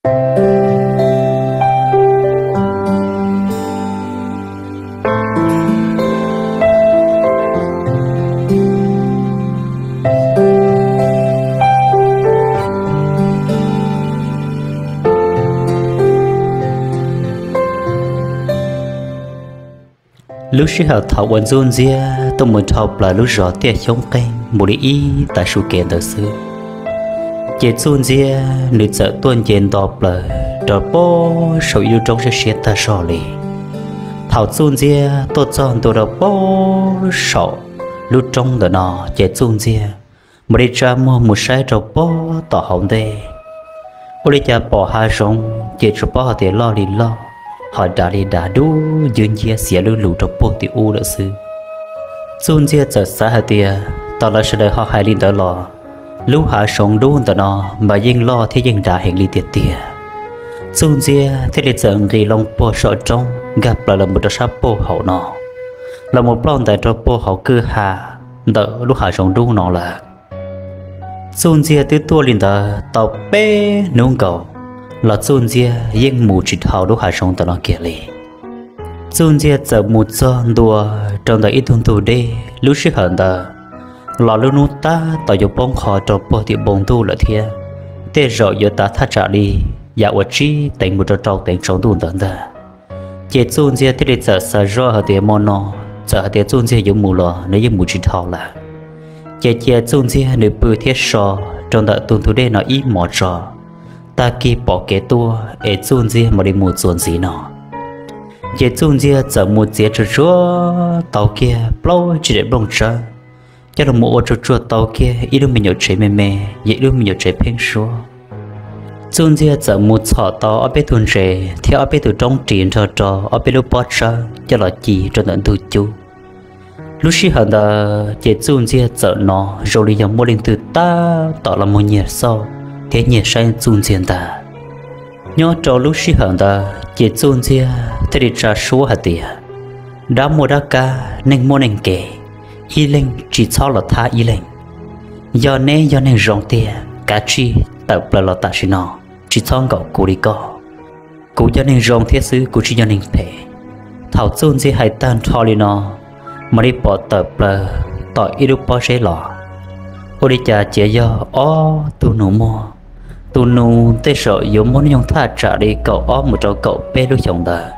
Lub sij hawm thaum uas Txuj Ntxiab tuaj mus dhau plaws lub zos Tiaj Xyoob Qeeg mus li ib tav su kev ntawd xwb, ces Txuj Ntxiab nws txawm tuaj nce nto plaws rau pem saum ib lub roob siab siab tag zog li. Thaum Txuj Ntxiab tuaj txog ntua rau pem saum lub roob ntawm no, ces Txuj Ntxiab mam li tsa muag mus saib rau pem tom hauv ntej. Ua li cas pom hav zoov ces tsuas paub hais tias loj li loj, ho dav li dav dub ywg nciab xiav lub lus rau puag tim ub lawm xwb. Txuj Ntxiab txawm xav hais tias, tau lawv sawv daws ho hais li ntawd los, lub hav zoov dub ntawm no mas yeej loj thiab yeej dav heev li tiag tiag. Txuj Ntxiab thiaj li txawm nqis loo puag saum roob nkag plaws los mus rau sab puag hauv no, los mus ploj ntais rau puag hauv kwj ha ntawm lub hav zoov dub no lawm. Txuj Ntxiab twb tuaj li ntawd tau peb hnub nkaus los Txuj Ntxiab yeej mus tsis dhau lub hav zoov ntawm no kiag li. Txuj Ntxiab txawm mus txog ntua rau ntawm ib tug ntug dej. Lub sij hawm ntawd los lub hnub tab tom yuav poob qho rau puag tim npoo ntuj lawm thiab, tej zaum yuav tav thaj tsam li yam uas tsib teev mus rau rau teev tsaus ntuj ntawd ntag. Ces Txuj Ntxiab thiaj li txawm xav zoj hais tias mo no, txawm hais tias Txuj Ntxiab yuav mus los nws yeej mus tsis dhau lawm. Ces cia Txuj Ntxiab nws pw thiab so rau ntawm tus ntug dej no ib hmos tso, tag kis pom kev tuaj es Txuj Ntxiab mam li mus txuas ntxiv no. Ces Txuj Ntxiab txawm mus txiav tsuag tsuag tau kiag plaub tsib daim nplooj tsawb, coj los mus ua tsuag tsuag tau kiag ib lub me nyuam tsev me me, yog ib lub me nyuam tsev pheeb suab. Txuj Ntxiab txawm mus txhom tau ob peb tug ntses thiab ob peb tug roob ris nrog rau ob peb lub pob tsawb coj los ci rau ntawm ntug cub. Lub sij hawm ntawd ces Txuj Ntxiab txawm hnov zoo li yog muaj leej twg tab tom los mus nyiag xauj thiab nyiag saib Txuj Ntxiab ntag. Nyob rau lub sij hawm ntawd ces Txuj Ntxiab thiaj li tsa suab hais tias, dab muaj dab kab, neeg muaj neeg kev, ib leeg tsis txhob los thab ib leeg. Yog neb yog neeg zoo tiag, kav tsij tawm plaws los tam sim no, tsis txhob nkaum kuv li koj. Kuv yog neeg zoo thiab xwb, kuv tsis yog neeg phem. Thaum Txuj Ntxiab hais tag nrho li no, mam li pom tawm plaws tom ib lub pob zeb los. Ua li cas cia yog ob tug nus muag. Tus nus tej zaum yuav muaj hnub nyoog thaj tsam li kaum ob mus rau kaum peb lub xyoos ntawd,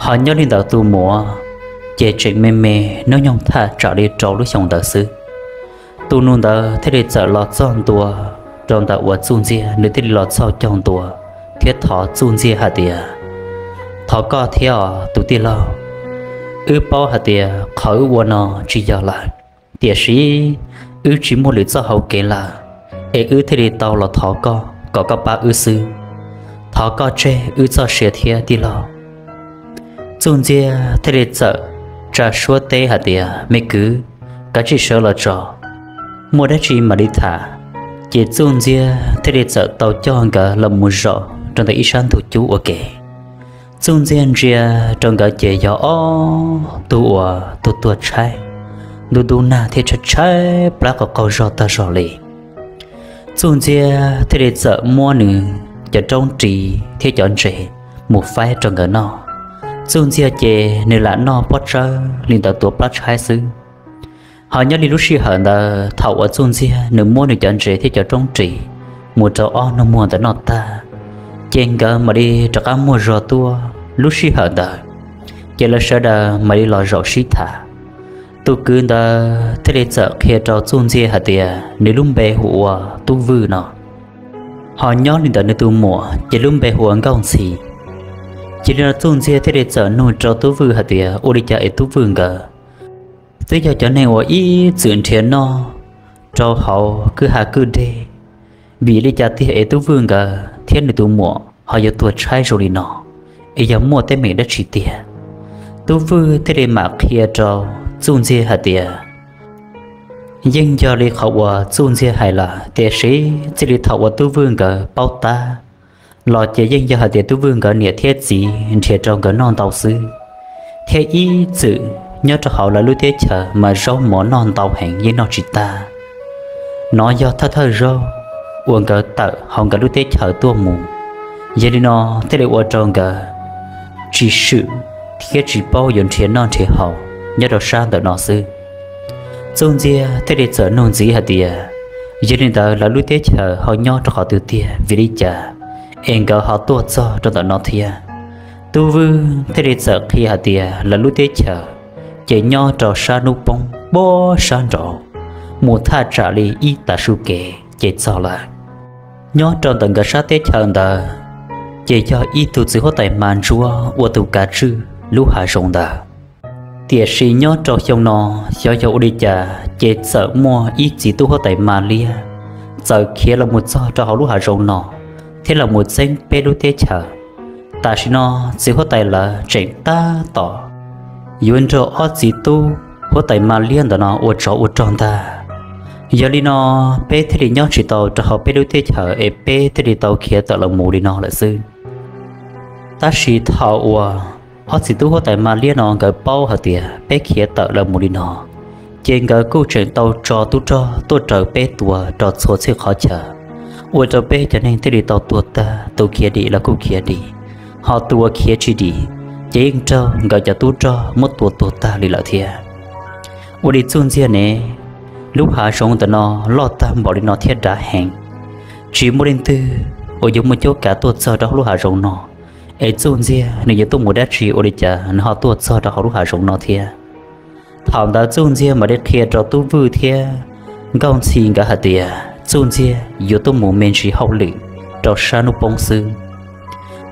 ho nyob li ntawd tus muam ces tseem me me, hnub nyoog thaj tsam li rau lub xyoos ntawd xwb. Tus nus ntawd thiaj li txawm los txog ntua rau ntawm uas Txuj Ntxiab, nws thiaj li los txog caug ntua thiab thov Txuj Ntxiab hais tias, thov koj thiab os tus tij laug, wb paub hais tias qhov wb ua no tsis yog lawm, tiam sis wb tsis muaj lwm txoj hauv kev lawm, es wb thiaj li tau los thov koj kom koj pab wb xwb. Thov koj tseg wb txoj sia thiab tij laug. Txuj Ntxiab thiaj li txawm tsa suab teb hais tias, me kwv, kav tsij sawv los tso, muaj dab tsi mam li tham. Ces Txuj Ntxiab thiaj li txawm tau coj nkawd los mus zaum rau ntawm ib sab ntug cub ua ke. Txuj Ntxiab ntsia rau nkawd ces yog ob tug uas tuag tuag tshaib, ntuj ntuj nag thiab tshaib tshaib plab qaug qaug zog tag zog li. Txuj Ntxiab thiaj li txawm muab nws cov roob ris thiab cov ntses mus faib rau nkawd noj. Txuj Ntxiab ces nws lam noj pob tsawb li ntawd tuav plab tshaib xwb. Ho nyob li lub sij hawm ntawd thaum uas Txuj Ntxiab nws muab nws cov ntses thiab cov roob ris mus rau ob nus muag ntawd noj tag, ces nkawd mam li rov qab muaj zog tuaj. Lub sij hawm ntawd ces lawv sawv daws mam li los zaum sib tham. Tus kwv ntawd thiaj li txawm qhia rau Txuj Ntxiab hais tias nws lub npe hu ua Tub Vwj no, ho nyob li ntawd nws tus muam ces lub npe hu ua Nkauj Ntxhi. Ces li no Txuj Ntxiab thiaj li txawm nug rau Tub Vwj hais tias ua li cas es Tub Vwj nkawd twb yog cov neeg uas ib txwm nrhiav noj rau hauv kwj ha kwj deg, vim li cas tiag es Tub Vwj nkawd thiab nws tus muam ho yuav tuag tshaib zoo li no, es yog muaj teeb meem dab tsi tiag? Tub Vwj thiaj li mam qhia rau Txuj Ntxiab hais tias yeej yog li qhov uas Txuj Ntxiab hais lawm, tiam sis txij li thaum uas Tub Vwj nkawd paub tab los ces yeej yog hais tias Tub Vwj nkawd niam thiab txiv nrhiav rau nkawd noj ntau xwb, thiab ib txwm nyob rau hauv lawv lub teb chaws mas zaub mov noj ntau heev yeej noj tsis tag. Nov yog thawj thawj zaub uas nkawd tawm hauv nkawd lub teb chaws tuaj mus, Yog li no thiaj li ua rau nkawd tsis swm thiab tsis paub yuav nrhiav noj nrhiav haus nyob rau sab ntawm no xwb. Txuj Ntxiag thiaj li txawm nug ntxiv hais tias, yog li ntawd lawv lub teb chaws ho nyob rau qhov twg tiag, vim li cas es nkawd ho tuaj txog rau ntawm no thiab? Tub Vwj thiaj li txawm qhia hais tias lawv lub teb chaws ces nyob rau sab hnub poob pab sab nraud, mus thaj tsam li ib tav su kev ces txog lawm. Nyob rau ntawm nkawd sab teb chaws ntawd ces yog ib tug txiv huab tais hma ntsuab ua tus kav tswj lub hav zoov ntawd. Tiam sis nyob rau xyoo no, xyov yog ua li cas ces txawm muaj ib txiv tub huab tais hma liab txawm khiav los mus txog rau hauv lub hav zoov no thiab los mus txeeb peb lub teb chaws. Tam sim no txiv huab tais lawv tseem tab tom yuav nrog ob txiv tub huab tais hma liab ntawm no ua tsov ua rog ntag. Yog li no peb thiaj li nyob tsis tau rau hauv peb lub teb chaws es peb thiaj li tau khiav tawm los mus li no lawm xwb. Tab sis thaum uas ob txiv tub huab tais hma liab no nkawd paub hais tias peb khiav tawm los mus li no, ces nkawd kuj tseem tau tso tub rog tuaj raws peb tua rau txhua txhia qhov chaw, ua rau peb cov neeg thiaj li tau tuag tag, tus khiav dim los kuj khiav dim, ho tus uas khiav tsis dim ces yeej raug nkawd cov tub rog muab tua tuag tag li lawm thiab. Ua li Txuj Ntxiag ne, lub hav zoov ntawm no loj tag npaum li no thiab dav heev, tsis muaj leej twg uas yuav muaj cuab kav tuaj txog rau hauv lub hav zoov no, es Txuj Ntxiag nws yuav tuaj mus dab tsi ua li cas nws ho tuaj txog rau hauv lub hav zoov no thiab? Thaum ntawd Txuj Ntxiag mam li qhia rau Tub Vwj thiab Nkauj Ntxhi nkawd hais tias Txuj Ntxiag yuav tuaj mus me ntsis hauj lwm rau sab hnub poob xwb.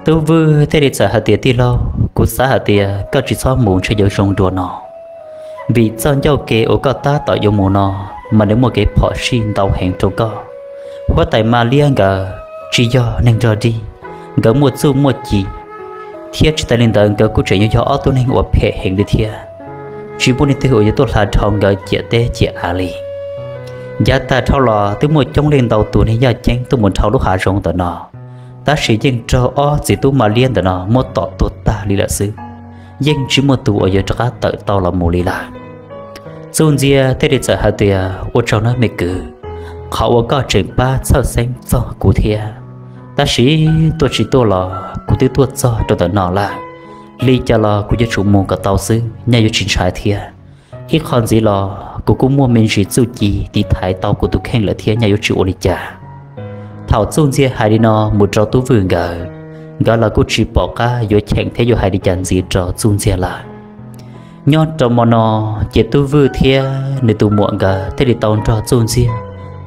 Tub Vwj thiaj li txawm hais tias, tij laug, kuv xav hais tias koj tsis txhob mus ntshe yuav zoo dua no, vim txoj ncauj ke uas koj tab tom yuav mus no mas nws muaj kev phom sij ntau heev rau koj. Huab tais Mas Liab nkawd tsis yog neeg rog dig, nkawd muaj txuj muaj ci, thiab tsis tas li ntawd nkawd kuj tseem yuav yog ob tug neeg uas phem heev li thiab. Tsis muaj leej twg uas yuav tuaj hla dhau nkawd ciam teb ciam av li. Yav tag dhau los twb muaj coob leej ntau tus neeg yaj ceeb tuaj mus dhau lub hav zoov ntawm no, tab sis yeej raug ob txiv tub Mas Liab ntawm no muab tom tuag tag li lawm xwb, yeej tsis muaj tus uas yuav rov qab tawm tau los mus li lawm. Txuj Ntxiag thiaj li txawm hais tias, ua tsaug nawb me kwv, qhov uas koj tseem pab txhawj xeeb txog kuv thiab, tab sis tuaj tsis tuaj los kuv twb tuaj txog rau ntawm no lawm, li cas los kuv yuav tsum mus kom tau xwb, nyaj yuav tsis ntshai thiab. Ib qho ntxiv los kuv kuj muaj me ntsis txuj ci tiv thaiv tau kuv tus kheej lawm thiab, nyaj yuav tsis ua li cas. Thaum Txuj Ntxiag hais li no mus rau Tub Vwj nkawd, nkawd los kuj tsis pom qab yuav cheem thiab yuav hais li cas ntxiv rau Txuj Ntxiag lawm. Nyob rau hmo no, ces Tub Vwj thiab nws tus muam nkawd thiaj li tau nrog Txuj Ntxiag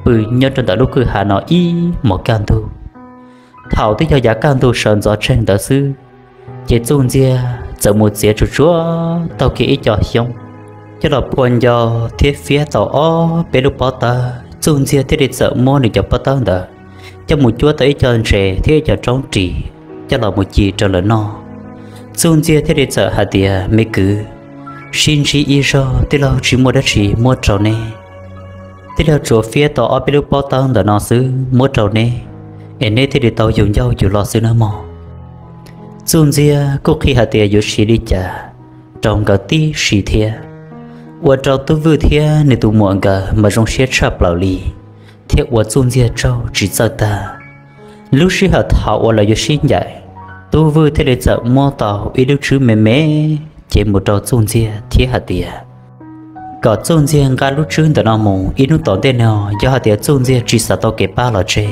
pw nyob rau ntawm lub kwj ha no ib hmos kaj ntug. Thaum twb yog yav kaj ntug sawv ntxov tsheej ntawd xwb, ces Txuj Ntxiag txawm mus txiav tsuag tsuag taug kiag ib co xyoob coj los phua ncau thiab fiab tau ob peb lub pob tawb. Txuj Ntxiag thiaj li txawm muab nws cov pob tawb ntawd coj mus cuab tau ib co ntses thiab ib co roob ris coj los mus ci rau lawv noj. Txuj Ntxiag thiaj li txawm hais tias, me kwv, sib ntsib ib zaug tij laug tsis muaj dab tsi muab rau neb. Tij laug tsuas fiab tau ob peb lub pob tawb ntawm no xwb muab rau neb, es neb thiaj li tau yug ncauj yug lo xwb nawb mog. Txuj Ntxiag kuj qhia hais tias yuav siv li cas rau nkawd tib si thiab. Ua rau Tub Vwj thiab nws tus muam nkawd mas zoo siab tshaj plaws li, thiab ua Txuj Ntxiag tsaug tsis txawj tag. Lub sij hawm thaum uas lawv yuav sib ncaim, Tub Vwj thiaj li txawm muab tau ib lub tswb me me cev mus rau Txuj Ntxiag thiab hais tias, kom Txuj Ntxiag nqa lub tswb ntawm no mus, ib hnub tom ntej no yog hais tias Txuj Ntxiag tsis xav tau kev pab los tseg,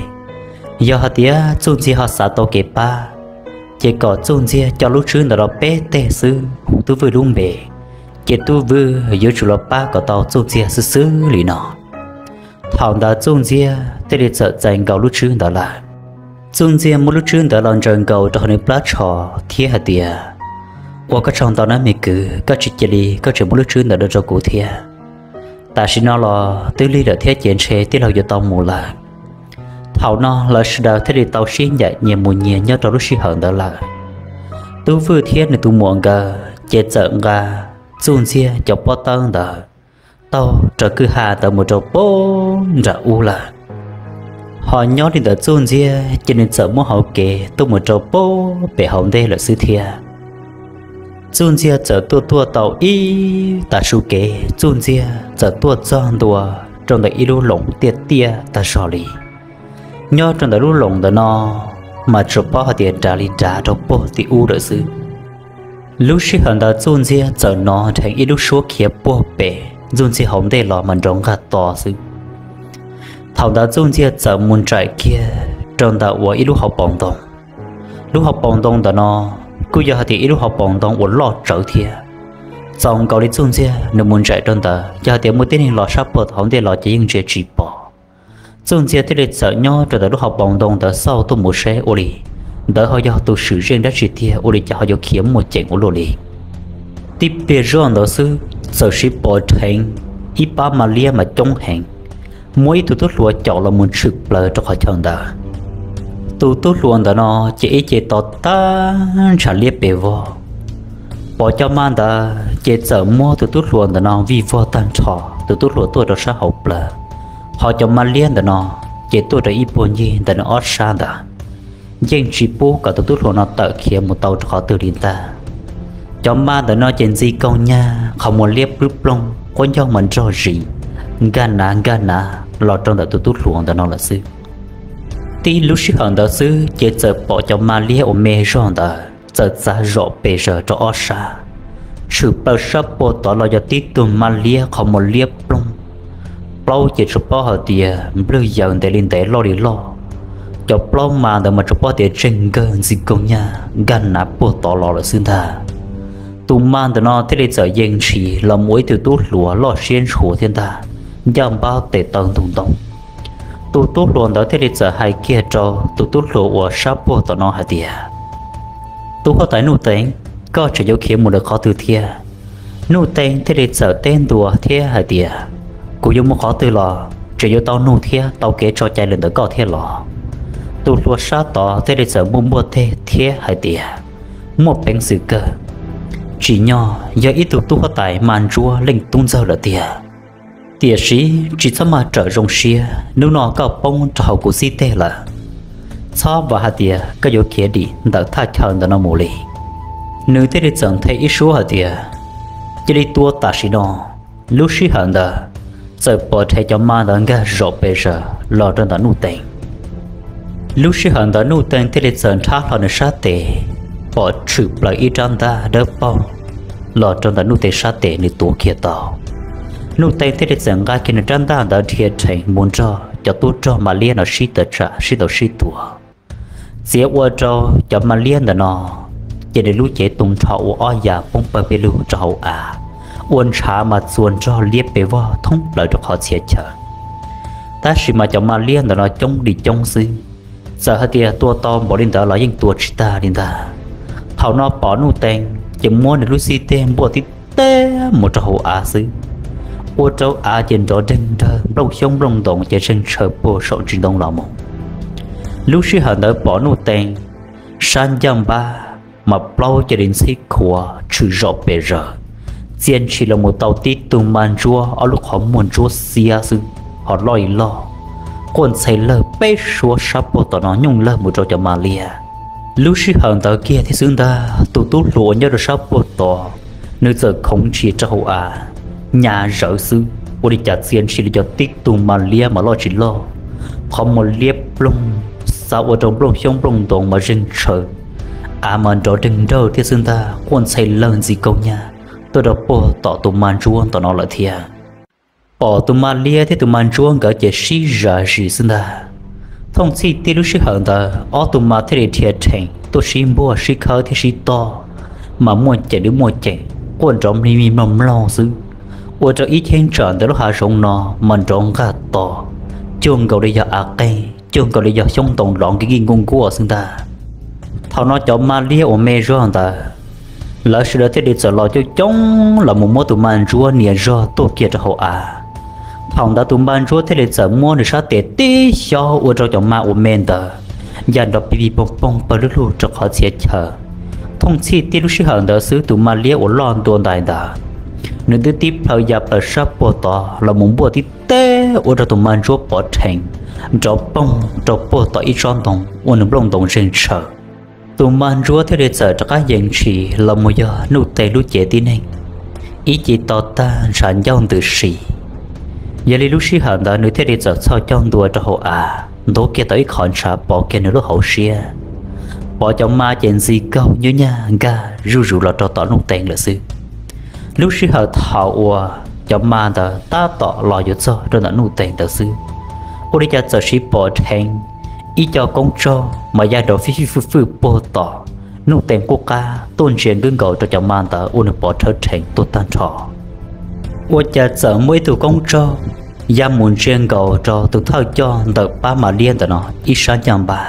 yog hais tias Txuj Ntxiag ho xav tau kev pab, ces kom Txuj Ntxiag coj lub tswb ntawm no peb teg xwb hu Tub Vwj lub npe, ces Tub Vwj yuav tsum los pab kom tau Txuj Ntxiag xwb xwb li no. Thaum ntawd Txuj Ntxiag thiaj li txawm txais nkaus lub tswb ntawd lawm. Txuj Ntxiag muab lub tswb ntawd los ntsaws nkaus rau hauv nws plab tsho thiab hais tias, ua koj tsaug ntau nawb me kwv, koj tsis cia li koj tseem muab lub tswb ntawd rau kuv thiab. Tam sim no los twb lig lawm thiab ces ntshe tij laug yuav tau mus lawm. Thaum no lawv sawv daws thiaj li tau sib ncaim nyias mus nyias nyob rau lub sij hawm ntawd lawm. Tub Vwj thiab nws tus muam nkawd ces txawm nqa Txuj Ntxiag cov pob tawb ntawd taug raws kwj ha ntawd mus rau pab nram ub lawm. Ho nyob li ntawd Txuj Ntxiag ces nws txawm muab hauv kev tuaj mus rau pab pem hauv ntej lawm xwb thiab. Txuj Ntxiag txawm tuaj tuaj tau ib tav su kev, Txuj Ntxiag txawm tuaj txog ntua rau ntawm ib lub loos tiaj tiaj tag zog li. Nyob rau ntawm lub loos ntawm no, mas tsuas paub hais tias dav li dav rau puag tim ub lawm xwb. Lub sij hawm ntawd Txuj Ntxiag txawm hnov dheev ib lub suab khiav puag pem Txuj Ntxiag hauv ntej los mas nrov nqaj to xwb. Thaum ntawd Txuj Ntxiag txawm mus nraim kiag rau ntawm uas ib lub hauv paus ntoo. Lub hauv paus ntoo ntawm no kuj yog hais tias ib lub hauv paus ntoo uas loj tsawv thiab. Txaus nkaus li Txuj Ntxiag nws mus nraim rau ntawd, yog hais tias muaj tib neeg los sab puag tom hauv ntej los ces yeej ntsia tsis pom. Txuj Ntxiag thiaj li txawm nyob rau ntawm lub hauv paus ntoo ntawd xauj tuaj mus seb ua li ntawd ho yog tus swm zeej dab tsi tiag, ua li cas ho yuav khiav muaj ceem ua luaj li. Tib pliag zoj ntawd xwb txawm siv pom dheev ib pab ma liab mas coob heev, muab ib tug tub hluas caum los mus tshwm plaws rau qhov chaw ntawd. Tus tub hluas ntawd no ces ib ce to tag ntshav liab pes vog. Pom cov ma ntawd ces txawm muab tus tub hluas ntawm no vij vog tag nrho, tus tub hluas tuaj rau sab hauv plawv, ho cov ma liab ntawm no ces tuaj rau ib puag ncig ntawm nws ob sab ntawd. Yeej tsis pub kom tus tub hluas no tawm khiav mus tau rau qhov twg li ntag. Cov ma ntawm no ces ntxi kaug nyag, qhov muag liab ploog ploog, quab ncauj mas nrog zis, nkag nav nkag nav los rau ntawm tus tub hluas ntawm no lawm xwb. Tib lub sij hawm ntawd xwb ces txawm pom cov ma liab uas me zog ntawd txawm txav zom pes zaws rau ob sab, tshwm plaws sab puag tod los yog tib tug ma liab qhov muag liab ploog. Plaub ces tsuas paub hais tias nplwg yaws ntev li ntev loj li loj. Cov plaub ma ntawd mas tsuas paub tias tseem nkawg ntxi kaug nyag nkag nav puag tod los lawm xwb ntag. Tus ma ntawm no thiaj li txawm yees ntshis los mus ua ib tug tub hluas loj siab ntshua thiab ntag, ncaj npab tes taw ntug ntoo. Tus tub hluas ntawd thiaj li txawm hais kiag rau tus tub hluas uas sab puag tom no hais tias, Tub huab tais Nuj Teev, koj tseem yuav khiav mus lawm qhov twg thiab? Nuj Teev thiaj li txawm teb ntua thiab hais tias, Kuv yuav mus qhov twg los tseem yuav tau nug thiab tau kev tso cai lawm ntawm koj thiab los? Tus hluas sab tod thiaj li txawm npuaj npuaj teg thiab hais tias, Muaj peev xwm kawg, tsim nyog yog ib tug tub huab tais ma ntsuab leej tub ntxawg lawm tiag. Tiam sis tsis txhob maj rawm zoo siab, hnub no koj poob rau hauv kuv xib teg lawm. Txhob vam hais tias koj yuav khiav dim ntawm thaj chaw ntawm no mus li. Nws thiaj li txawm nthe ib suab hais tias, Cia li tua tam sim no. Lub sij hawm ntawd txawm pom dheev cov ma ntawd nkag zom pes zaws los rau ntawm Nuj Teev. Lub sij hawm ntawd Nuj Teev thiaj li txawm nrhab hlo nws sab tes, pom tshwm plaws ib rab ntaj dawb paug los rau ntawm Nuj Teev sab tes, nws tuav kiag tau. Nuj Teev thiaj li txawm nqa kiag nws rab ntaj ntawd dhia rhees mus nrog cov tub rog ma liab no sib tawm tsam sib ntaus sib tua. Txiav ua rau cov ma liab ntawm no ces nws lub cev tu nrho ua ob yav poob pawg pes lug rau hauv av, ua ntshav mas txuas nrog liab pes vog thoob plaws rau qhov txhia chaw. Tab sis mas cov ma liab ntawm no coob li coob xwb, txawm hais tias tua tau npaum li ntawd los yeej tua tsis tag li ntag. Thaum no pom Nuj Teev ces muab nws lub xib teg npuaj tib teg mus rau hauv av xwb, ua rau av ces nrov deeg nrawg, nplooj xyoob nplooj ntoos ces zeeg tshaw puag saum ntsis ntoo los mus. Lub sij hawm ntawd pom Nuj Teev sab ncaj npab mas plaub cia li ntxhib khuav tshwm zom pes zaws, txia ntshis los mus tau tib tug ma ntsuab ob lub qhov muag ntsuab xiab xwb, ho loj li loj, quaj ntxhe lawg peb suab sab puag tom no nyooj lawg mus rau cov ma liab. Lub sij hawm ntawd kiag thiab xwb ntag, tus tub hluas uas nyob rau sab puag tod, nws txawm khoov ntshis rau hauv av, nyas zawv xwb, ua li cas txia ntshis li cov tib tug ma liab mas loj tsis loj, qhov muag liab ploog, xa ua rau nplooj xyoob nplooj ntoos mas zeeg tshaw, av mas nrov deeg nrawg thiab xwb ntag, quaj ntxhe lawg ntxi kaug nyag tuaj rau puag tom tus ma ntsuab tom no lawm thiab. Pom tus ma liab thiab tus ma ntsuab nkawd ces sib zam zis xwb ntag. Thooj txhij tib lub sij hawm ntawd ob tug ma thiaj li dhia rhees tuaj sib npuaj sib khawb thiab sib toj, mas muaj ceem li muaj ceem, quaj nrov mlig mlig mloog mloog xwb, ua rau ib cheeb tsam ntawm lub hav zoov no mas nrov nqaj to, cuag nkaus li yog av qeeg, cuag nkaus li yog xyoob ntoos lov nkij nkij nkuaj nkuaj xwb ntag. Thaum no cov ma liab uas me zog ntawd, lawv sawv daws thiaj li txawm los coob coob los mus muab tus ma ntsuab nias zog tuaj kiag rau hauv av. Thaum ntawd tus ma ntsuab thiaj li txawm muab nws sab tes tib xyob ua rau cov ma uas me ntawd ya nrov pig pig poog poog pawg lug lug rau qhov txhia chaw. Thooj txhij tib lub sij hawm ntawd xwb tus ma liab uas loj ntua ntais ntawd, nws twb tib plhaw ya plaws sab puag tod los mus npuaj tib teg ua rau tus ma ntsuab pov rhees nrov poog rau puag tom ib tsob ntoo ua nws nplooj ntoos zeeg tshaw. Tus ma ntsuab thiaj li txawm rov qab yees ntshis los mus yog Nuj Teev lub cev tib neeg, ib ce to tag ntshav ncauj ntws si. Yog li lub sij hawm ntawd nws thiaj li txawm txhoj caug ntua rau hauv av, ntuav kiag tau ib qho ntshav pov kiag nws lub hauv siab, pom cov ma ces ntxi kaug nyuaj nyaj nkag zuj zus los rau tom Nuj Tees lawm xwb. Lub sij hawm thaum uas cov ma ntawd tab tom los yuav txog rau ntawm Nuj Tees ntawd xwb, ua li cas txawm siv pom dheev ib co koob tsaug mas ya nrov fij fij fwj fwj puag tom Nuj Tees qub qab tuaj ntsia nkaus rau cov ma ntawd ua nws pov rhawv rheev tuaj tag nrho. Ua cas txawm muaj ib tug koob tsaug ya mus ntsia nkaus rau tus thawj coj ntawm pab ma liab ntawm no ib sab ncaj npab.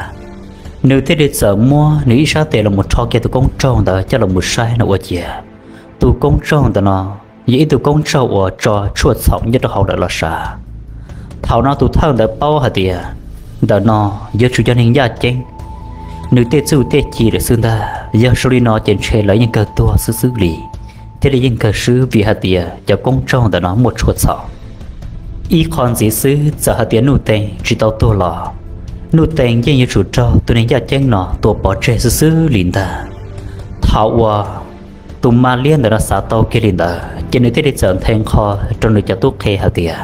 Nws thiaj li txawm muab nws ib sab tes los mus rho kiag tus koob tsaug ntawd coj los mus saib no ua ciav tus koob tsaug ntawm no yog ib tug koob tsaug uas tso tshuaj txhaum nyob rau hauv lawm los sav. Thaum no tus thawj ntawd paub hais tias ntawm no yuav tsum yog neeg yaj ceeb, nws tej txuj tej ci lawm xwb ntag, yog zoo li no ces ntshe lawv yeej kawg tuag xwb xwb li, thiaj li yeej kawg swb vim hais tias cov koob tsaug ntawm no muaj tshuaj txhaum. Ib qho ntxiv xwb txawm hais tias Nuj Tees tsis tau tuag los Nuj Tees yeej yuav tsum raug tus neeg yaj ceeb no tua pov tseg xwb xwb li ntag. Thaum uas tus ma liab ntawm no xav tau kiag li ntawd ces nws thiaj li txawm nthe nqho rau nws cov tub qhe hais tias,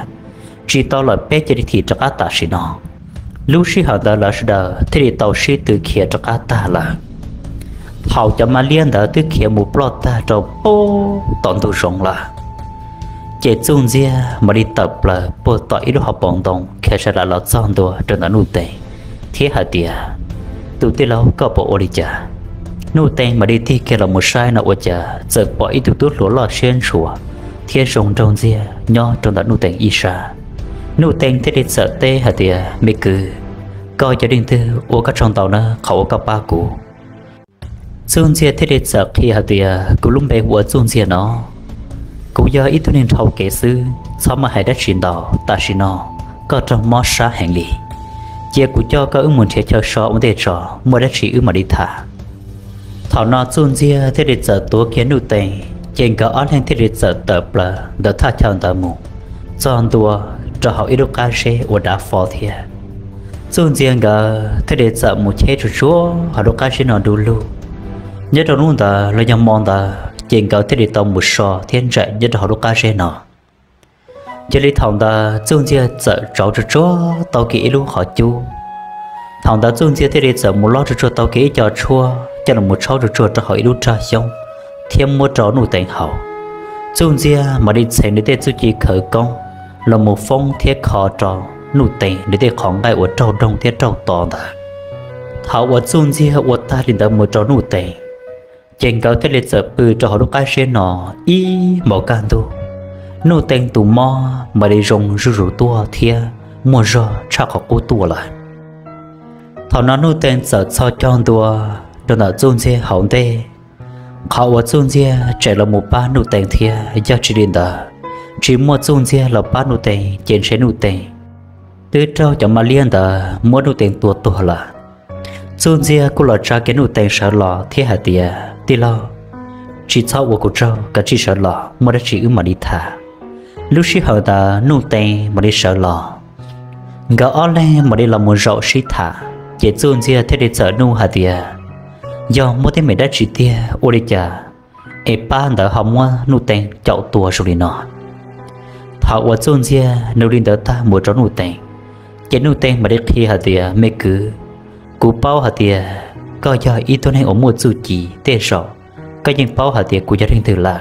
tsis tau lawm, peb cia li thim rov qab tam sim no. Lub sij hawm ntawd lawv sawv daws thiaj li tau sib tw khiav rov qab tag lawm. Thaum cov ma liab ntawd twb khiav mus ploj tag rau puag tom ntug zoov lawm, ces Txuj Ntxiag mam li tawm plaws puag tom ib lub hauv paus ntoo khiav sawv lam los txog ntua rau ntawm Nuj Tees thiab hais tias, tus tij laug, koj puas ua li cas? Nuj Tees mam li tig kiag los mus saib no ua cas txawm pom ib tug tub hluas loj siab ntshua thiab zoo nraug ntxiag nyob rau ntawm Nuj Tees ib sab. Nuj Tees thiaj li txawm teb hais tias, me kwv, koj yog leej twg, ua koj tsaug ntau nawb qhov uas koj pab kuv. Txuj Ntxiag thiaj li txawm qhia hais tias, kuv lub npe hu ua Txuj Ntxiag no, kuv yog ib tug neeg dhau kev xwb, txhob maj hais dab tsi ntau, tam sim no koj raug mob sab heev li, cia kuv coj koj wb mus nrhiav chaw so ua ntej tso, muaj dab tsi wb mam li tham. Thaum no Txuj Ntxiag thiaj li txawm tuav kiag Nuj Tees ces nkawd ob leeg thiaj li txawm tawm plaws ntawm thaj chaw ntawd mus txog ntua rau hauv ib lub qab zeb uas dav fo thiab. Txuj Ntxiag nkawd thiaj li txawm mus cheb tsuag tsuag hauv lub qab zeb no du lug. Nyob rau hnub ntawd los yog hmo ntawd ces nkawd thiaj li tau mus so thiab ntsaim nyob rau hauv lub qab zeb no. Yog li thaum ntawd Txuj Ntxiag txawm tsauv tsuag tsuag tau kiag ib lub qhov cub. Thaum ntawd Txuj Ntxiag thiaj li txawm mus lob tsuag tsuag tau kiag ib co tshuaj coj los mus tshaub tsuag tsuag rau hauv ib lub raj xyoob thiab muab rau Nuj Tees haus. Txuj Ntxiag mam li txheev nws tej txuj ci khawv koob los mus foob thiab kho rau Nuj Tees nws tej qhov nqaij uas raug doog thiab raug to ntawd. Thaum uas Txuj Ntxiag ua tag li ntawd mus rau Nuj Tees, ces nkawd thiaj li txawm pw rau hauv lub qab zeb no ib hmos kaj ntug. Nuj Tees tus mob mam li zoo zuj zus tuaj thiab muaj zog tshaj qhov qub tuaj lawm. Thaum no Nuj Tees txawm txhos caug ntua rau ntawm Txuj Ntxiag hauv ntej, qhov uas Txuj Ntxiag tseem los mus pab Nuj Tees thiab. Yog tsis li ntawd, tsis muaj Txuj Ntxiag los pab Nuj Tees ces ntshe Nuj Tees twb raug cov ma liab ntawd muab Nuj Tees tua tuag lawm. Txuj Ntxiag kuj los tsa kiag Nuj Tees sawv los thiab hais tias, tij laug, tsis txhob ua kuv tsaug, kav tsij sawv los, muaj dab tsi wb mam li tham. Lub sij hawm ntawd Nuj Tees mam li sawv los, nkawd ob leeg mam li los mus zaum sib tham, ces Txuj Ntxiag thiaj li txawm nug hais tias, yog muaj teeb meem dab tsi tiag ua li cas es pab ntawd ho muab Nuj Tees caum tua zoo li no? Thaum uas Txuj Ntxiag nug li ntawd tag mus rau Nuj Tees, ces Nuj Tees mam li qhia hais tias, me kwv, kuv paub hais tias koj yog ib tug neeg uas muaj txuj ci, tej zaum koj yeej paub hais tias kuv yog leej twg lawm.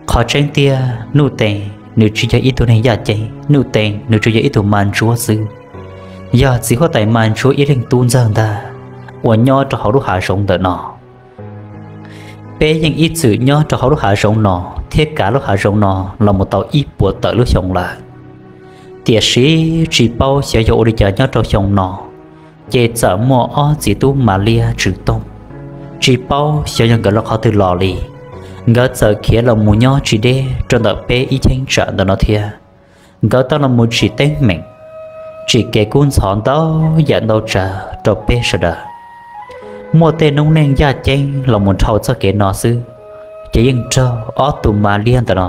Qhov tseeb tiag Nuj Tees nws tsis yog ib tug neeg yaj ceeb, Nuj Tees nws tsuas yog ib tug ma ntsuab xwb, yog txiv huab tais ma ntsuab ib leeg tub ntxawg ntag uas nyob rau hauv lub hav zoov ntawm no. Peb yeej ib txwm nyob rau hauv lub hav zoov no thiab kav lub hav zoov no los mus tau ib puas tawm lub xyoo lawm, tiam sis tsis paub xyov yog ua li cas nyob rau xyoo no ces txawm muaj ob txiv tub ma liab tswv tooj, tsis paub xyov yog nkawd los qhov twg los li. Nkawd txawm khiav los mus nyob tsis deb rau ntawm peb ib cheeb tsam ntawm no thiab. Nkawd tau los mus tsim teeb meem, tsim kev kub ntxhov ntau yam ntau tsav rau peb sawv daws. Muaj tej noob neej yaj ceeb los mus dhau txoj kev no xwb, ces yeej raug ob tug ma liab ntawm no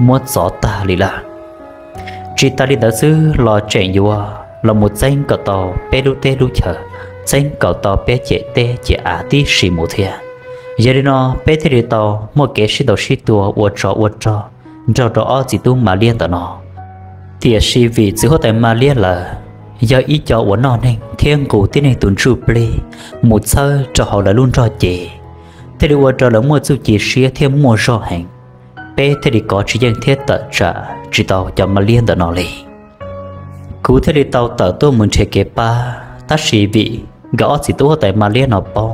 muab txov tag li lawm. Tsis tas li ntawd xwb los tseem yuav los mus txeeb kom tau peb lub teb lub chaw, txeeb kom tau peb ciam teb ciam av tib si mus thiab. Yog li no peb thiaj li tau muaj kev sib ntaus sib tua ua tsov ua rog nrog rau ob txiv tub ma liab ntawm no. Tiam sis vim txiv huab tais ma liab lawm, yog ib co uas noj neeg thiab nqus tib neeg tus ntsuj plig mus txhawb rau hauv lawv lub nrog cev, thiaj li ua rau lawv muaj txuj ci siab thiab muaj zog heev. Peb thiaj li kov tsis yeej thiab tawm tsam tsis tau cov ma liab ntawm no li. Kuv thiaj li tau tawm tuaj mus nrhiav kev pab, tab sis vim nkawd ob txiv tub huab tais ma liab no paub,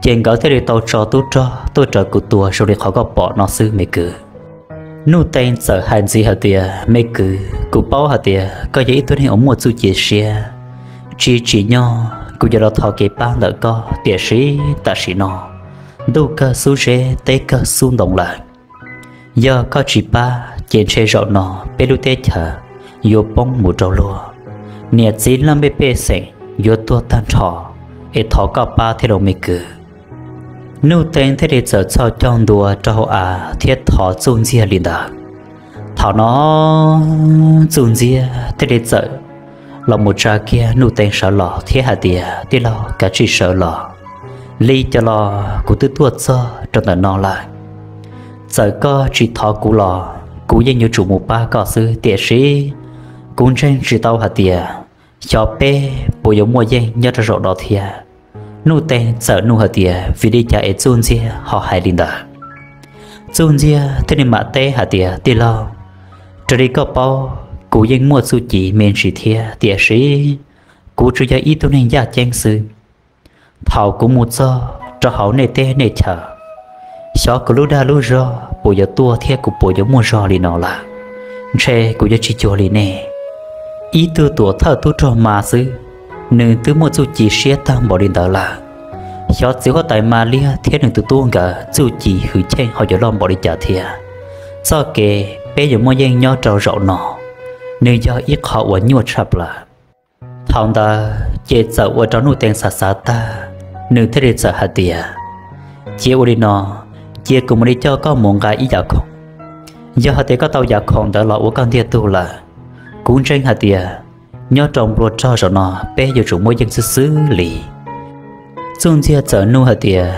ces nkawd thiaj li tau tso tub rog tuaj raws kuv tua zoo li qhov koj pom no xwb me kwv. Nuj Tees txawm hais ntxiv hais tias, me kwv, kuv paub hais tias koj yog ib tug neeg uas muaj txuj ci siab, tsis tsim nyog kuv yuav los thov kev pab ntawm koj, tiam sis tam sim no ntuj kawg xub zeb teb kawg xub ntoo lawm. Yog koj tsis pab ces ntshe zaum no peb lub teb chaws yuav poob mus rau luag, niam txiv laj mej pej xeem yuav tuag tag nrho, es thov koj pab thiab lauj me kwv. Nuj Tees thiaj li txawm txhos caug ntua rau hauv av thiab thov Txuj Ntxiag li ntawd. Thaum no Txuj Ntxiag thiaj li txawm los mus tsa kiag Nuj Tees sawv los thiab hais tias, tij laug, kav tsij sawv los, li cas los kuv twb tuaj txog rau ntawm no lawm. Txawm koj tsis thov kuv los kuv yeej yuav tsum mus pab koj xwb, tiam sis kuv ntseeg tsis tau hais tias xyov peb puas yuav muaj yeej nyob rau zaum no thiab. Nuj Tees txawm nug hais tias, vim li cas es Txuj Ntxiag ho hais li ntawd? Txuj Ntxiag thiaj li mam teb hais tias, tij laug, raws li koj paub, kuv yeej muaj txuj ci me ntsis thiab, tiam sis kuv tsuas yog ib tug neeg yaj ceeb xwb. Thaum kuv mus txog rau hauv nej teb nej chaws, xyov kuv lub dag lub zog puas yuav tuaj thiab kuv puas yuav muaj zog li no lawm, ntshe kuv yuav tsis cuag li nej. Ib tug tuam thawj tub rog ma xwb, nws twb muaj txuj ci siab tag npaum li ntawd lawm. Xyov txiv huab tais ma liab thiab nws tus tub nkawd txuj ci hwj chim ho yuav loj npaum li cas thiab. Txoj kev peb yuav muaj yeej nyob rau zaum no, nws yog ib qho uas nyuaj tshaj plaws. Thaum ntawd ces txawm ua rau Nuj Tees xav xav tag, nws thiaj li txawm hais tias, cia ua li no, cia kuv mam li coj koj mus nqa ib yam khoom. Yog hais tias koj tau yam khoom ntawd los ua koj ntiag tug lawm, kuv ntseeg hais tias nyob rau nplua rog zaum no peb yuav tsum muaj yeej xwb xwb li. Txuj Ntxiag txawm nug hais tias,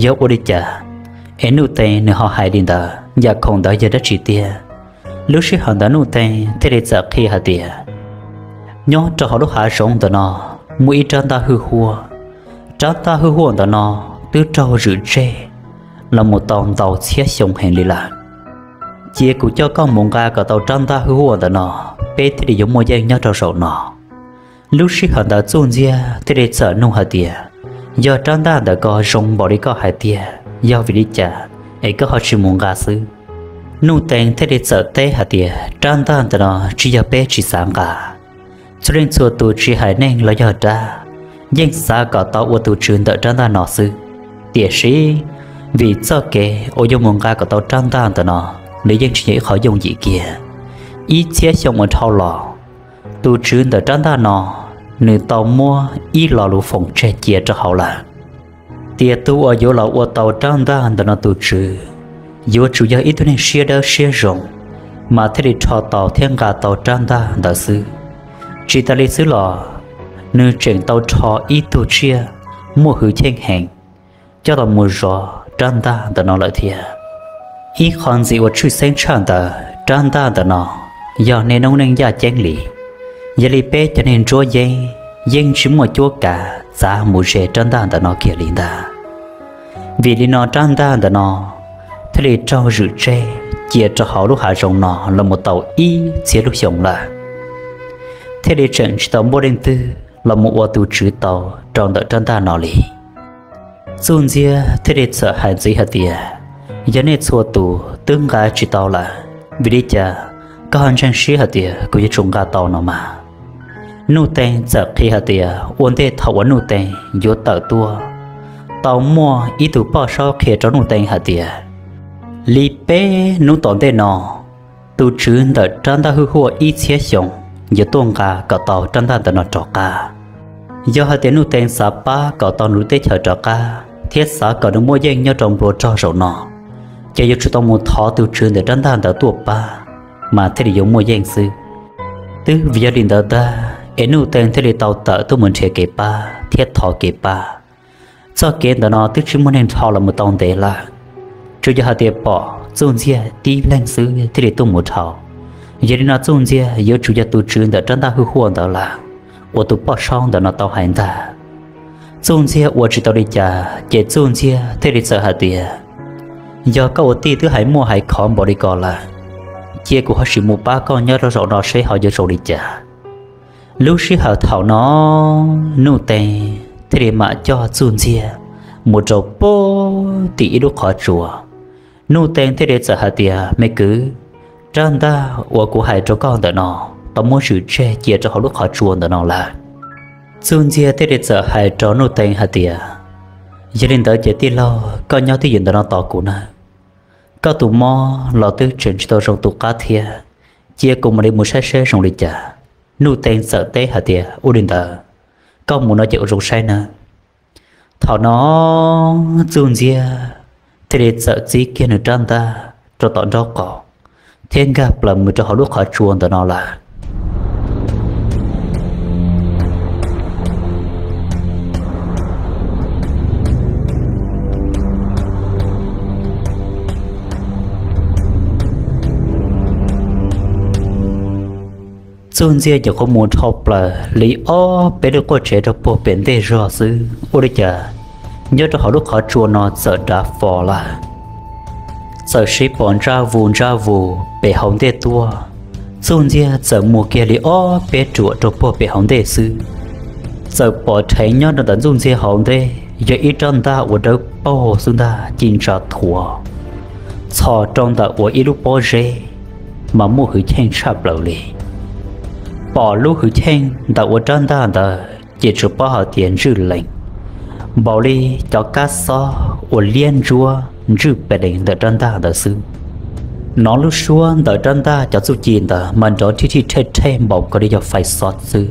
yog ua li cas es Nuj Tees nws ho hais li ntawd, yam khoom ntawd yog dab tsi tiag? Lub sij hawm ntawd Nuj Tees thiaj li txawm qhia hais tias, nyob rau hauv lub hav zoov ntawm no muaj ib rab ntaj hwj huaj. Rab ntaj hwj huaj ntawm no twb raug zwm tseg los mus tau ntau txhiab xyoo heev li lawm. Cia kuv coj koj mus nqa kom tau rab ntaj hwj huaj ntawm no, peb thiaj li yuav muaj yeej nyob rau zaum no. Lub sij hawm ntawd Txuj Ntxiag thiaj li txawm nug hais tias, yog rab ntaj ntawm ko zoo npaum li koj hais tiag, yog vim li cas es koj ho tsis mus nqa xwb? Nuj Tees thiaj li txawm teb hais tias, rab ntaj ntawm no tsis yog peb tsis xav nqa. Txhua leej txhua tus tsis hais neeg los yog dab, yeej xav kom tau ua tus tswv ntawm rab ntaj no xwb. Tiam sis vim txoj kev uas yuav mus nqa kom tau rab ntaj ntawm no, nws yeej tsis yog ib qho yooj yim kiag. Ib txhiab xyoo uas dhau los, tus tswv ntawm rab ntaj no, nws tau muab ib lo lus foom tseg cia rau hauv lawm, tias tus uas yuav los ua tau rab ntaj ntawm no tus tswv, yuav tsum yog ib tug neeg siab dawb siab zoo, mas thiaj li rho tau thiab nqa tau rab ntaj ntawd xwb. Tsis tas li xwb los, nws tseem tau rho ib tug tsiaj muaj hwj chim heev coj los mus zov rab ntaj ntawm no lawm thiab. Ib qho ntxiv uas tshwj xeeb tshaj ntawd, rab ntaj ntawm no yog niaj noob neej yaj ceeb li. Yog li peb cov neeg nruab yeeb yeej tsis muaj cuab kav txav mus ze rab ntaj ntawm no kiag li ntag. Vim li no rab ntaj ntawm no thiaj li raug zwm tseg cia rau hauv lub hav zoov no los mus tau ib txhiab lub xyoo lawm, thiaj li tseem tsis tau muaj leej twg los mus ua tus tswv tau rau ntawm rab ntaj no li. Txuj Ntxiag thiaj li txawm hais ntxiv hais tias, yog nej txhua tus twb nqa tsis tau lawm, vim li cas koj ho ntseeg siab hais tias kuv yuav tsum nqa tau no mas? Nuj Tees txawm qhia hais tias, ua ntej thaum uas Nuj Tees yuav tawm tuaj, tau muaj ib tug poj saub qhia rau Nuj Tees hais tias, li peb hnub tom ntej no, tus tswv ntawm rab ntaj hwj huaj ib txhiab xyoo yuav tuaj nqa kom tau rab ntaj ntawm no rov qab. Yog hais tias Nuj Tees xav pab kom tau nws lub teb chaws rov qab thiab xav kom nws muaj yeej nyob rau nplua rog zaum no, ces yuav tsum tau mus thov tus tswv ntawm rab ntaj ntawd tuaj pab, mas thiaj li yuav muaj yeej xwb. Twb vim yog li ntawd ntag es Nuj Tees thiaj li tau tawm tuaj mus nrhiav kev pab thiab thov kev pab. Txoj kev ntawm no twb tsis muaj neeg dhau los mus tau ntev lawm, tsuas yog hais tias pom Txuj Ntxiag tib leeg xwb thiaj li tuaj mus dhau. Yog li no Txuj Ntxiag yuav tsum yog tus tswv ntawm rab ntaj hwj huaj ntawd lawm, uas tus poj saub ntawm no tau hais ntag. Txuj Ntxiag ua tsis tau li cas ces Txuj Ntxiag thiaj li txawm hais tias, yog koj ua tij twb hais muaj hais khov npaum li ko lawm, cia kuv ho sim mus pab koj nyob rau zaum no seb ho yuav zoo li cas. Lub sij hawm thaum no Nuj Teev thiaj li mam coj Txuj Ntxiag mus rau puag tim ib lub qhov tsua. Nuj Teev thiaj li txawm hais tias, me kwv, rab ntaj uas kuv hais rau koj ntawm no tau muab zwm tseg cia rau hauv lub qhov tsua ntawm no lawm. Txuj Ntxiag thiaj li txawm hais rau Nuj Teev hais tias, yog li ntawd ces tij laug koj nyob twj ywm ntawm no tos kuv nawb. Koj tus mob los twb tseem tsis tau zoo tus qab thiab, cia kuv mam li mus saib seb zoo li cas. Nuj Teev txawm teb hais tias, ua li ntawd, koj mus no ces ua zoo saib nawb. Thaum no Txuj Ntxiag thiaj li txawm txib kiag nws rab ntaj rau tom nraub qaum thiab nkag plaws mus rau hauv lub qhov tsua ntawm no lawm. Txuj Ntxiag ces qhuav mus dhau plaws li ob peb lub quaj tsev rau puag pem ntej zog xwb, ua li cas nyob rau hauv lub qhov tsua no txawm dav fo lawm. Txawm siv pom ntsaj vus ntsaj vus pem hauv ntej tuaj. Txuj Ntxiag txawm mus kiag li ob peb ruam rau puag pem hauv ntej xwb, txawm pom rheev nyob rau ntawm Txuj Ntxiag hauv ntej yog ib rab ntaj uas dawb paug xwb ntag, ci ntsa thuav txhos rau ntawm uas ib lub pob zeb mas muaj hwj chim tshaj plaws li. Pom lub hwj chim ntawm uas rab ntaj ntawd ces tsuas paub hais tias ntswj lees npaum li cov kab xob uas liab ntsuab ntswj pes lees ntawm rab ntaj ntawd xwb. Hnov lub suab ntawm rab ntaj cov txuj ci ntawd mas nrov thij thij rhej rhej npaum nkaus li yog fais xov xwb.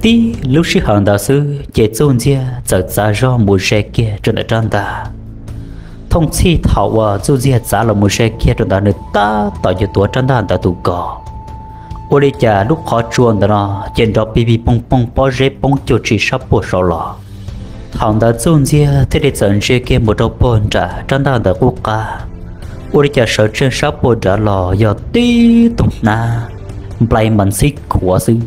Tib lub sij hawm ntawd xwb ces Txuj Ntxiag txawm txav zog mus ze kiag rau ntawm rab ntaj. Thooj txhij thaum uas Txuj Ntxiag txav los mus ze kiag rau ntawd nws tab tom yuav tuav rab ntaj ntawd tus ko, ua li cas lub qhov tsua ntawm no ces nrov pig pig poog poog pob zeb poob cuag tsis sab puag saud los. Thaum ntawd Txuj Ntxiag thiaj li txawm ntsia kiag mus rau puag nram rab ntaj ntawd qub qab, ua li cas sawv tsees sab puag nrad los yog tib tug nab nplai mas ntxhib khuav xwb,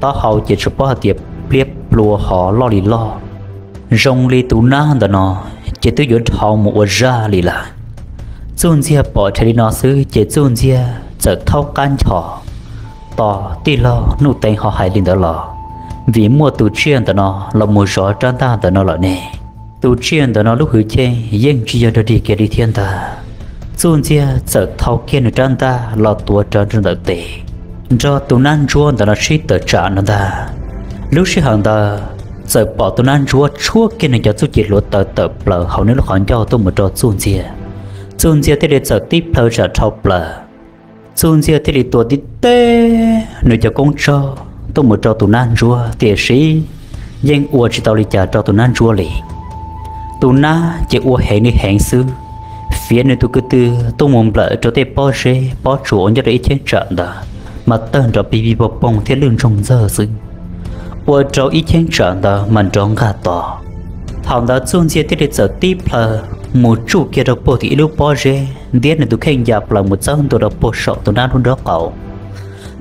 taub hau ces tsuas paub hais tias pliab plua hov loj li loj. Zoo li tus nab ntawm no ces twb yuav dhau mus ua zaj li lawm. Txuj Ntxiag pom rhe li no xwb ces Txuj Ntxiag txawm thaub qab nchos tos tij laug Nuj Teev ho hais li ntawd los, vim muaj tus tsiaj ntawm no los mus zov rab ntaj ntawm no lawm ne. Tus tsiaj ntawm no lub hwj chim yeej tsis yog dog dig kiag li thiab ntag. Txuj Ntxiag txawm thau kiag nws rab ntaj los tuav rawv rau ntawm tes, nrog tus nab ntsuab ntawm no sib tawm tsam no ntag. Lub sij hawm ntawd txawm pom tus nab ntsuab tshuab kiag nws cov txuj ci hluav taws tawm plaws hauv nws lub qhov ncauj tuaj mus rau Txuj Ntxiag. Txuj Ntxiag thiaj li txawm tib plhaw tsam dhau plaws. Txuj Ntxiag thiaj li tua tib teg nws cov koob tsaug tuaj mus rau tus nab ntsuab, tiam sis yeej ua tsis tau li cas rau tus nab ntsuab li. Tus nab ces ua heev li heev xwb, fiav nws tus ko tw tuaj mus nplawm rau tej pob zeb pob tsuas uas nyob rau ib cheeb tsam ntawd, mas tawg nrov pig pig poog poog thiab lwj ntsoog ntxawg xwb, ua rau ib cheeb tsam ntawd mas nrov nqaj to. Thaum ntawd Txuj Ntxiag thiaj li txawm tib plhaw mus tsuj kiag rau puag tim ib lub pob zeb, ntiab nws tus kheej ya plaws mus txawb ntua rau puag saum tus nab lub nraub qaum.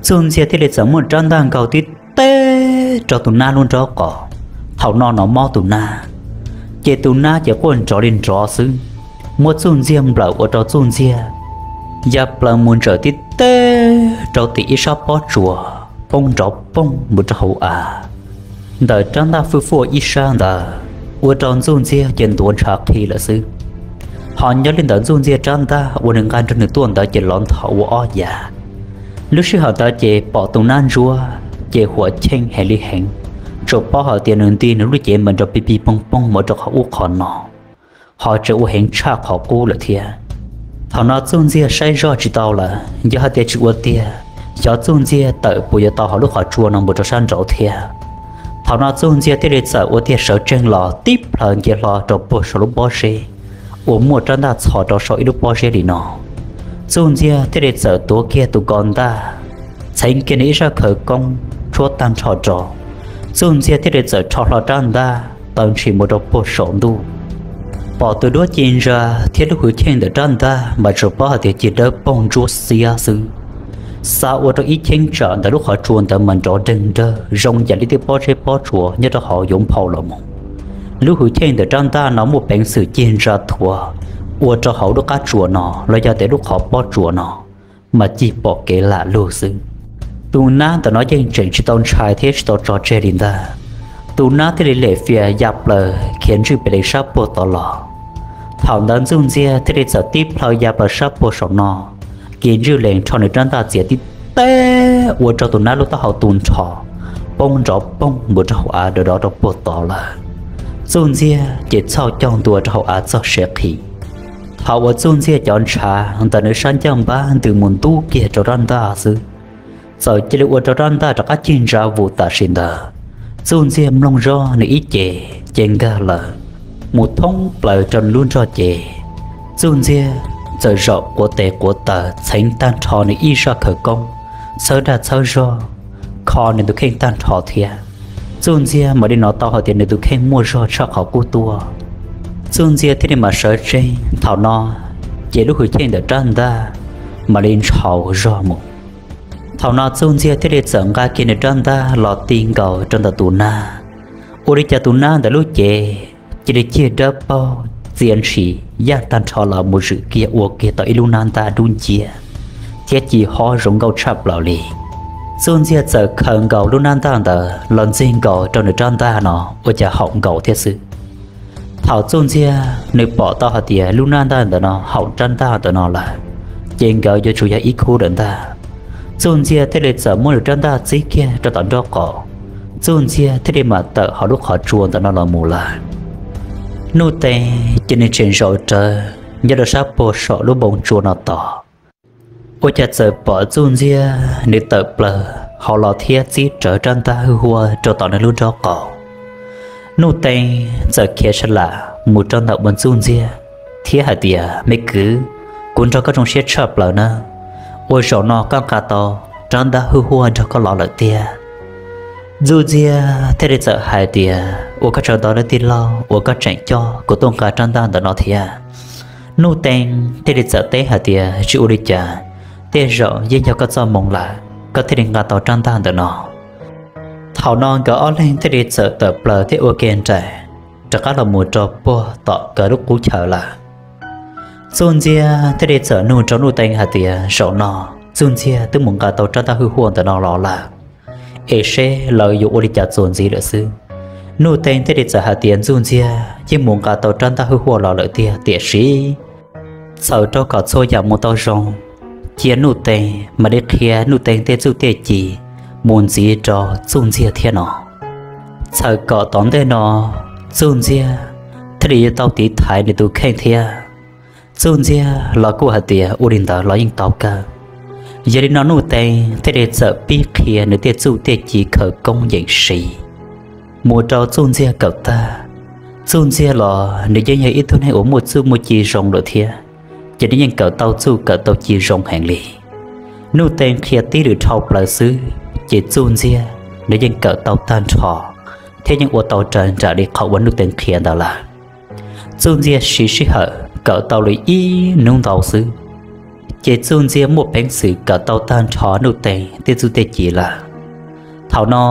Txuj Ntxiag thiaj li txawm muab rab ntaj nkaug tib teg rau tus nab lub nraub qaum. Thaum no hnov mob tus nab, ces tus nab ces quaj nrov li nrov xwb, muab Txuj Ntxiag nplawm ua rau Txuj Ntxiag ya plaws mus ntsawm tib teg rau tim ib sab pob tsuas poob nrov poog mus rau hauv av. Ntawm rab ntaj fwj fuaj ib sab ntawd ua rau Txuj Ntxiag ces ntuav ntshav qhi lawm xwb. Ho nyob li ntawm Txuj Ntxiag rab ntaj uas nws nqa nrog nws tuaj ntawd ces lov nthos ua ob yav. Lub sij hawm ntawd ces pom tus nab ntsuab ces huam cheej heev li heev, tsuas paub hais tias nws nti nws lub cev mas nrov pig pig poog poog mus rau qhov ub qhov no, ho tseem ua heev tshaj qhov qub lawm thiab. Thaum no Txuj Ntxiag saib zoj tsis tau lawm, yog hais tias tsis ua tiag, xyov Txuj Ntxiag tawm puas yuav tau hauv lub qhov tsua no mus rau sab nraud thiab. Thaum no Txuj Ntxiag thiaj li txawm ua tiag sawv tsees los tib plhaw nce hlo rau puag saum lub pob zeb uas muaj rab ntaj txhos rau saum ib lub pob zeb li no. Txuj Ntxiag thiaj li txawm tuav kiag tus ko ntaj, txheev kiag nws ib zaj khawv koob tshuab tag nrho rau. Txuj Ntxiag thiaj li txawm rho hlo rab ntaj taw ntshis mus rau puag saum ntuj. Pom tus duab ci ntsa thiab lub hwj chim ntawm rab ntaj mas tsuas paub hais tias ci dawb paug ntsuab xiab xwb. xa ua rau ib cheeb tsam ntawm lub qhov tsua ntawd mas nrov deeg dawg zoo yam li tej pob zeb pob tsuas nyob rau hauv yuav nphau los mus. Lub hwj chim ntawm rab ntaj no muaj peev xwm cig ntsa thuav ua rau hauv lub qab tsuas no los yog tias lub qhov pob tsuas no mas cig pom kev lam lug xwb. Tus nab ntawm no yeej tseem tsis tau ntshai thiab tsis tau tso tseg li ntag. Tus nab thiaj li lem fias ya plaws khiav ntswj pem lees sab puag tod los. Thaum ntawd Ntxuj Ntxiag thiaj li txawm tib plhaw ya plaws sab puag saum no, khiav ntswj lees rho nws rab ntaj txiav tib teb ua rau tus nab lub taub hau tu nrho, poob nrov poog mus rau hauv av dov dov rau puag tod lawm. Ntxuj Ntxiag ces txhauj caug ntua rau hauv av txog siav qhi. Thaum uas Ntxuj Ntxiag cov ntshav ntawm nws sab ncaj npab ntws mus ntub kiag rau rab ntaj xwb, txawm cia li ua rau rab ntaj rov qab cig ntsa vus tam sim ntawd. Ntxuj Ntxiag mloog zog nws ib ce, ces nkag lawm mus thoob plaws rau nws lub nrog cev. Ntxuj Ntxiag txawm zaum quav tes quav taw txheev tag nrho nws ib zaj khawv koob, txhawb dag txhawb zog, kho nws tus kheej tag nrho thiab. Ntxuj Ntxiag mam li hnov tau hais tias nws tus kheej muaj zog tshaj qhov qub tuaj. Ntxuj Ntxiag thiaj li mam sawv tsees. Thaum no ces lub hwj chim ntawm rab ntaj mam li ntshau zog mus. Thaum no Ntxuj Ntxiag thiaj li txawm nqa kiag nws rab ntaj los ti nkaus rau ntawm tus nab. Ua li cas tus nab ntawm lub cev cia li cig dawb paug txia ntshis yaj tag nrho los mus zwm kiag ua kiag tau ib lub nab ntaj dub nciab thiab ci hob zoo nkauj tshaj plaws li. Ntxuj Ntxiag txawm khaws nkaus lub nab ntaj ntawd los ntxig nkaus rau nws rab ntaj no ua cas haum nkaus thiab xwb. Thaum Ntxuj Ntxiag nws pom tau hais tias lub nab ntaj ntawm no haum rab ntaj ntawm no lawm, ces nkawd yuav tsum yog ib khub lawm ntag. Ntxuj Ntxiag thiaj li txawm muab nws rab ntaj txib kiag rau tom nraub qaum. Ntxuj Ntxiag thiaj li mam tawm hauv lub qhov tsua ntawm no los mus lawm. Nuj Tees ces nws tseem zaum rawv nyob rau sab puag saum lub npoo tsua no tos. Ua cas txawm pom Ntxuj Ntxiag nws tawm plaws hauv los thiab txib rawv rab ntaj hwj huaj rau tom nws lub nraub qaum. Nuj Tees txawm khiav sa lam mus rau ntawm uas Ntxuj Ntxiag thiab hais tias, Me kwv, kuv nrog koj zoo siab tshaj plaws na, ua zaum no koj nqa tau rab ntaj hwj huaj nrog koj los lawm tiag. Ntxuj Ntxiag thiaj li txawm hais tias, Ua koj tsaug ntau nawb tij laug uas koj tseem coj kuv tuaj nqa rab ntaj ntawm no thiab. Nuj Tees thiaj li txawm teb hais tias, Tsis ua li cas, tej zaum yeej yog koj txoj hmoo lawm koj thiaj li nqa tau rab ntaj ntawm no. Thaum no nkawd ob leeg thiaj li txawm tawm plaws thiab ua ke nraim rov qab los mus rau puag tom nkawd lub qub chaw lawm. Ntxuj Ntxiag thiaj li txawm nug rau Nuj Tees hais tias, Zaum no Ntxuj Ntxiag twb mus nqa tau rab ntaj hwj huaj ntawm no los lawm, es seb lawv yuav ua li cas txuas ntxiv lawm xwb. Nuj Tees thiaj li txawm hais tias, Ntxuj Ntxiag yeej mus nqa tau rab ntaj hwj huaj los lawm tiag, tiam sis txhawm rau kom txhua yam mus tau zoo, cia Nuj Tees mam li qhia Nuj Tees tej txuj tej ci mus ntxiv rau Ntxuj Ntxiag thiab no. Txhawm kom tom ntej no Ntxuj Ntxiag thiaj li yuav tau tiv thaiv nws tus kheej thiab. Ntxuj Ntxiag los kuj hais tias, Ua li ntawd los yeej tau kawg. Yog li no Nuj Tees thiaj li txawm pib qhia nws tej txuj tej ci khawv koob yeem siv mus rau Ntxuj Ntxiag kawm tag. Ntxuj Ntxiag los nws yeej yog ib tug neeg uas muaj txuj muaj ci zoo lawm thiab, ces nws yeej kawm tau txuj kawm tau ci zoo heev li. Nuj Tees qhia tib lwm dhau plaws xwb ces Ntxuj Ntxiag nws yeej kawm tau tag nrho thiab yeej ua tau raws nraim li qhov uas Nuj Tees qhia ntawd lawm. Ntxuj Ntxiag siv sij hawm kawm tau li ib hnub ntau xwb, ces Ntxuj Ntxiag muaj peev xwm kawm tau tag nrho Nuj Tees tej txuj tej ci lawm. Thaum no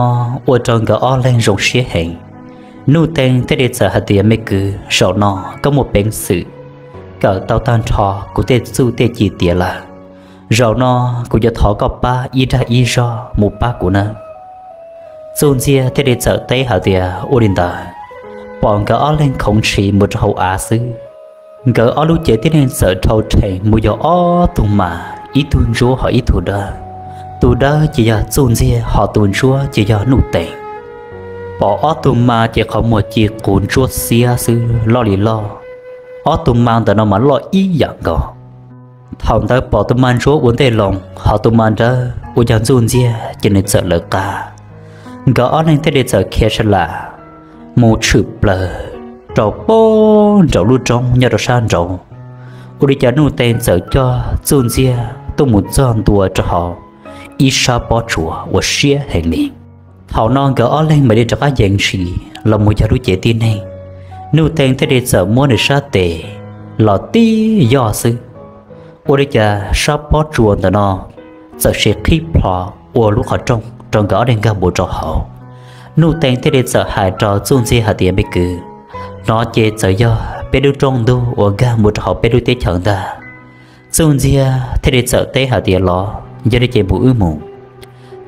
ua rau nkawd ob leeg zoo siab heev. Nuj Tees thiaj li txawm hais tias, Me kwv, zaum no koj muaj peev xwm kawm tau tag nrho kuv tej txuj tej ci tiav lawm. Zaum no kuv yuav thov koj pab ib dag ib zog mus pab kuv nawb. Ntxuj Ntxiag thiaj li txawm teb hais tias, Ua li ntawd. Pom nkawd ob leeg khoov ntshis mus rau hauv av xwb, nkawd ob lub cev tib neeg txawm dhau rhees mus yog ob tug mas, ib tug ntsuab ho ib tug dawb. Tus dawb ces yog Ntxuj Ntxiag ho tus ntsuab ces yog Nuj Tees. Pom ob tug mas ces qhov muag ci qus ntsuab xiab xwb, loj li loj. Ob tug mas ntawm no mas loj ib yam nkaus. Thaum ntawd pom tus mas ntsuab ua ntej loo ho tus mas dawb uas yog Ntxuj Ntxiag ces nws txawm lawv qab. Nkawd ob leeg thiaj li txawm khiav sa lam mus tshwm plaws rau puag nraum lub roob nyob rau sab nraud. Ua li cas Nuj Tees txawm coj Ntxuj Ntxiag tuaj mus txog ntua rau hauv ib sab pob tsuas uas siab heev li. Thaum no nkawd ob leeg mam li rov qab yees ntshis los mus yog lub cev tib neeg. Nuj Tees thiaj li txawm muab nws sab tes los tib yoj xwb, ua li cas sab pob tsuas ntawm no txawm sis qhib plho ua lub qhov rooj rau nkawd ob leeg nkag mus rau hauv. Nuj Teej thiaj li txawm hais rau Txuj Ntxiag hais tias, Me kwv, no ces txawm yog peb lub rooj ntug uas nkag mus rau hauv peb lub teb chaws ntag. Txuj Ntxiag thiaj li txawm teb hais tias, Los yog li ces mus wb mus.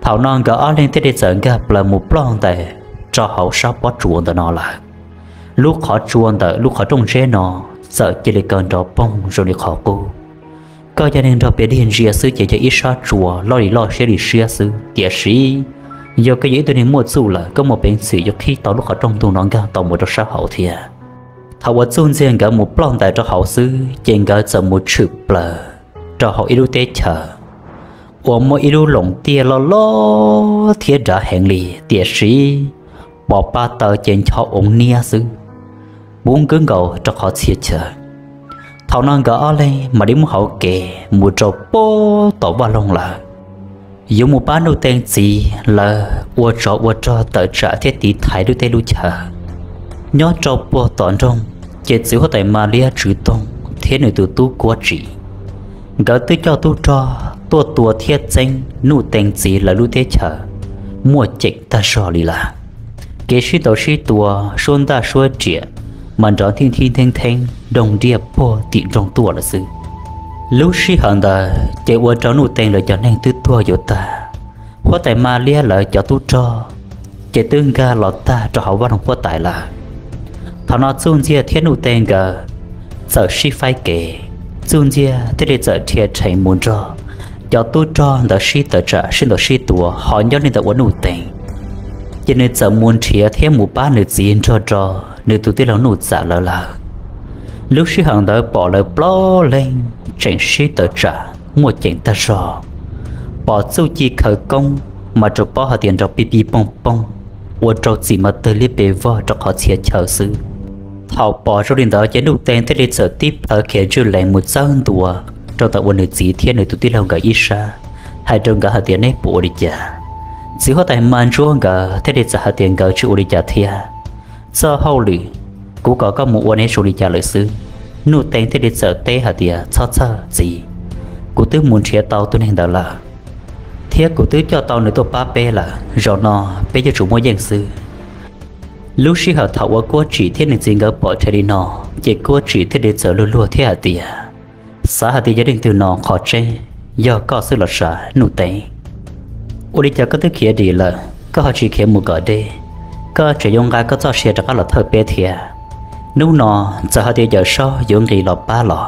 Thaum no nkawd ob leeg thiaj li txawm nkag plaws mus ploj ntais rau hauv sab pob tsuas ntawm no lawm. Lub qhov tsua ntawm lub qhov rooj ntseb no txawm cia li kaw nrov poog zoo li qhov qub. Koj yog neeg nrog peb dig ntsia xwb ces yog ib sab tsua loj li loj siab li siab xwb, tiam sis yog koj yog ib tug neeg muaj txuj lawm, koj muaj peev xwm yuav qhib tau lub qhov rooj ntug no nkag tau mus rau sab hauv thiab. Thaum uas Txuj Ntxiag nkawd mus ploj ntais rau hauv xwb ces nkawd txawm mus tshwm plaws rau hauv ib lub teb chaws uas muaj ib lub loos tiaj loj loj thiab dav heev li, tiam sis pov pa taws ces ncho oov niab xwb, puv nkaus rau qhov txhia chaw. Thaum no nkawd ob leeg mam li muab hauv kev mus rau puag tom vaj loog lawm, yuav mus pab Nuj Teej txiv lawv ua tsov ua rog tawm tsam thiab tiv thaiv lub teb lub chaw. Nyob rau puag tom nroog ces txiv huab tais Mas Liab Tswv Toog thiab nws tus tub Kuab Tsim, nkawd twb coj tub rog tuaj tua thiab txeeb Nuj Teej txiv lawv lub teb chaws muaj ceem tag zog li lawm. Kev sib ntaus sib tua, suab ntaj suab riam mas nrov nthij nthij ntheeb ntheeb doog diaj puag tim nroog tuaj lawm xwb. Lub sij hawm ntawd ces ua rau Nuj Teej lawv cov neeg twb tuag yuav tag, huab tais Mas Liab lawv cov tub rog ces twb nkag los tag rau hauv vaj loog huab tais lawm. Thaum no Txuj Ntxiag thiab Nuj Teej nkawd txawm sib faib kev, Txuj Ntxiag thiaj li txawm rhia rhees mus nrog cov tub rog ntawd sib tawm tsam sib ntaus sib tua, ho nyob li ntawm ua Nuj Teej ces nws txawm mus nrhiav thiab mus pab nws txiv nrog rau nws tus tij laug Nuj Txam lawv lawm. Lub sij hawm ntawd pom lawv plaub leeg tseem sib tawm tsam muaj ceem tag zog, pom txuj ci khawv koob mas tsuas paub hais tias nrov pij pij pooj pooj, ua rau txim mas tawg liab pes vog rau qhov txhia chaw xwb. Thaum pom zoo li ntawd ces Nuj Teej thiaj li txawm tib plhaw khiav ntswj lees mus txawb ntua rau ntawm ua nws txiv thiab nws tus tij laug nkawd ib sab, hais rau nkawd hais tias, Neb puas ua li cas? Txiv huab tais Mas Ntsuab nkawd thiaj li txawm hais tias nkawd tsis ua li cas thiab. Txoj hauj lwm kuv kom koj mus ua neb zoo li cas lawm xwb. Nuj Teej thiaj li txawm teb hais tias, Txhob txhawj txiv, kuv twb mus nrhiav tau tus neeg ntawd lawm, thiab kuv twb coj tau nws tuaj pab peb lawm. Zaum no peb yuav tsum muaj yeej xwb. Lub sij hawm thaum uas Kuab Tsim thiab nws txiv nkawd pom dheev li no, ces Kuab Tsim thiaj li txawm luag luag thiab hais tias, Xav hais tias yog leej twg no? Qhov tseeb yog koj xwb los sav, Nuj Teej? Ua li cas koj twb khiav dim lawm koj ho tsis khiav mus kom deb, koj tseem yuav nqa koj txoj sia rov qab los thawj peb thiab? Hnub no txawm hais tias Yawm Saub yuav nqis los pab los,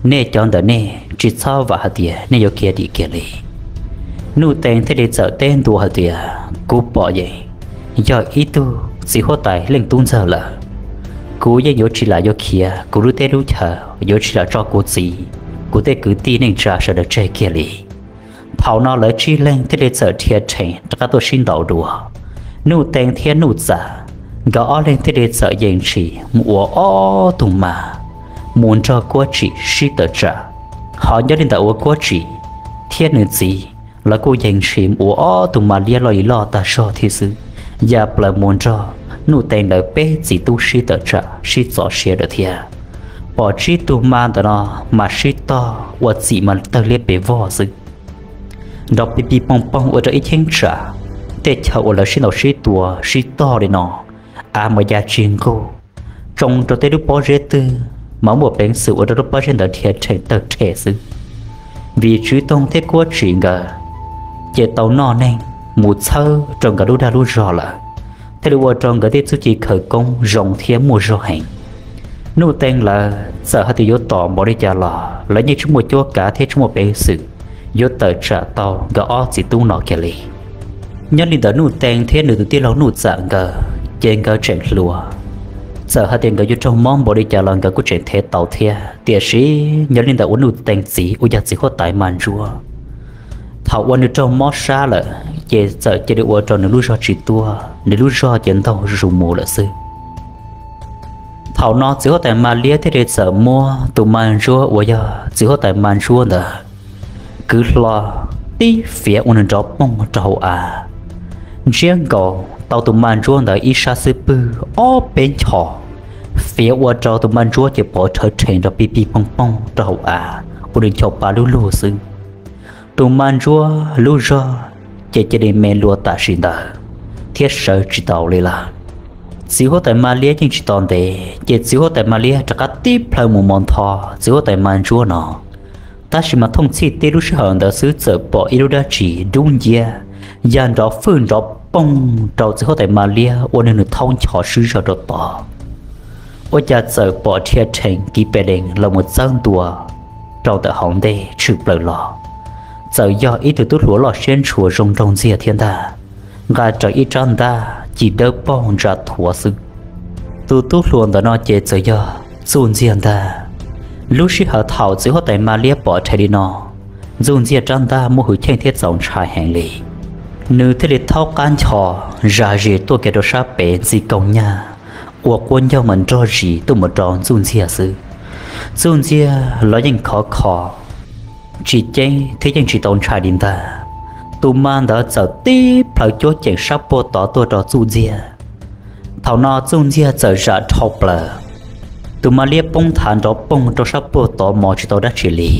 nej cov ntawm nej tsis txhob vam hais tias nej yuav khiav dim kiag li. Nuj Teej thiaj li txawm teb ntua hais tias, Kuv pom yeej yog ib tug txiv huab tais leej tub ntxawg lawm. Kuv yeej yuav tsis lam yuav khiav kuv lub teb lub chaw, yuav tsis lam tso kuv txiv, kuv tej kwv tij neej tsa sawv daws tseg kiag li. Thaum no lawv tsib leeg thiaj li txawm rhia rhees rov qab tuaj sib ntaus dua. Nuj Teej thiab Nuj Txam nkawd ob leeg thiaj li txawm yees ntshis mus ua ob tug mas, mus nrog Kuab Tsim sib tawm tsam. Ho nyob li ntawm ua Kuab Tsim thiab nws txiv, lawv kuj yees ntshis mus ua ob tug mas liab loj li loj tag zog thiab xwb, ya plaws mus nrog Nuj Teej lawv peb txiv tub sib tawm tsam sib txov siab lawm thiab. Pom tsib tug mas ntawm no mas sib tog ua txim mas tawg liab pes vog xwb. Nrov pij pij pooj pooj ua rau ib cheeb tsam, tej chaw uas lawv sib ntaus sib tua sib tog li no, av mas ya tsis nqug, tsoo rau tej lub pob zeb twg mas muaj peev xwm ua rau lub pob zeb ntawd dhia rhees tawg rhe xwb. Vim Tswv Toog thiab Kuab Tsim nkawd ces tau noj neeg mus txhawb rau nkawd lub dag lub zog lawm, thiaj li ua rau nkawd tej txuj ci khawv koob zoo thiab muaj zog heev. Nuj Teej lawv txawm hais tias yuav tom npaum li cas los lawv yeej tsis muaj cuab kav thiab tsis muaj peev xwm yuav tawm tsam tau nkawd ob txiv tub no kiag li. Nyob li ntawm Nuj Teej thiab nws tus tij laug Nuj Txam nkawd ces nkawd tseem hluas, txawm hais tias nkawd yuav raug mob npaum li cas los nkawd kuj tseem thev tau thiab. Tiam sis nyob li ntawm ua Nuj Teej txiv uas yog txiv huab tais Mas Ntsuab, thaum uas nws raug mob sab lawm ces txawm cia li ua rau nws lub zog tsis tuaj, nws lub zog ces ntaug zus mus lawm xwb. Thaum no txiv huab tais Mas Liab thiaj li txawm muab tus Mas Ntsuab uas yog txiv huab tais Mas Ntsuab ntawd kwv hlo tib fiav ua nws nrov poog rau hauv av, ntsiab nkaus tau tus Mas Ntsuab ntawd ib sab xub pwg ob peb nchos, fiav ua rau tus Mas Ntsuab ces pov rhawv rhees nrov pij pij pooj pooj rau hauv av ua nws ncho pa lug lug xwb. Tus ma ntsuab lub zog ces cia li me lua tam sim ntawd thiab sawv tsis tau li lawm. Txiv huab tais ma liab yeej tsis tos ntev ces txiv huab tais ma liab rov qab tib plhaw mus mos nthos txiv huab tais ma ntsuab no. Tab sis mas thooj txhij tib lub sij hawm ntawd xwb txawm pom ib lub dab tsi dub nciab ya nrov fwj nrov poog rau txiv huab tais ma liab ua nws nws thaub nchos swb zog rau tod. Ua cas txawm pom rhia rhees kiv pes dees los mus txawb ntua rau ntawm hauv ntej tshwm plaws los, txawm yog ib tug tub hluas loj siab ntshua zoo nraug ntxiag thiab ntag, nqa raws ib rab ntaj ci dawb paug ntsa thuav xwb. Tus tub hluas ntawm no ces txawm yog Txuj Ntxiag ntag. Lub sij hawm thaum txiv huab tais ma liab pom rhe li no, Txuj Ntxiag rab ntaj muaj hwj chim thiab txaus ntshai heev li. Nws thiaj li thaub qab nchos zam zis tuaj kiag rau sab pem ntxi kaug nyaj, ua quab ncaug mas nrog zis tuaj mus rau Txuj Ntxiag xwb. Txuj Ntxiag los yeej khov kho tsis ceeb thiab yeej tsis tau ntshai li ntag. Tus ma ntawd txawm tib plhaw cuab ceem sab puag tod tuaj rau Txuj Ntxiag. Thaum no Txuj Ntxiag txawm zam dhau plaws, tus ma liab poob thav nrov poog rau sab puag tod mos tsis tau dab tsi li.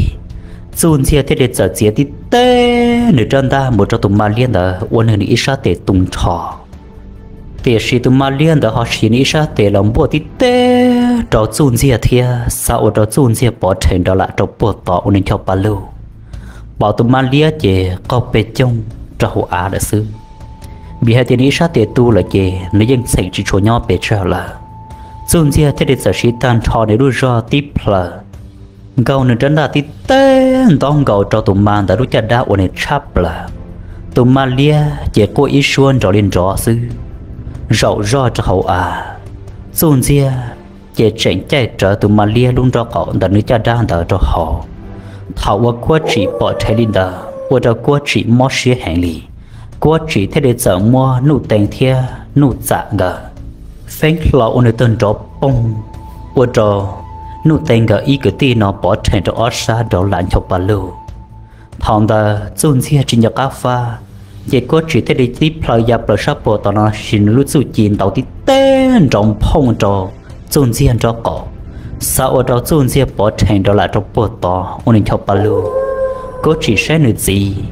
Txuj Ntxiag thiaj li txawm txiav tib teg nws rab ntaj mus rau tus ma liab ntawd ua nws nws ib sab tes tu nrho. Tiam sis tus ma liab ntawd ho siv nws ib sab tes los npuaj tib teg rau Txuj Ntxiag thiab xav ua rau Txuj Ntxiag pov rhees nrov lam rau puag tod ua nws ncho pa lug. Pom tus ma liab ces qaug pes coog rau hauv av lawm xwb, vim hais tias nws ib sab tes tu lawm ces nws yeej txheem tsis tshua nyob pes tsawg lawm. Txuj Ntxiag thiaj li txawm siv tag nrho nws lub zog tib plhaw nkaug nws rab ntaj tib teg ntaub nkaus rau tus ma ntawd lub caj dab ua nws tshab plaws. Tus ma liab ces quaj ib suab nrov li nrov xwb, zaum zog rau hauv av. Txuj Ntxiag ces tseem caij rawv tus ma liab lub nraub qaum ntawm nws caj dab ntawd rau hauv. Thaum uas Kuab Tsim pom rhe li ntawd ua rau Kuab Tsim mob siab heev li. Kuab Tsim thiaj li txawm muab Nuj Teev thiab Nuj Txam nkawd feeb hlo ua nws tawg nrov poog, ua rau Nuj Teev nkawd ib kwv tij no pov rhees rau ob sab rau lam ncho pa lug. Thaum ntawd Txuj Ntxiag tsis nco qab fab, ces Kuab Tsim thiaj li tib plhaw ya plaws sab puag tom no siv nws lub txuj ci ntaus tib teg nrov nphooj rau Txuj Ntxiag nraub qaum, xav ua rau Txuj Ntxiag pov rhees rau lam rau puag tod ua nws ncho pa lug. Kuab Tsim saib nws txiv,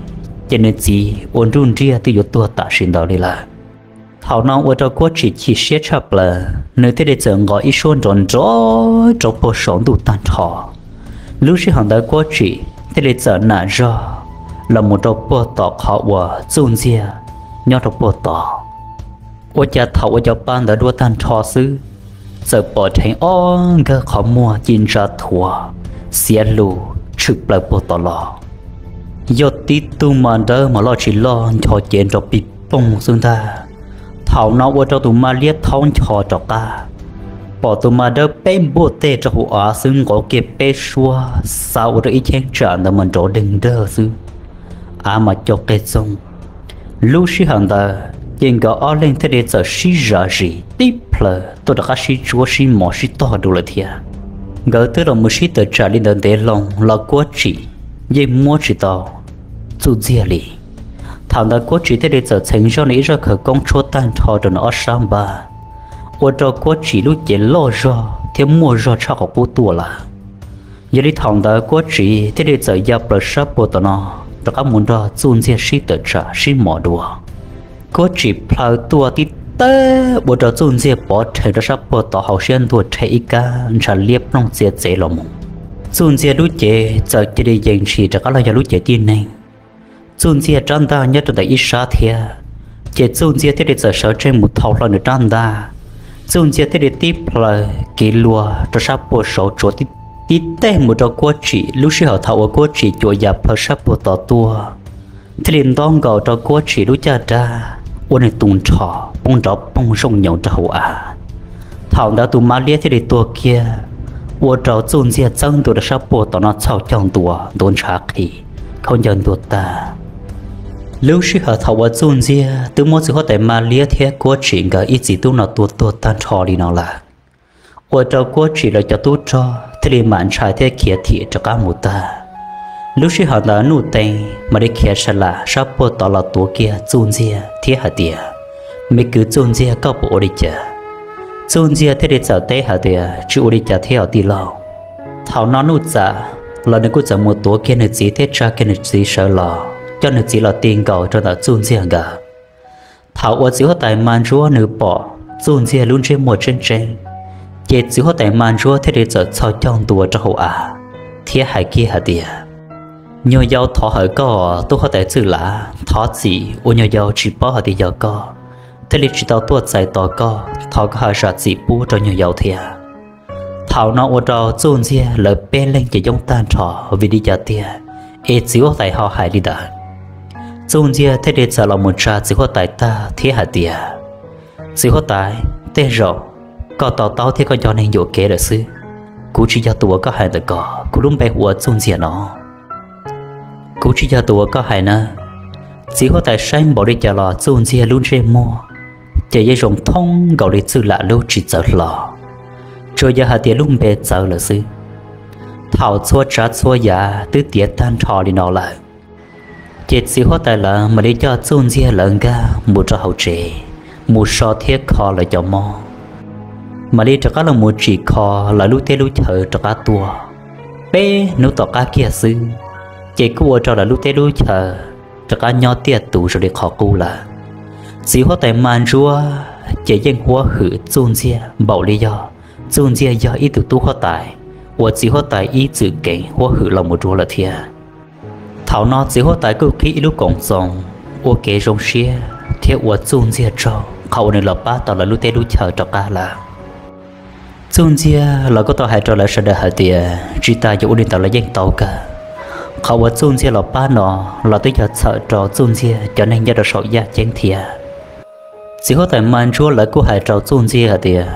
ces nws txiv ua nruj nriaj twb yuav tuag tam sim ntawd li lawm. Thaum no ua rau Kuab Tsim chim siab tshaj plaws, nws thiaj li txawm nqos ib suab nrov nrov rau puag saum ntuj tag nrho. Lub sij hawm ntawd Kuab Tsim thiaj li txawm nam zog los mus rau puag tom qhov uas Txuj Ntxiag nyob rau puag tod. Ua cas thaum uas cov pa ntawd dua tag nrho xwb, txawm pom dheev ob nkawg qhov muag ci ntsa thuav, xiav lus tshwm plaws puag tod los. Yog tib tug ma dawb mas loj tsis loj ncho cev nrov pig poog xwb ntag. Thaum no ua rau tus ma liab thaub ncho rov qab, pom tus ma dawb peb npuaj tej rau hauv av xwb nqov kiag peb suab xav ua rau ib cheeb tsam ntawd mas nrov deeg dawg xwb, av mas co qeg txoog. Lub sij hawm ntawd ces nkawd ob leeg thiaj li txawm sib zam zis tib plhaw tuaj rov qab sib tsuab sib mos sib tog dua lawm thiab. Nkawd twb los mus sib tawm tsam li ntawd ntev loo los Kuab Tsim yeej muab tsis tau Txuj Ntxiag li. Thaum ntawd Kuab Tsim thiaj li txawm txheev zoj nws ib zaj khawv koob tshuab tag nrho rau nws ob sab npab, ua rau Kuab Tsim lub cev loj zog thiab muaj zog tshaj qhov qub tuaj lawm. Yog li thaum ntawd Kuab Tsim thiaj li txawm ya plaws sab puag tom no rov qab mus nrog Txuj Ntxiag sib tawm tsam sib mos dua. Kuab Tsim plhaw tuaj tib teg ua rau Txuj Ntxiag pov rhees rau sab puag tod hauv siab ntuag rhe ib kab ntshav liab ploog txiav txev los mus. Txuj Ntxiag lub cev txawm cia li yees ntshis rov qab los yog lub cev tib neeg. Txuj Ntxiag rab ntaj nyob rau ntawm ib sab thiab, ces Txuj Ntxiag thiaj li txawm sawv tsees mus thau hlo nws rab ntaj. Txuj Ntxiag thiaj li tib plhaw kiv lua rau sab puag saud tsuav tib teg mus rau Kuab Tsim. Lub sij hawm thaum uas Kuab Tsim cuam ya plhaw sab puag tod tuaj, thiaj li ntaub nkaus rau Kuab Tsim lub caj dab ua nws tu nrho poob nrov poog zooj nyoos rau hauv av. Thaum ntawd tus ma liab thiaj li tuag kiag, ua rau Txuj Ntxiag txawb ntua rau sab puag tom no txhaum caug ntua ntuav ntshav qhi, khaub ncaws ntuag tag. Lub sij hawm thaum uas Txuj Ntxiag twb muab txiv huab tais ma liab thiab Kuab Tsim nkawd ib txiv tub no tua tuag tag nrho li no lawm, ua rau Kuab Tsim lawv cov tub rog thiaj li mam ntshai thiab khiav thim rov qab mus tag. Lub sij hawm ntawd Nuj Teev mam li khiav sa lam sab puag tod los tuav kiag Txuj Ntxiag thiab hais tias, me kwv Txuj Ntxiag, koj puas ua li cas? Txuj Ntxiag thiaj li txawm teb hais tias, tsis ua li cas thiab os tij laug. Thaum no Nuj Txam los nws kuj txawm mus tuav kiag nws txiv thiab tsa kiag nws txiv sawv los coj nws txiv los ti nkaus rau ntawm Txuj Ntxiag nkawd. Thaum uas txiv huab tais Mas Ntsuab nws pom Txuj Ntxiag lub ntsej muag tseeb tseeb, ces txiv huab tais Mas Ntsuab thiaj li txawm txhos caug ntua rau hauv av thiab hais kiag hais tias, Nyuag yau, thov hawm koj, tub huab tais Txwj Lav, thov txim uas nyuag yau tsis paub hais tias yog koj thiaj li tsis tau tuaj txais tos koj, thov koj ho zam txim pub rau nyuag yau thiab. Thaum no ua rau Txuj Ntxiag lawv peb leeg ces yoob tag nrho vim li cas tiag es txiv huab tais ho hais li ntawd. Txuj Ntxiag thiaj li txawm los mus tsa txiv huab tais tag thiab hais tias, Txiv huab tais, tej zaum koj to taub thiab koj nco neeg yuam kev lawm xwb. Kuv tsis yog tus uas koj hais ntawm ko, kuv lub npe hu ua Txuj Ntxiag no. Kuv tsis yog tus uas koj hais na. Txiv huab tais saib npaum li cas los Txuj Ntxiag lub ntsej muag ces yeej zoo thoob nkaus li Txwj Lam lub tsis txawv hlo, tsuas yog hais tias lub npe txawv lawm xwb. Thaum txhua tsav txhua yam twb tiav tag nrho li no lawm, ces txiv huab tais lawv mam li coj Txuj Ntxiag lawv nkag mus rau hauv tsev, mus so thiab kho lawv cov mob, mam li rov qab los mus tsim kho lawv lub teb lub chaw rov qab tuaj. Peb hnub tom qab kiag xwb, ces kuj ua rau lawv lub teb lub chaw rov qab nyob tiaj tus zoo li qhov qub lawm. Txiv huab tais Mas Ntsuab ces yeej huab hwm Txuj Ntxiag npaum li yog Txuj Ntxiag yog ib tug tub huab tais uas txiv huab tais ib txwm keev huab hwm los mus dua lawm thiab. Thaum no txiv huab tais kuj qhib ib lub koom txoos ua kev zoo siab thiab ua Txuj Ntxiag tsaug qhov uas nws los pab tau lawv lub teb lub chaw rov qab lawm. Txuj Ntxiag los kuj tau hais rau lawv sawv daws hais tias tsis tas yuav ua li ntawd los yeej tau kawg. Qhov uas Txuj Ntxiag los pab no los twb yog txhawm rau Txuj Ntxiag cov neeg nyob rau saum yaj ceeb thiab. Txiv huab tais Mas Ntsuab lawv kuj hais rau Txuj Ntxiag hais tias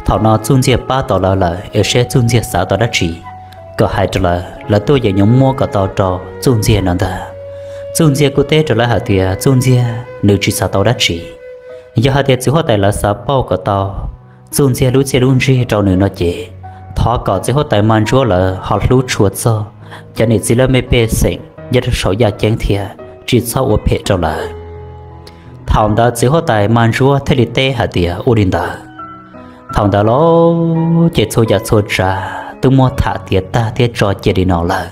thaum no Txuj Ntxiag pab tau lawv lawm es seb Txuj Ntxiag xav tau dab tsi kom hais rau lawv, lawv tuaj yeem yuav muab kom tau rau Txuj Ntxiag no ntag. Txuj Ntxiag kuj teb rau lawv hais tias Txuj Ntxiag nws tsis xav tau dab tsi. Yog hais tias txiv huab tais lawv xav pauj kom tau Txuj Ntxiag lub txiaj lub ntsig rau nws no ces thov kom txiv huab tais Mas Ntsuab lawv ho hlub tshua txog cov niam txiv laj mej pej xeem nyob rau saum yaj ceeb thiab tsis txhob ua phem rau lawv. Thaum ntawd txiv huab tais Mas Ntsuab thiaj li teb hais tias ua li ntawd. Thaum ntawd los ces txhua yam txhua tsav twb muab tham tiav tag thiab tso cia li no lawm.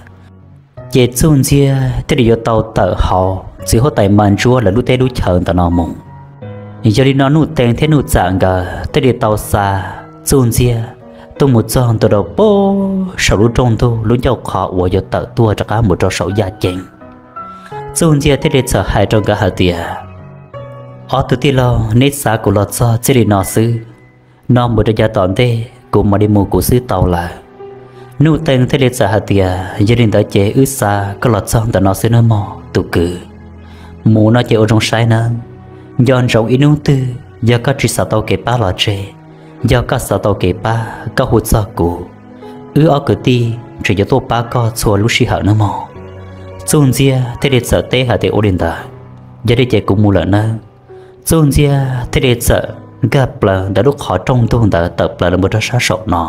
Ces Txuj Ntxiag thiaj li yuav tau tawm hauv txiv huab tais Mas Ntsuab lawv lub teb lub chaw ntawm no mus. Yog li no Nuj Tees thiab Nuj Txam nkawd thiaj li tau xa Txuj Ntxiag tuaj mus txog ntua rau pem saum lub rooj ntug lub ncauj qhov uas yuav tawm tuaj rov qab mus rau saum yaj ceeb. Txuj Ntxiag thiaj li txawm hais rau nkawd hais tias, Ob tug tij laug, neb xa kuv los txog txij li no xwb, no mus rau yav tom ntej kuv mam li mus kuv xwb tau lawm. Nuj Tees thiaj li txawm hais tias, Yog li ntawd ces wb xa koj los txog ntawm no xwb nawb mog tus kwv. Mus no ces ua zoo saib nawb, nco ntsoov ib hnub twg yog koj tsis xav tau kev pab los tseg, yog koj xav tau kev pab koj hu txog kuv, wb ob kwv tij tseem yuav tuaj pab koj txhua lub sij hawm nawb mog. Txuj Ntxiag thiaj li txawm teb hais tias ua li ntawd, yog li ces kuv mus lawm nawb. Txuj Ntxiag thiaj li txawm nkag plaws ntawm lub qhov rooj ntug ntawd tawm plaws los mus rau sab saum no.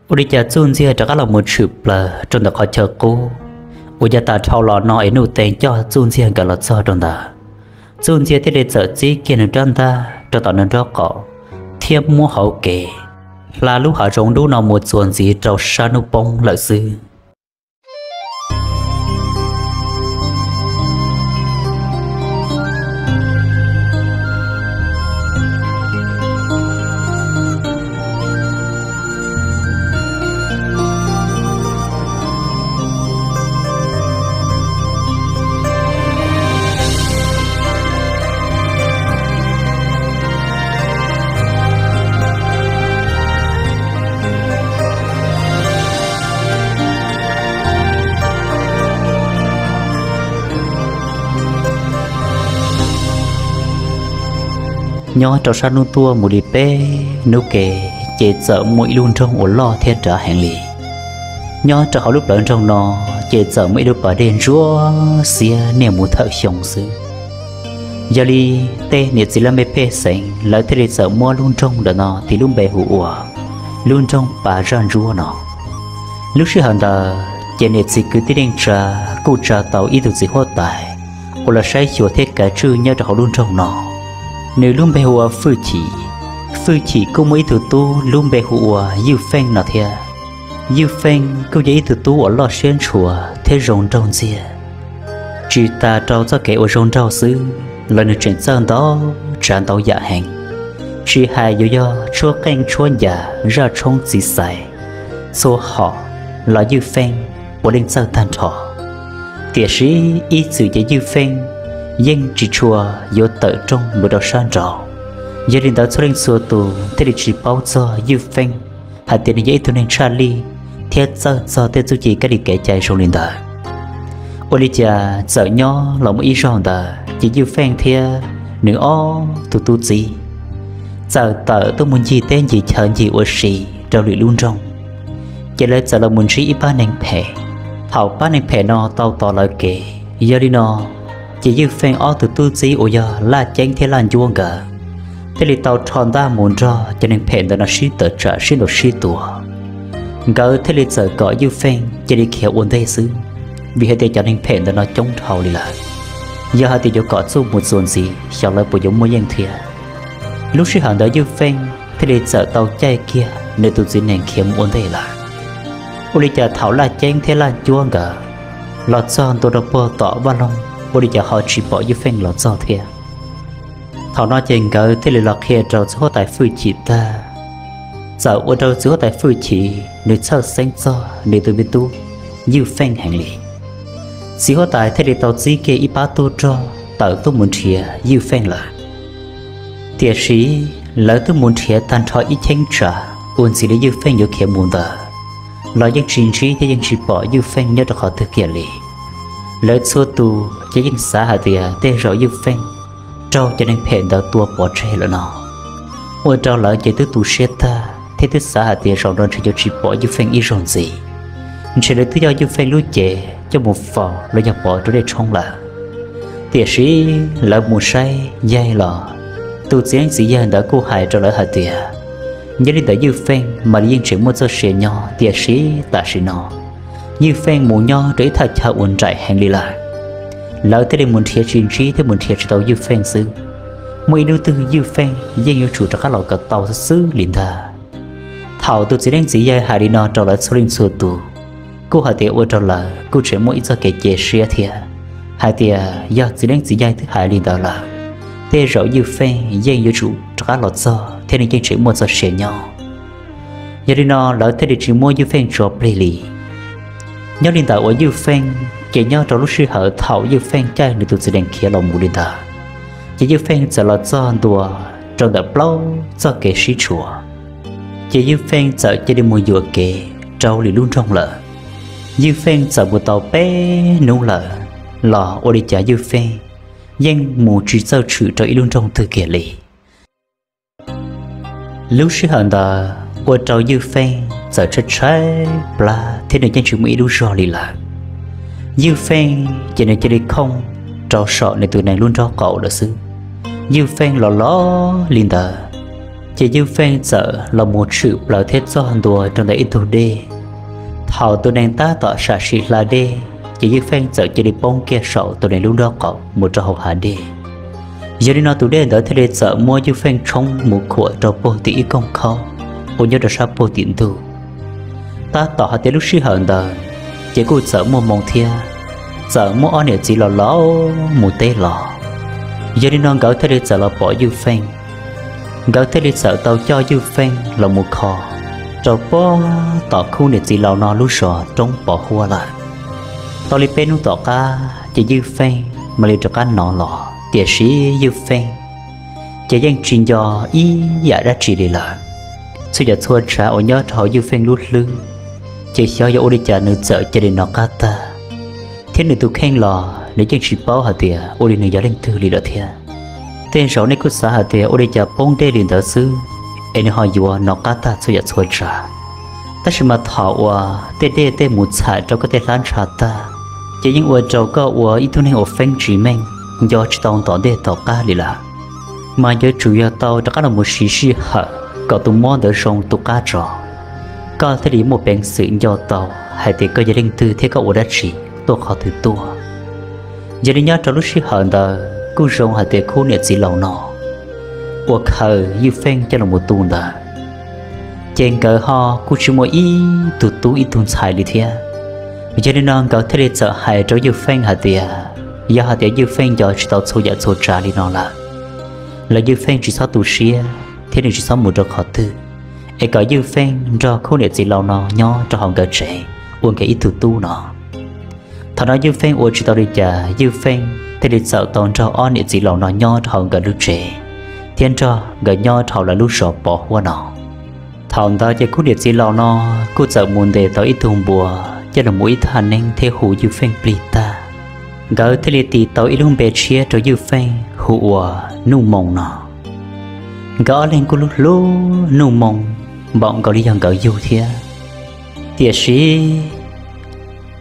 Ua li cas Txuj Ntxiag rov qab los mus tshwm plaws rau ntawm qhov chaw qub uas yav tas dhau los no es Nuj Tees coj Txuj Ntxiag nkawd los txog rau ntawd. Txuj Ntxiag thiaj li txawm txib kiag nws rab ntaj rau tom nws nraub qaum thiab muab hauv kev hla lub hav zoov dub no mus txuas ntxiv rau sab hnub poob lawm xwb. Nyob rau sab hnub tuaj mus li peb hnub ke, ces txawm muaj ib lub nroog uas loj thiab dav heev li. Nyob rau hauv lub plawv nroog no, ces txawm muaj ib lub pas dej ntsuab xiab niaj mus thawm xyoo xwb. Yog li tej niam txiv laj mej pej xeem lawv thiaj li txawm muab lub nroog ntawm no tis lub npe hu ua lub nroog Pas Zaj Ntsuab no. Lub sij hawm ntawd ces niam txiv kwv tij neej tsa kuj tsa tau ib tug txiv huab tais uas los saib xyuas thiab kav tswj nyob rau hauv lub nroog no. Nws lub npe hu ua Fwj Chim. Fwj Chim kuj muaj ib tug tub lub npe hu ua Ywj Feej no thiab. Ywj Feej kuj yog ib tug tub uas loj siab ntshua thiab zoo nraug ntxiag. Tsis tas rau txoj kev ua zoo nraug xwb los nws tseem txawj ntau tsav ntau yam heev, tsis hais yuav yog tshuab qeej tshuab ncas, zaj tshoob txiv xaiv, txhua hom los Ywj Feej puav leej txawj tag nrho. Tiam sis ib txwm ces Ywj Feej yeej tsis tshua yuav tawm rooj mus rau sab nraud. Yog li ntawd txhua leej txhua tus thiaj li tsis paub txog Ywj Feej hais tias nws yog ib tug neeg tshaj lij thiab txawj txog tej txuj ci kab li kev cai zoo li ntawd. Ua li cas txawm nyob los mus ib zaug ntawd ces Ywj Feej thiab nws ob tug tub txib txawm tawm tuaj mus ncig teb ncig chaw ncig ua si rau lwm lub nroog, ces lawv txawm los mus ntsib ib pab neeg phem. Thaum pab neeg phem no tau tos lawv kev, yog li no ces Ywj Feej ob tug tub txib uas yog Laj Ceeb thiab Laj Ncuab nkawd thiaj li tau rho ntaj mus nrog cov neeg phem ntawd no sib tawm tsam sib ntaus sib tua. Nkawd thiaj li txawm kom Ywj Feej cia li khiav ua ntej xwb, vim hais tias cov neeg phem ntawd no coob dhau li lawm. Yog hais tias yuav kom txuj mus txuas ntxiv xyov lawv puas yuav muaj yeej thiab. Lub sij hawm ntawd Ywj Feej thiaj li txawm tau caij kiag nws tus txiv nees khiav mus ua ntej lawm. Ua li cas thaum Laj Ceeb thiab Laj Ncuab nkawd los txog ntua rau puag tom vaj loog, ua li cas ho tsis pom Ywj Feej los txog thiab. Thaum no ces nkawd thiaj li los qhia rau txiv huab tais Fwj Chim tag. Txawm ua rau txiv huab tais Fwj Chim nws txhawj xeeb txog nws tus me tub Ywj Feej heev li. Txiv huab tais thiaj li tau txib kiag ib pab tub rog tawm tuaj mus nrhiav Ywj Feej lawm. Tiam sis lawv twb mus nrhiav tag nrho ib cheeb tsam uas ntxiv li Ywj Feej yuav khiav mus ntawd los yeej tsis ntsib thiab yeej tsis pom Ywj Feej nyob rau qhov twg kiag li. Lawv txhua tus ces yeej xav hais tias tej zaum Ywj Feej raug cov neeg phem ntawd tua pov tseg lawm no, ua rau lawv ces twb tu siab tag thiab twb xav hais tias zaum no ntshe yuav tsis pom Ywj Feej ib zaug ntxiv. Ntshe lawv twb coj Ywj Feej lub cev coj mus faus los yog pov rau dej tshoob lawm. Tiam sis lawv mus saib yaig los tus txiv neeb txiv yaig ntawd kuj hais rau lawv hais tias, nyob li ntawd Ywj Feej mam li yeej tseem muaj txoj sia nyob, tiam sis tam sim no Ywj Feej mus nyob rau ib thaj chaw uas nraim heev li lawm. Lawv thiaj li mus nrhiav tsis ntsib thiab mus nrhiav tsis tau Ywj Feej xwb. Muaj ib hnub twg Ywj Feej yeej yuav tsum rov qab los kom tau xwb xwb li ntag. Thaum tus txiv neeb txiv yaig hais li no rau lawv txhua leej txhua tus, kuj hais tias ua rau lawv kuj tseem muaj ib txoj kev cia siab thiab, hais tias yog txiv neeb txiv yaig twb hais li ntawd lawm, tej zaum Ywj Feej yeej yuav tsum rov qab los txog thiab nws yeej tseem muaj txoj sia nyob. Yog li no lawv thiaj li tsis muab Ywj Feej tso plig li. Nyob li ntawd uas Ywj Feej ces nyob rau lub sij hawm thaum Ywj Feej caij nws tus txiv nees khiav los mus li ntawd, ces Ywj Feej txawm los txog ntua rau ntawm plaub txoj kev sib tshuam. Ces Ywj Feej txawm cia li mus yuam kev rau lwm lub nroog lawm. Ywj Feej txawm mus tau peb hnub lawm los ua li cas Ywj Feej yeej mus tsis txawj tshwm rau ib lub nroog twg kiag li. Lub sij hawm ntawd ua rau Ywj Feej txawm tshaib tshaib plab thiab nws yeej tsis muaj ib lub zog li lawm. Ywj Feej ces nws cia li khooj rau saum nws tus nees lub nrob qaum lawm xwb. Ywj Feej los los li ntawd, ces Ywj Feej txawm los mus tshwm plaws thiab txog ntua rau ntawm ib tug dej. Thaum tus nees tab tom sam sim hla dej, ces Ywj Feej txawm cia li poob kiag saum tus nees lub nrob qaum mus rau hauv hav dej. Yog li no tus dej ntawd thiaj li txawm muab Ywj Feej tshoob mus khuam rau puag tim ib koog khaub uas nyob rau sab puag tim ntug. Tab tom hais tias lub sij hawm ntawd ces kuj txawm muaj moo thiab, txawm muaj ob niam txiv laus laus mus teb los. Yog li no nkawd thiaj li txawm los pom Ywj Feej. Nkawd thiaj li txawm tau coj Ywj Feej los mus kho rau puag tom khub niam txiv laus no lub zos roob pov huab lawm. Tau li peb hnub tom qab ces Ywj Feej mam li rov qab hnov los, tiam sis Ywj Feej ces yeej tsis nco ib yam dab tsi li lawm. Txhua yam txhua tsav uas nyob rau hauv Ywj Feej lub hlwb ces xyov yog ua li cas nws txawm cia li hnov qab tag, thiab nws tus kheej los nws yeej tsis paub hais tias ua li nws yog leej twg li lawm thiab. Tej zaum nej kuj xav hais tias ua li cas poob dej li ntawd xwb es nws ho yuav hnov qab tag txhua yam txhua tsav. Tab sis mas thaum uas tej dej tej mus txham rau koj tej hlab ntsha tag, ces yeej ua rau koj ua ib tug neeg uas feeb tsis meej, nco tsis tau tom ntej tom qab li lawm. Mas yuav tsum yog tau rov qab los mus siv sij hawm kom tus mob ntawd zoo tu qab tso, koj thiaj li muaj peev xwm nco tau hais tias koj yog leej twg thiab koj ua dab tsi tuaj qhov twg tuaj. Yog li nyob rau lub sij hawm ntawd kuj zoo hais tias khub niam txiv laus no uas khaws Ywj Feej coj los mus tu ntawd, ces nkawd ho kuj tsis muaj ib tug tub ib tug ntxhais li thiab. Yog li no nkawd thiaj li txawm hais rau Ywj Feej hais tias, yog hais tias Ywj Feej nco tsis tau txhua yam txhua tsav li no lawm, los Ywj Feej tsis txhob tu siab thiab nws tsis txhob mus rau qhov twg, es kom Ywj Feej nrog khub niam txiv laus no nyob rau hauv nkawd tsev ua nkawd ib tug tub no. Thaum no Ywj Feej ua tsis tau li cas, Ywj Feej thiaj li txawm tau nrog ob niam txiv laus no nyob rau hauv nkawd lub tsev, thiab nrog nkawd nyob rau hauv lawv lub zos pov huab no. Thaum ntawd ces khub niam txiv laus no kuj txawm mus ntes tau ib tug npua coj los mus ib thaj neeb thiab hu Ywj Feej plig tag, nkawd thiaj li tis tau ib lub npe tshiab rau Ywj Feej hu ua Nuj Moo no. Nkawd ob leeg kuj hlub hlub Nuj Moo npaum nkaus li yog nkawd yug thiab. Tiam sis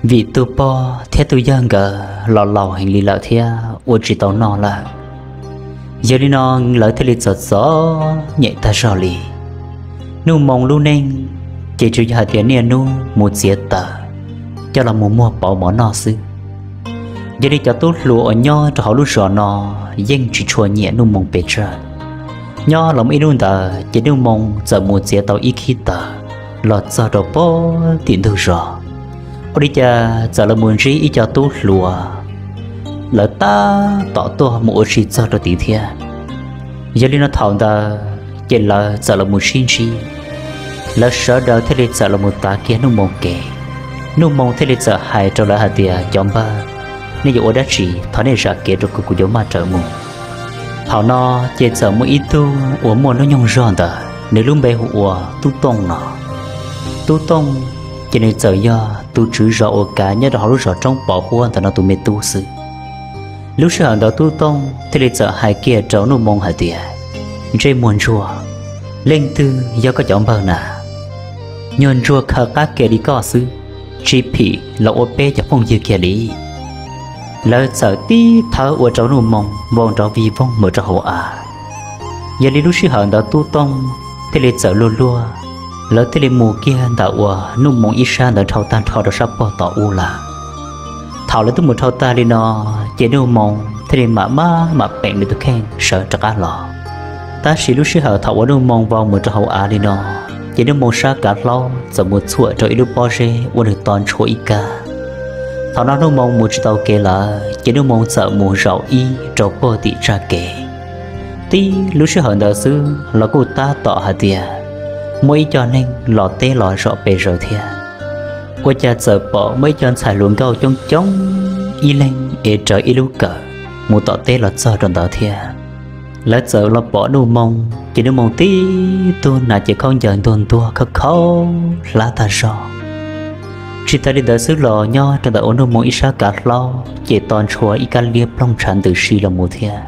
vim tus pog thiab tus yawg nkawd los laus heev li lawm thiab ua tsis tau noj lawm, yog li no lawv thiaj li txom txom nyem tag zog li. Nuj Moo lub neej ces tsuas yog hais tias niaj hnub mus txiav taws coj los mus muag pauv mov noj xwb. Yog li cov tub hluas uas nyob rau hauv lub zos no yeej tsis tshua nyiam Nuj Moo pes tsawg. Nyob los muaj ib hnub ntawd ces Nuj Moo txawm mus txiav tau ib khib taws los txog rau pem tim ntug zos. Ua li cas txawm los mus ntsib ib co tub hluas, lawv tab tom tuaj mus ua si txog rau tid thiab. Yog li no thaum ntawd ces lawv txawm los mus sib ntsib, lawv sawv daws thiaj li txawm los mus tav kiag Nuj Moo kev. Nuj Moo thiaj li txawm hais rau lawv hais tias, cov npawg, nej yuav ua dab tsi? Thov nej zam kev rau kuv, kuv yuav maj rawm mus. Thaum no ces txawm muaj ib tug uas muaj hnub nyoog zog ntawd, nws lub npe hu ua Tub Tooj no. Tub Tooj ces nws txawm yog tus tswv zos uas kav nyob rau hauv lub zos roob pov huab ntawm no tus me tub xwb. Lub sij hawm ntawd Tub Tooj thiaj li txawm hais kiag rau Nuj Moo hais tias, ntsej muag ntsuag, leej twg yog koj cov npawg na? Nyuag ntsuag khaws qab ke li koj xwb, tsis phim los ua peb cov phooj ywg kiag li. Lawv txawm tib thawb ua rau Nuj Moo vau nrov vig voog mus rau hauv av. Yog li lub sij hawm ntawd Tub Tooj thiaj li txawm luag luag, lawv thiaj li mus kiag ntawm uas Nuj Moo ib sab ntawd dhau tag nrho rau sab pog tom ub lawm. Thaum lawv twb mus dhau tag li no, ces Nuj Moo thiaj li mam maj mam peem nws tus kheej sawv rov qab los. Tab sis lub sij hawm thaum uas Nuj Moo vau mus rau hauv av li no, ces Nuj Moo sab kav hlaub txawm mus txhuam rau ib lub pob zeb uas nws to ntshua ib kab. Thaum no Nuj Moo mus tsis tau kev lawm, ces Nuj Moo txawm mus zaum ib rau puag tim txaj kev. Tib lub sij hawm ntawd xwb los kuj tab tom hais tias muaj ib co neeg los teb los zom pes zaws thiab. Ua cas txawm pom muaj ib co ntxhais hluas nkauj coob coob ib leeg ev rawv ib lub kawm mus tom teb los txog rau ntawd thiab. Lawv txawm los pom Nuj Moo, ces Nuj Moo tib tug nas ces khaub ncaws ntuag ntuag khaub khaub hlab tag zog. Tsis tas li ntawd xwb los nyob rau ntawm uas Nuj Moo ib sab kav hlaub ces to ntshua ib kab liab ploog tshav ntws si los mus thiab.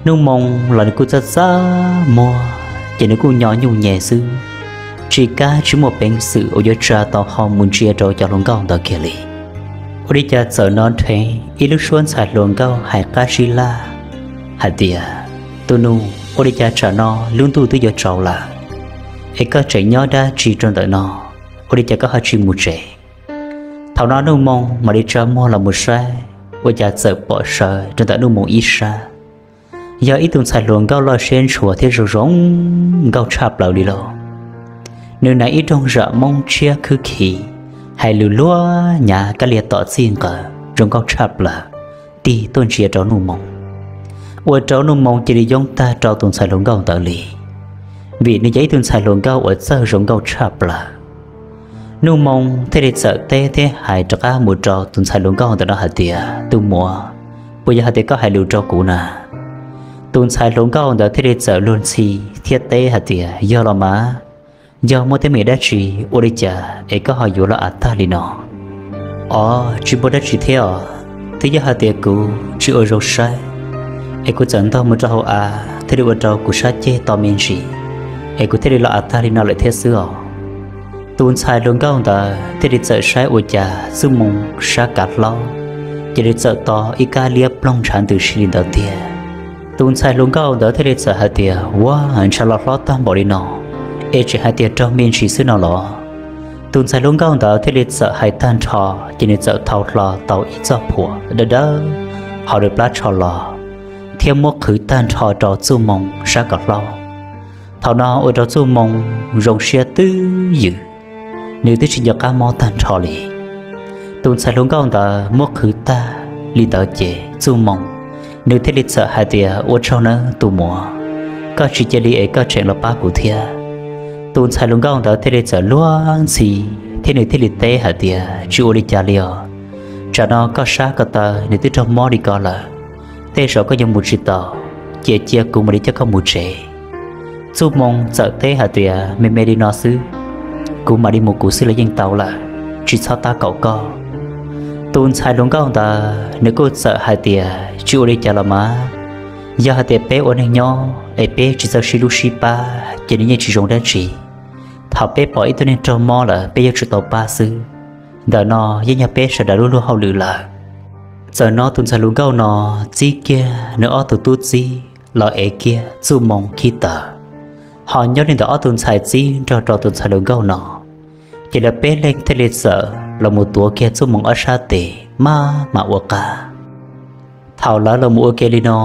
Nuj Moo los nws kuj txaj txaj muag, ces nws kuj nyo nyuj nyem xwb, tsis kam tsis muaj peev xwm uas yuav tsa tau hau mus ntsia rau cov hluas nkauj ntawd kiag li. Ua li cas txawm hnov dheev ib lub suab ntxhais hluas nkauj hais qab sib laj hais tias, tus nus, ua li cas tsam no lub ntuj twb yuav tsaus lawm, es koj tseem nyob dab tsi rau ntawm no? Ua li cas koj ho tsis mus tsev? Thaum no Nuj Moo mam li tsa muag los mus saib, ua cas txawm pom sawv rau ntawm Nuj Moo ib sab yog ib tug ntxhais hluas nkauj loj siab ntshua thiab zoo zoo nkauj tshaj plaws li lauj. Nws hnav ib rooj zam Hmoob tshiab khwb khiv, hais lus luag nyav kab lia tom txij nqawd zoo nkauj tshaj plaws, tig tuaj ntsia rau Nuj Moo, ua rau Nuj Moo cia li yoob tag rau tus ntxhais hluas nkauj ntawd li, vim nws yog ib tug ntxhais hluas nkauj uas txawj zoo nkauj tshaj plaws. Nuj Moo thiaj li txawm teb thiab hais rov qab mus rau tus ntxhais hluas nkauj ntawm no hais tias, tus muam, puas yog hais tias koj hais lus rau kuv na? Tus ntxhais hluas nkauj ntawd thiaj li txawm luag ntxhi thiab teb hais tias, yog los mas, yog muaj teeb meem dab tsi ua li cas es koj ho yuav los av tag li no? Os, tsis muaj dab tsi thiab os, twb yog hais tias kuv tsis ua zoo saib, es kuv txawm ntog mus rau hauv av thiaj li ua rau kuv sab ceg to me ntsis, es kuv thiaj li los av tag li no lawm thiab xwb os. Tus ntxhais hluas nkauj ntawd thiaj li txawm saib ua cas Txuj Moo sab kav hlaub cia li txawm to ib kab liab ploog ntshav ntws si li ntawd tiag. Tus ntxhais hluas nkauj ntawd thiaj li txawm hais tias, ua, ntshav los hlob tag npaum li no, es tseem hais tias raug me ntsis xwb no los? Tus ntxhais hluas nkauj ntawd thiaj li txawm hais tag nrho, ces nws txawm thau hlo tau ib txoj phuam dawb dawb hauv nws plab tsho los, thiab muab qhwv tag nrho rau Txuj Moo sab kav hlaub. Thaum no ua rau Txuj Moo zoo siab twb ywm, nws twb tsis nco qab mob tag nrho li. Tus ntxhais hluas nkauj ntawd muab qhwv tag li ntawd ces Txuj Moo nws thiaj li txawm hais tias, Ua tsaug nawb tus muam, koj tsis cia li es koj tseem los pab kuv thiab. Tus ntxhais hluas nkauj ntawd thiaj li txawm luag ntxhi thiab nws thiaj li teb hais tias, Tsis ua li cas li os. Tsam no koj sab ko taw nws twb raug mob li ko lawm, tej zaum koj yuav mus tsis tau, cia cia kuv mam li coj koj mus tsev. Txuj Moo txawm teb hais tias, Me me li no xwb, kuv mam li mus kuv xwb los yeej tau lawm, tsis txhob tab kaum koj. Tus ntxhais hluas nkauj ntawd nws kuj txawm hais tias, Tsis ua li cas los mas, yog hais tias peb ua neeg nyob es peb tsis txawj sib hlub sib pab ces nws yeej tsis zoo dab tsi. Thaum peb pom ib tug neeg raug mob lawm peb yuav tsum tau pab xwb. Ntawm no yeej yog peb sawv daws lub luag hauj lwm lawm. Txawm no tus ntxhais hluas nkauj no txib kiag nws ob tug tub txib los ev kiag Txuj Moo khib taws, ho nyob li ntawm ob tug ntxhais txib nrog rau tus ntxhais hluas nkauj no, ces lawv peb leeg thiaj li txawm los mus tuav kiag Txuj Moo ob sab tes maj mam ua qab. Thaum lawv los mus ua ke li no,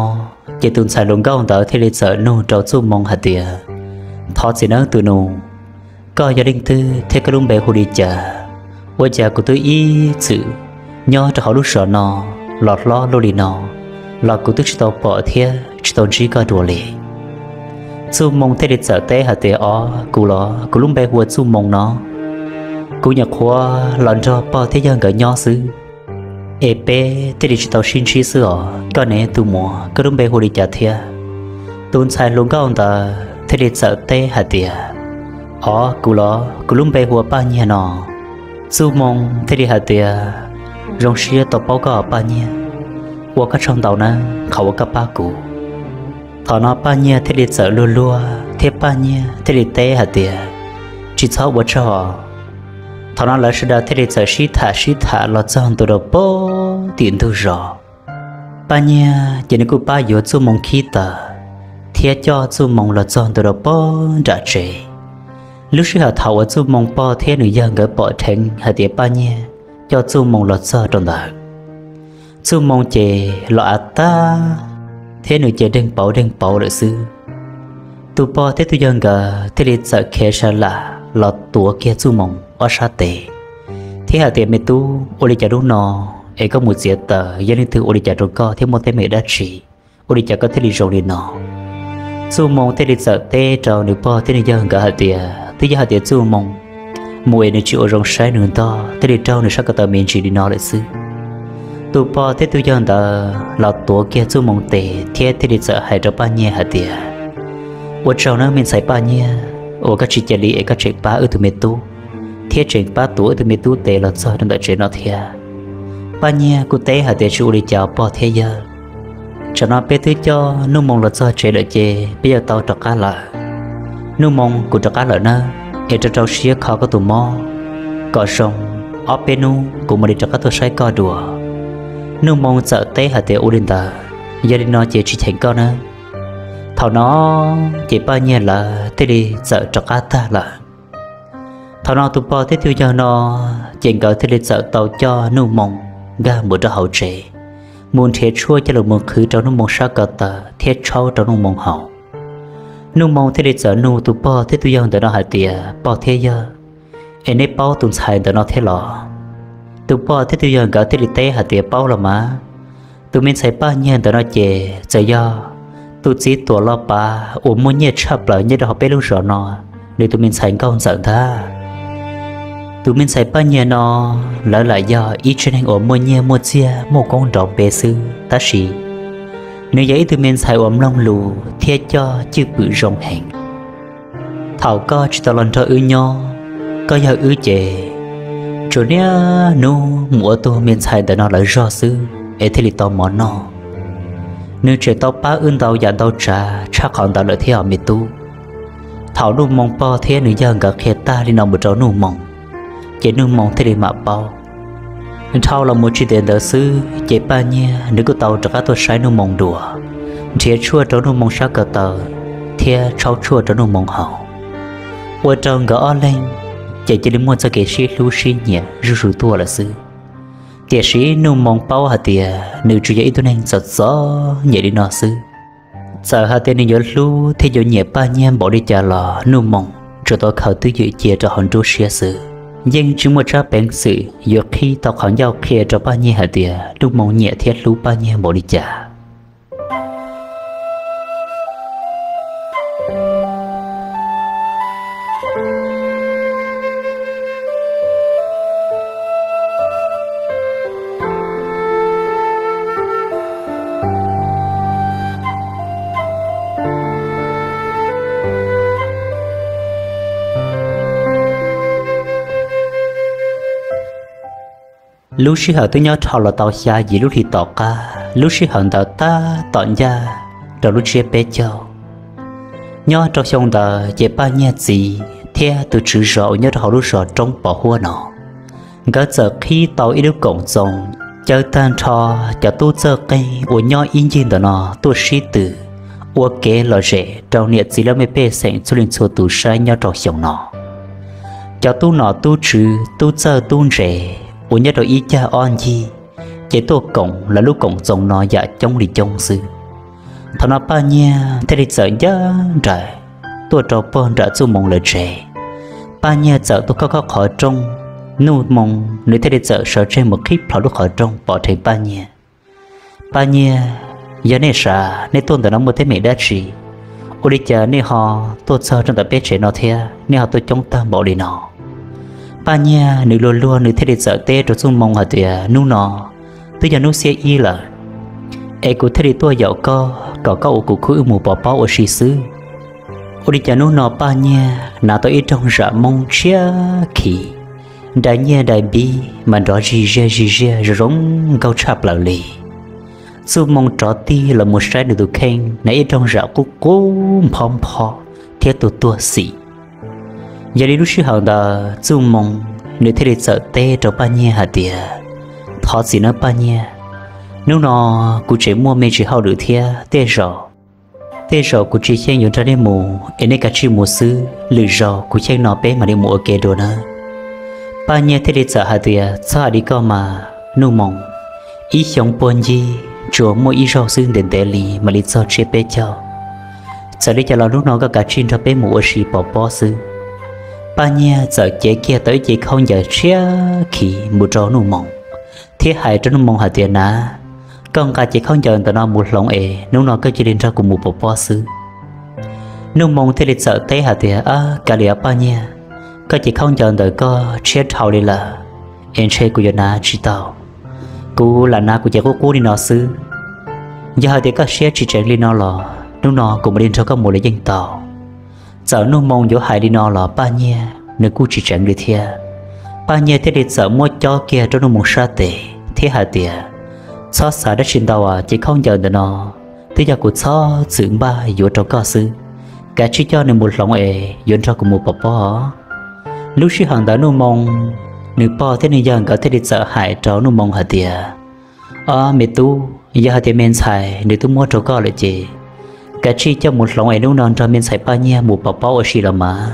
ces tus ntxhais hluas nkauj ntawd thiaj li txawm nug rau Txuj Moo hais tias, Thov txim nawb tus nus, koj yog leej twg thiab koj lub npe hu li cas? Ua cas kuv twb ib txwm nyob rau hauv lub zos no los hlob luaj li no los kuv twb tsis tau pom thiab tsis tau ntsib koj dua li? Txuj Moo thiaj li txawm teb hais tias, Os, kuv los kuv lub npe hu ua Txuj Moo no. Kuv nyuam qhuav los nrog pog thiab yawg nkawd nyob xwb, es peb thiaj li tsis tau sib ntsib xwb os. Koj ne tus muam, koj lub npe hu li cas thiab? Tus ntxhais hluas nkauj ntawd thiaj li txawm teb hais tias, Os, kuv los kuv lub npe hu ua Paj Nyiag no. Txuj Moo thiaj li hais tias, Zoo siab tau paub koj Paj Nyiag, ua koj tsaug ntau nawb qhov uas koj pab kuv. Thaum no Paj Nyiag thiaj li txawm luag luag thiab Paj Nyiag thiaj li teb hais tias, Tsis txhob ua tsaug. Thaum no lawv sawv daws thiaj li txawm sib tham sib tham los txog ntua rau pem tim ntug zos. Paj Nyiag ces nws kuj pab yuav Txuj Moo khib taws thiab coj Txuj Moo los txog ntua rau pem nram tsev. Lub sij hawm thaum uas Txuj Moo pog thiab nws yawg nkawd pom dheev hais tias Paj Nyiag coj Txuj Moo los txog rau ntawd, Txuj Moo ces los av tag thiab nws ces deeg pauv deeg pauv lawm xwb. Tus pog thiab tus yawg nkawd thiaj li txawm khiav sa lam los tuav kiag Txuj Moo ob sab tes thiab hais tias, Me tub, ua li cas lub no es koj mus txiav taws, yog leej twg ua li cas rau koj thiab muaj teeb meem dab tsi, ua li cas koj thiaj li zoo li no? Txuj Moo thiaj li txawm teb rau nws pog thiab nws yawg nkawd hais tias, Twb yog hais tias Txuj Moo mus es nws tsis ua zoo saib nws ntog thiaj li raug nws sab ko taw me ntsis li no lawm xwb. Tus pog thiab tus yawg ntawd los tuav kiag Txuj Moo tes thiab thiaj li txawm hais rau Paj Nyiag hais tias, Ua tsaug nawb me ntxhais Paj Nyiag uas koj tsis cia li es koj tseem pab wb tug me tub thiab tseem pab tuav wb tug me tub tes los txog rau ntawm tsev no thiab. Paj Nyiag kuj teb hais tias, Tsis ua li cas pog thiab yawg, tsam no peb twb coj Nuj Moo los txog tsev lawm ces peb yuav tau rov qab lawm. Nuj Moo, kuv rov qab lawm nawb, es rau rau siab kho koj tus mob kom zoo, ob peb hnub kuv mam li rov qab tuaj saib koj dua. Nuj Moo txawm teb hais tias, Ua li ntawd, yog li no ces tsis cheem koj nawb. Thaum no ces Paj Nyiag lawv thiaj li txawm rov qab tag lawm. Thaum no tus pog thiab tus yawg no ces nkawd thiaj li txawm tau coj Nuj Moo nkag mus rau hauv tsev, mus nrhiav tshuaj coj los mus qhwv rau Nuj Moo sab ko taw thiab tshaub rau Nuj Moo haus. Nuj Moo thiaj li txawm nug tus pog thiab tus yawg ntawm no hais tias, Pog thiab yawg, es neb paub tus ntxhais ntawm no thiab los? Tus pog thiab tus yawg nkawd thiaj li teb hais tias, Paub los mas. Tus me ntxhais Paj Nyiag ntawm no ces txawm yog tus txiv tuam los pav uas muaj nyiaj tshaj plaws nyob rau hauv peb lub zos no, nws tus me ntxhais nkauj ntxawm ntag. Tus me ntxhais Paj Nyiag no, lawv lam yog ib tsev neeg uas muaj nyiaj muaj txiag muaj koob nrov npe xwb, tab sis nws yog ib tug me ntxhais uas mloog lus thiab coj cwj pwm zoo heev. Thaum koj tsis tau los nrog wb nyob, koj yog wb ces tsuas niaj hnub mus ua tus me ntxhais ntawm no lawv zog xwb es thiaj li tau mov noj. Nws tseem tau pab wb ntau yam ntau tsav tshaj qhov ntawd lawm thiab os me tub. Thaum Nuj Moo pog thiab nws yawg nkawd qhia tag li no mus rau Nuj Moo, ces Nuj Moo thiaj li mam paub. Dhau los mus tsis ntev ntawd xwb ces Paj Nyiag nws kuj tau rov qab tuaj saib Nuj Moo dua, nrhiav tshuaj rau Nuj Moo sab ko taw thiab tshaub tshuaj rau Nuj Moo haus. Ua rau nkawd ob leeg ces cia li muaj txoj kev sib hlub sib nyiam zuj zus tuaj lawm xwb. Tiam sis Nuj Moo paub hais tias nws tsuas yog ib tug neeg txom txom nyem li no xwb. Txawm hais tias nws yuav hlub thiab yuav nyiam Paj Nyiag npaum li cas los Nuj Moo tsuas tau khaws twj ywm cia rau hauv nruab siab xwb, yeej tsis muaj tsab peev xwm yuav qhib tau qhov ncauj qhia rau Paj Nyiag hais tias Nuj Moo nyiam thiab hlub Paj Nyiag npaum li cas. Lub sij hawm twb nyob dhau los tau xya yim lub hli tom qab, lub sij hawm ntawd tab tom ncaj rau lub tsiab peb caug. Nyob rau xyoo ntawd ces Paj Nyiag txiv thiab tus tswv zos uas nyob rau hauv lub zos roob pos huab no, nkawd txawm qhib tau ib lub koom txoos, caw tag nrho cov tub txawj qeej uas nyob ib ncig ntawm no tuaj sib tw ua kev lom zem rau niam txiv laj mej pej xeem txhua leej txhua tus saib nyob rau xyoo no. Cov tub nom tub tswv, tub txawj tub ntse uas nyob rau ib cag ob ncig ces tuaj koom lawv lub koom txoos no yam coob li coob xwb. Thaum no Paj Nyiag thiaj li txawm ncaj nraim tuaj rau pog nram Txuj Moo lawv tsev. Paj Nyiag txawm tuaj khob khob qhov rooj, Nuj Moo nws thiaj li txawm sawv tseg mus qhib plho lub qhov rooj pov rhees Paj Nyiag. Paj Nyiag, yog nej sav nej tuaj ntawm no muaj teeb meem dab tsi? Ua li cas nej ho tuaj txog rau ntawm peb tsev no thiab nej ho tuaj coob tag npaum li no? Paj Nyiag nws luag luag nws thiaj li txawm teb rau Txuj Moo hais tias, hnub no twb yog hnub xiab ib lawm, es kuv thiaj li tuaj yaum koj kom koj ua kuv khub wb mus pov pob ua si xwb. Ua li cas hnub no Paj Nyiag hnav tau ib rooj zam Hmoob tshiab khiv, dai nyiaj dai npib mas nrov zig ziag zig ziag zoo zoo nkauj tshaj plaws li. Txuj Moo rov tig los mus saib nws tus kheej hnav ib rooj zam qub qub nphob nphob thiab tuag tuag xim. Yog li lub sij hawm ntawd Txuj Moo nws thiaj li txawm teb rau Paj Nyiag hais tias, thov txim nawb Paj Nyiag, hnub no kuv tseem muaj me ntsis hauj lwm thiab tej zaum, tej zaum kuv tsis xyeej yuav nrog nej mus es nej kav tsij mus xwb, lwm zaus kuv xyeej no peb mam li mus ua ke dua nawb. Paj Nyiag thiaj li txawm hais tias, txhob hais li koj mas Nuj Moo, ib xyoo puag ncig tsuas muaj ib zaug xwb ntev ntev li mam li txog tsiab peb caug. Txawm li cas los hnub no koj kav tsij nrog peb mus ua si pov pob xwb. Paj Nyiag txawm cev kiag tau ib cev khaub ncaws tshiab khiv mus rau Nuj Moo thiab hais rau Nuj Moo hais tias, na, koj nqa cev khaub ncaws ntawm no mus hloov es hnub no koj cia li nrog kuv mus pov pob xwb. Nuj Moo thiaj li txawm teb hais tias, ab, kav liam Paj Nyiag, koj cev khaub ncaws ntawm koj tshiab dhau li lawm es ntshe kuv yuav hnav tsis tau. Kuv lam hnav kuv cev qub qub li no xwb. Yog hais tias koj siab tsis tseev li no los hnub no kuv mam li nrog koj mus los yeej tau. Txawm Nuj Moo yuav hais li no los Paj Nyiag nws kuj tsis tseev li thiab. Paj Nyiag thiaj li txawm muab cob kiag rau Nuj Moo sab tes thiab hais tias, txhob xav dab tsi ntau, cev khaub ncaws ntawm no twb yog kuv txhob txwm npaj yuav rau koj xwb. Kav tsij coj nws mus hloov es yuav nrog kuv mus pov pob. Lub sij hawm ntawd Nuj Moo nws pog thiab nws yawg nkawd thiaj li txawm hais rau Nuj Moo hais tias, ob me tub, yog hais tias me ntxhais nws twb muab rau koj lawm ces kav tsij coj mus hloov es hnub no nrog me ntxhais Paj Nyiag mus pov pob ua si los mas.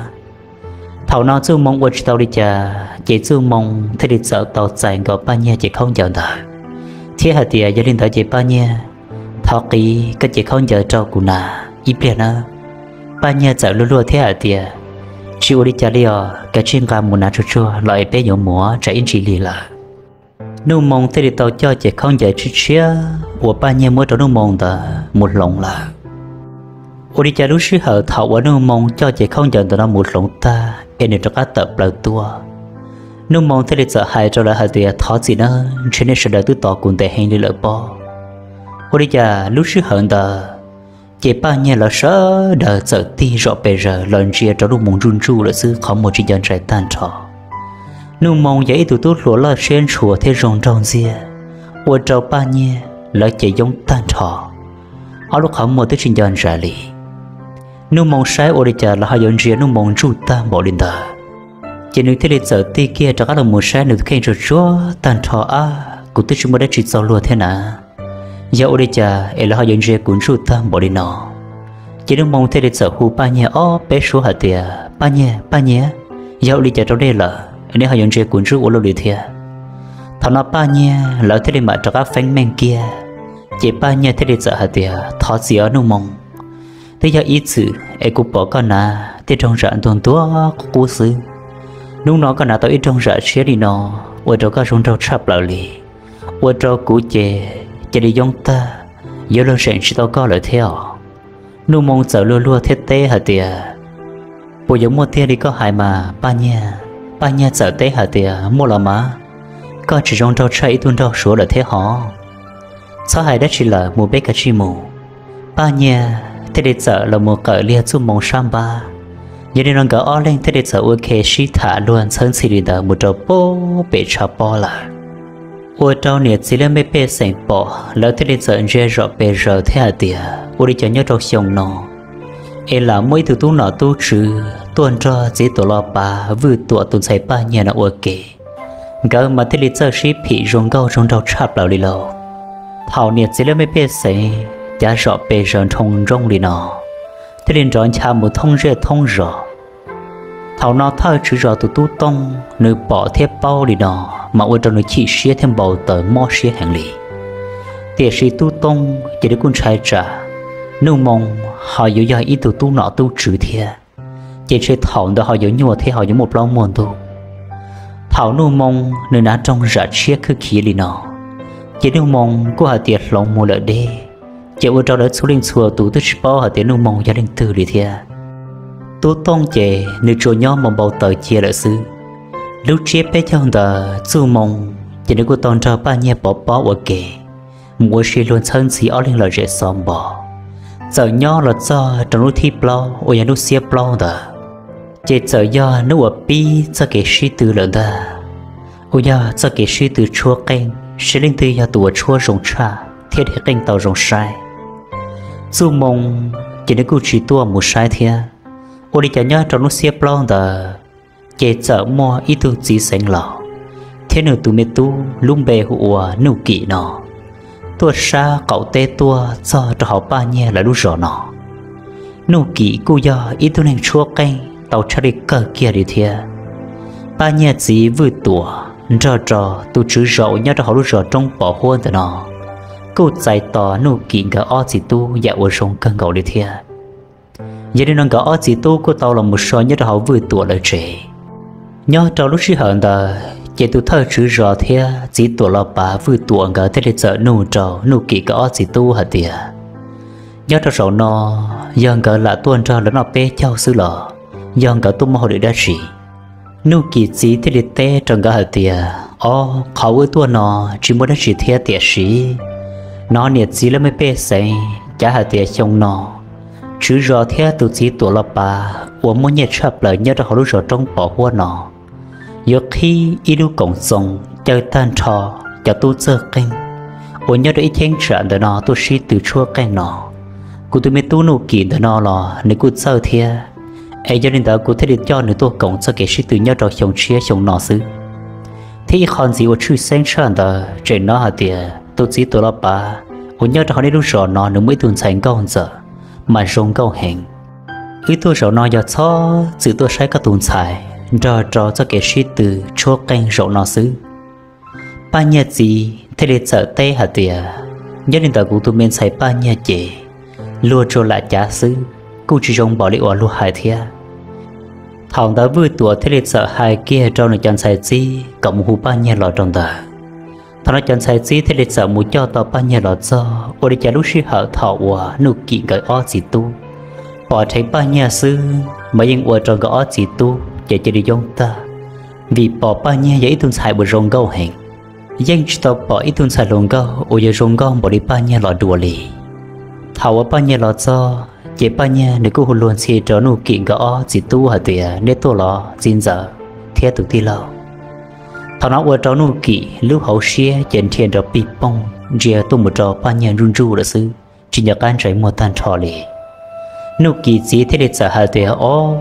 Thaum no Txuj Moo ua tsis tau li cas ces Txuj Moo thiaj li txawm tau txais nkaus Paj Nyiag cev khaub ncaws ntawd thiab hais tias, yog li ntawd ces Paj Nyiag, thov qiv koj cev khaub ncaws rau kuv hnav ib pliag nawb. Paj Nyiag txawm luag luag thiab hais tias, tsis ua li cas li os, kav tsij nqa mus hnav tsuag tsuag los es peb yuav mus tsam ib ntsis lig lawm. Nuj Moo thiaj li tau coj cev khaub ncaws tshiab tshiab uas Paj Nyiag muab rau Nuj Moo ntawd mus hloov lawm. Ua li cas lub sij hawm thaum uas Nuj Moo coj cev khaub ncaws ntawm no mus hloov tag es nws rov qab tawm plaws tuaj, Nuj Moo thiaj li txawm hais rau lawv hais tias, thov txim nawb, ntshe nej sawv daws twb tos kuv ntev heev li lawm pob. Ua li cas lub sij hawm ntawd ces Paj Nyiag lawv sawv daws txawm tig zom pes zaws los ntsia rau Nuj Moo ntsuj ntsuj lawm xwb, qhov muag tsis nco ntsais tag nrho. Nuj Moo yog ib tug tub hluas loj siab ntshua thiab zoo nraug ntxiag, ua rau Paj Nyiag lawv ces yoob tag nrho, ob lub qhov muag twb tsis nco ntsais li. Nuj Moo saib ua li cas lawv ho yuav ntsia Nuj Moo ntsuj tag npaum li ntawd, ces nws thiaj li txawm tig kiag rov qab los mus saib nws tus kheej tsuag tsuag tag nrho, ab, kuv twb tsis muaj dab tsi txog luag thiab na. Yog ua li cas es lawv ho yuav ntsia kuv ntsuj tag npaum li no? Ces Nuj Moo thiaj li txawm hu Paj Nyiag ob peb suab hais tias, Paj Nyiag, Paj Nyiag, yog ua li cas rau nej lawm nej ho yuav ntsia kuv ntsuj ua luaj li thiab? Thaum no Paj Nyiag lawv thiaj li mam rov qab feeb meej kiag, ces Paj Nyiag thiaj li txawm hais tias, thov txim os Nuj Moo, Twb yog ib txwm es kuv pom koj hnav tej rooj zam ntuag ntuag qub qub xwb, hnub no koj hnav tau ib rooj zam tshiab li no, ua rau koj zoo nraug tshaj plaws li, ua rau kuv ces cia li yoob tag, yuav luag zeem tsis tau koj lawm thiab os. Nuj Moo txawm luag luag thiab teb hais tias, puas yuav muaj tiag li koj hais mas Paj Nyiag? Paj Nyiag txawm teb hais tias, muaj los mas, koj tsis zoo nraug tshaj ib tug nraug suav lawm thiab hov. Txhob hais dab tsi lawm, mus peb kav tsij mus. Paj Nyiag thiaj li txawm los mus qawm liag Txuj Moo sab npab. Yog li no nkawd ob leeg thiaj li txawm ua ke sib tham luag ntxhawb ntxhi li ntawd mus rau pem tshav pob lawm. Ua rau niam txiv lawv me pej xeem pom lawv thiaj li txawm ntsia zom pes zaws thiab hais tias, ua li cas nyob rau xyoo no es lam muaj ib tug tub nom tub tswv tuaj nrog txiv tuam los pav Vwj Tuam tus ntxhais Paj Nyiag no ua ke, nkawd mas thiaj li txawj sib phim zoo nkauj zoo nraug tshaj plaws li lauj. Thaum niam txiv lawv me pej xeem cav zom pes zaws nroo ntsooj li no, thiaj li nrov ncha mus thoob zej thoob zos. Thaum no thawj tswv zos tus tub Tooj nws pom thiab paub li no, mas ua rau nws chim siab thiab npau taws mob siab heev li. Tiam sis tub Tooj ces nws kuj ntshai tsam Nuj Moo ho yuav yog ib tug tub nom tub tswv thiab, ces ntshe thaum ntawd ho yuav nyuaj thiab ho yuav muaj plaub muaj ntug. Thaum Nuj Moo nws hnav rooj zam tshiab khwb khiv li no, ces Nuj Moo kuj hais tias hloov mus lawm deb, ces ua rau lawv txhua leej txhua tus twb tsis paub hais tias Nuj Moo yog leej twg li thiab. Tub Tooj ces nws tsuas nyob npau npau taws cia lawm xwb. Lub tsiab peb caug ntawd Txuj Moo ces nws kuj tau nrog Paj Nyiag pov pob ua ke mus ua si luag ntxhawb ntxhi ob leeg lom zem xov npos. Txawm nyob los txog rau lub thib plaub uas yog lub xiab plaub ntawd, ces txawm yog hnub uas pib txoj kev sib tw lawm ntag, uas yog txoj kev sib tw tshuab qeej seb leej twg yog tus uas tshuab zoo tshaj thiab de qeej tau zoo saib. Txuj Moo ces nws kuj tsis tuaj mus saib thiab. Ua li cas nyob rau lub xiab plaub ntawd, ces txawm muaj ib tug txiv xeev laus thiab nws tus me tub lub npe hu ua Nuj Kim no tuaj sab qaum teb tuaj txog rau hauv Paj Nyiag lawv lub zos no. Nuj Kim kuj yog ib tug neeg tshuab qeej tau tshaj li kawg kiag li thiab. Paj Nyiag txiv Vwj Tuam nrog rau tus tswv zos uas nyob rau hauv lub zos roob pos huab ntawm no kuj txais tos Nuj Kim nkawd ob txiv tub yam uas zoo kawg nkaus li thiab. Yog li no nkawd ob txiv tub kuj tau los mus so nyob rau hauv Vwj Tuam lawv tsev. Nyob rau lub sij hawm ntawd ces tus thawj tswv zos thiab txiv tuam los pav Vwj Tuam nkawd thiaj li txawm nug rau Nuj Kim nkawd ob txiv tub hais tias, nyob rau zaum no yog nkawd lam tuaj nrog lawv noj peb caug xwb los yog nkawd tuaj muaj hauj lwm dab tsi? Nuj Kim txiv thiaj li teb rau nkawd hais tias, ob, qhov wb tuaj no tsis muaj dab tsi thiab, tiam sis no niam txiv lawv me pej xeem cav hais tias xyoo no tswv zos thiab tus txiv tuam los pav uas muaj nyiaj tshaj plaws nyob rau hauv lub zos roob pos huab no yuav qhib ib lub koom txoos caw tag nrho cov tub txawj qeej uas nyob rau ib cheeb tsam ntawm no tuaj sib tw tshuab qeej no. Kuv tus me tub Nuj Kim ntawm no los nws kuj txawj thiab, es yog li ntawd kuv thiaj li coj nws tuaj koom txoj kev sib tw nyob rau xyoo tshiab xyoo no xwb. Thiab ib qho ntxiv uas tshwj xeeb tshaj ntawd tseem hnov hais tias tus txiv tuam los pav uas nyob rau hauv nej lub zos no nws muaj ib tug ntxhais nkauj ntxawm mas zoo nkauj heev. Wb tuaj zaum no yog txhob txwm tuaj saib koj tus ntxhais nrog rau txoj kev sib tw tshuab qeej zaum no xwb. Paj Nyiag txiv thiaj li txawm teb hais tias, yog li ntawd kuv tus me ntxhais Paj Nyiag ces luag tsuas lam cav xwb, kuj tsis zoo npaum li uas luag hais thiab. Thaum ntawd Vwj Tuam thiaj li txawm hais kiag rau nws cov ntxhais txib kom mus hu Paj Nyiag los rau ntawd. Thaum no cov ntxhais txib thiaj li txawm mus coj tau Paj Nyiag los txog, ua li cas lub sij hawm thaum uas Nuj Kim nkawd ob txiv tub pom dheev Paj Nyiag xwb mas yeej ua rau nkawd ob txiv tub ces cia li yoob tag, vim pom Paj Nyiag yog ib tug ntxhais uas zoo nkauj heev. Yeej tsis tau pom ib tug ntxhais hluas nkauj uas yuav zoo nkauj npaum li Paj Nyiag los dua li. Thaum uas Paj Nyiag los txog ces Paj Nyiag nws kuj hu luag ntxhi rau Nuj Kim nkawd ob txiv tub hais tias, neb tuaj los txiv ntxawm thiab tus tij laug? Thaum no ua rau Nuj Kim lub hauv siab ces nrhia nrov pij poog ntsia tuaj mus rau Paj Nyiag ntsuj ntsuj lawm xwb, tsis nco qab ntshai muag tag nrho li. Nuj Kim txiv thiaj li txawm hais tias, ob,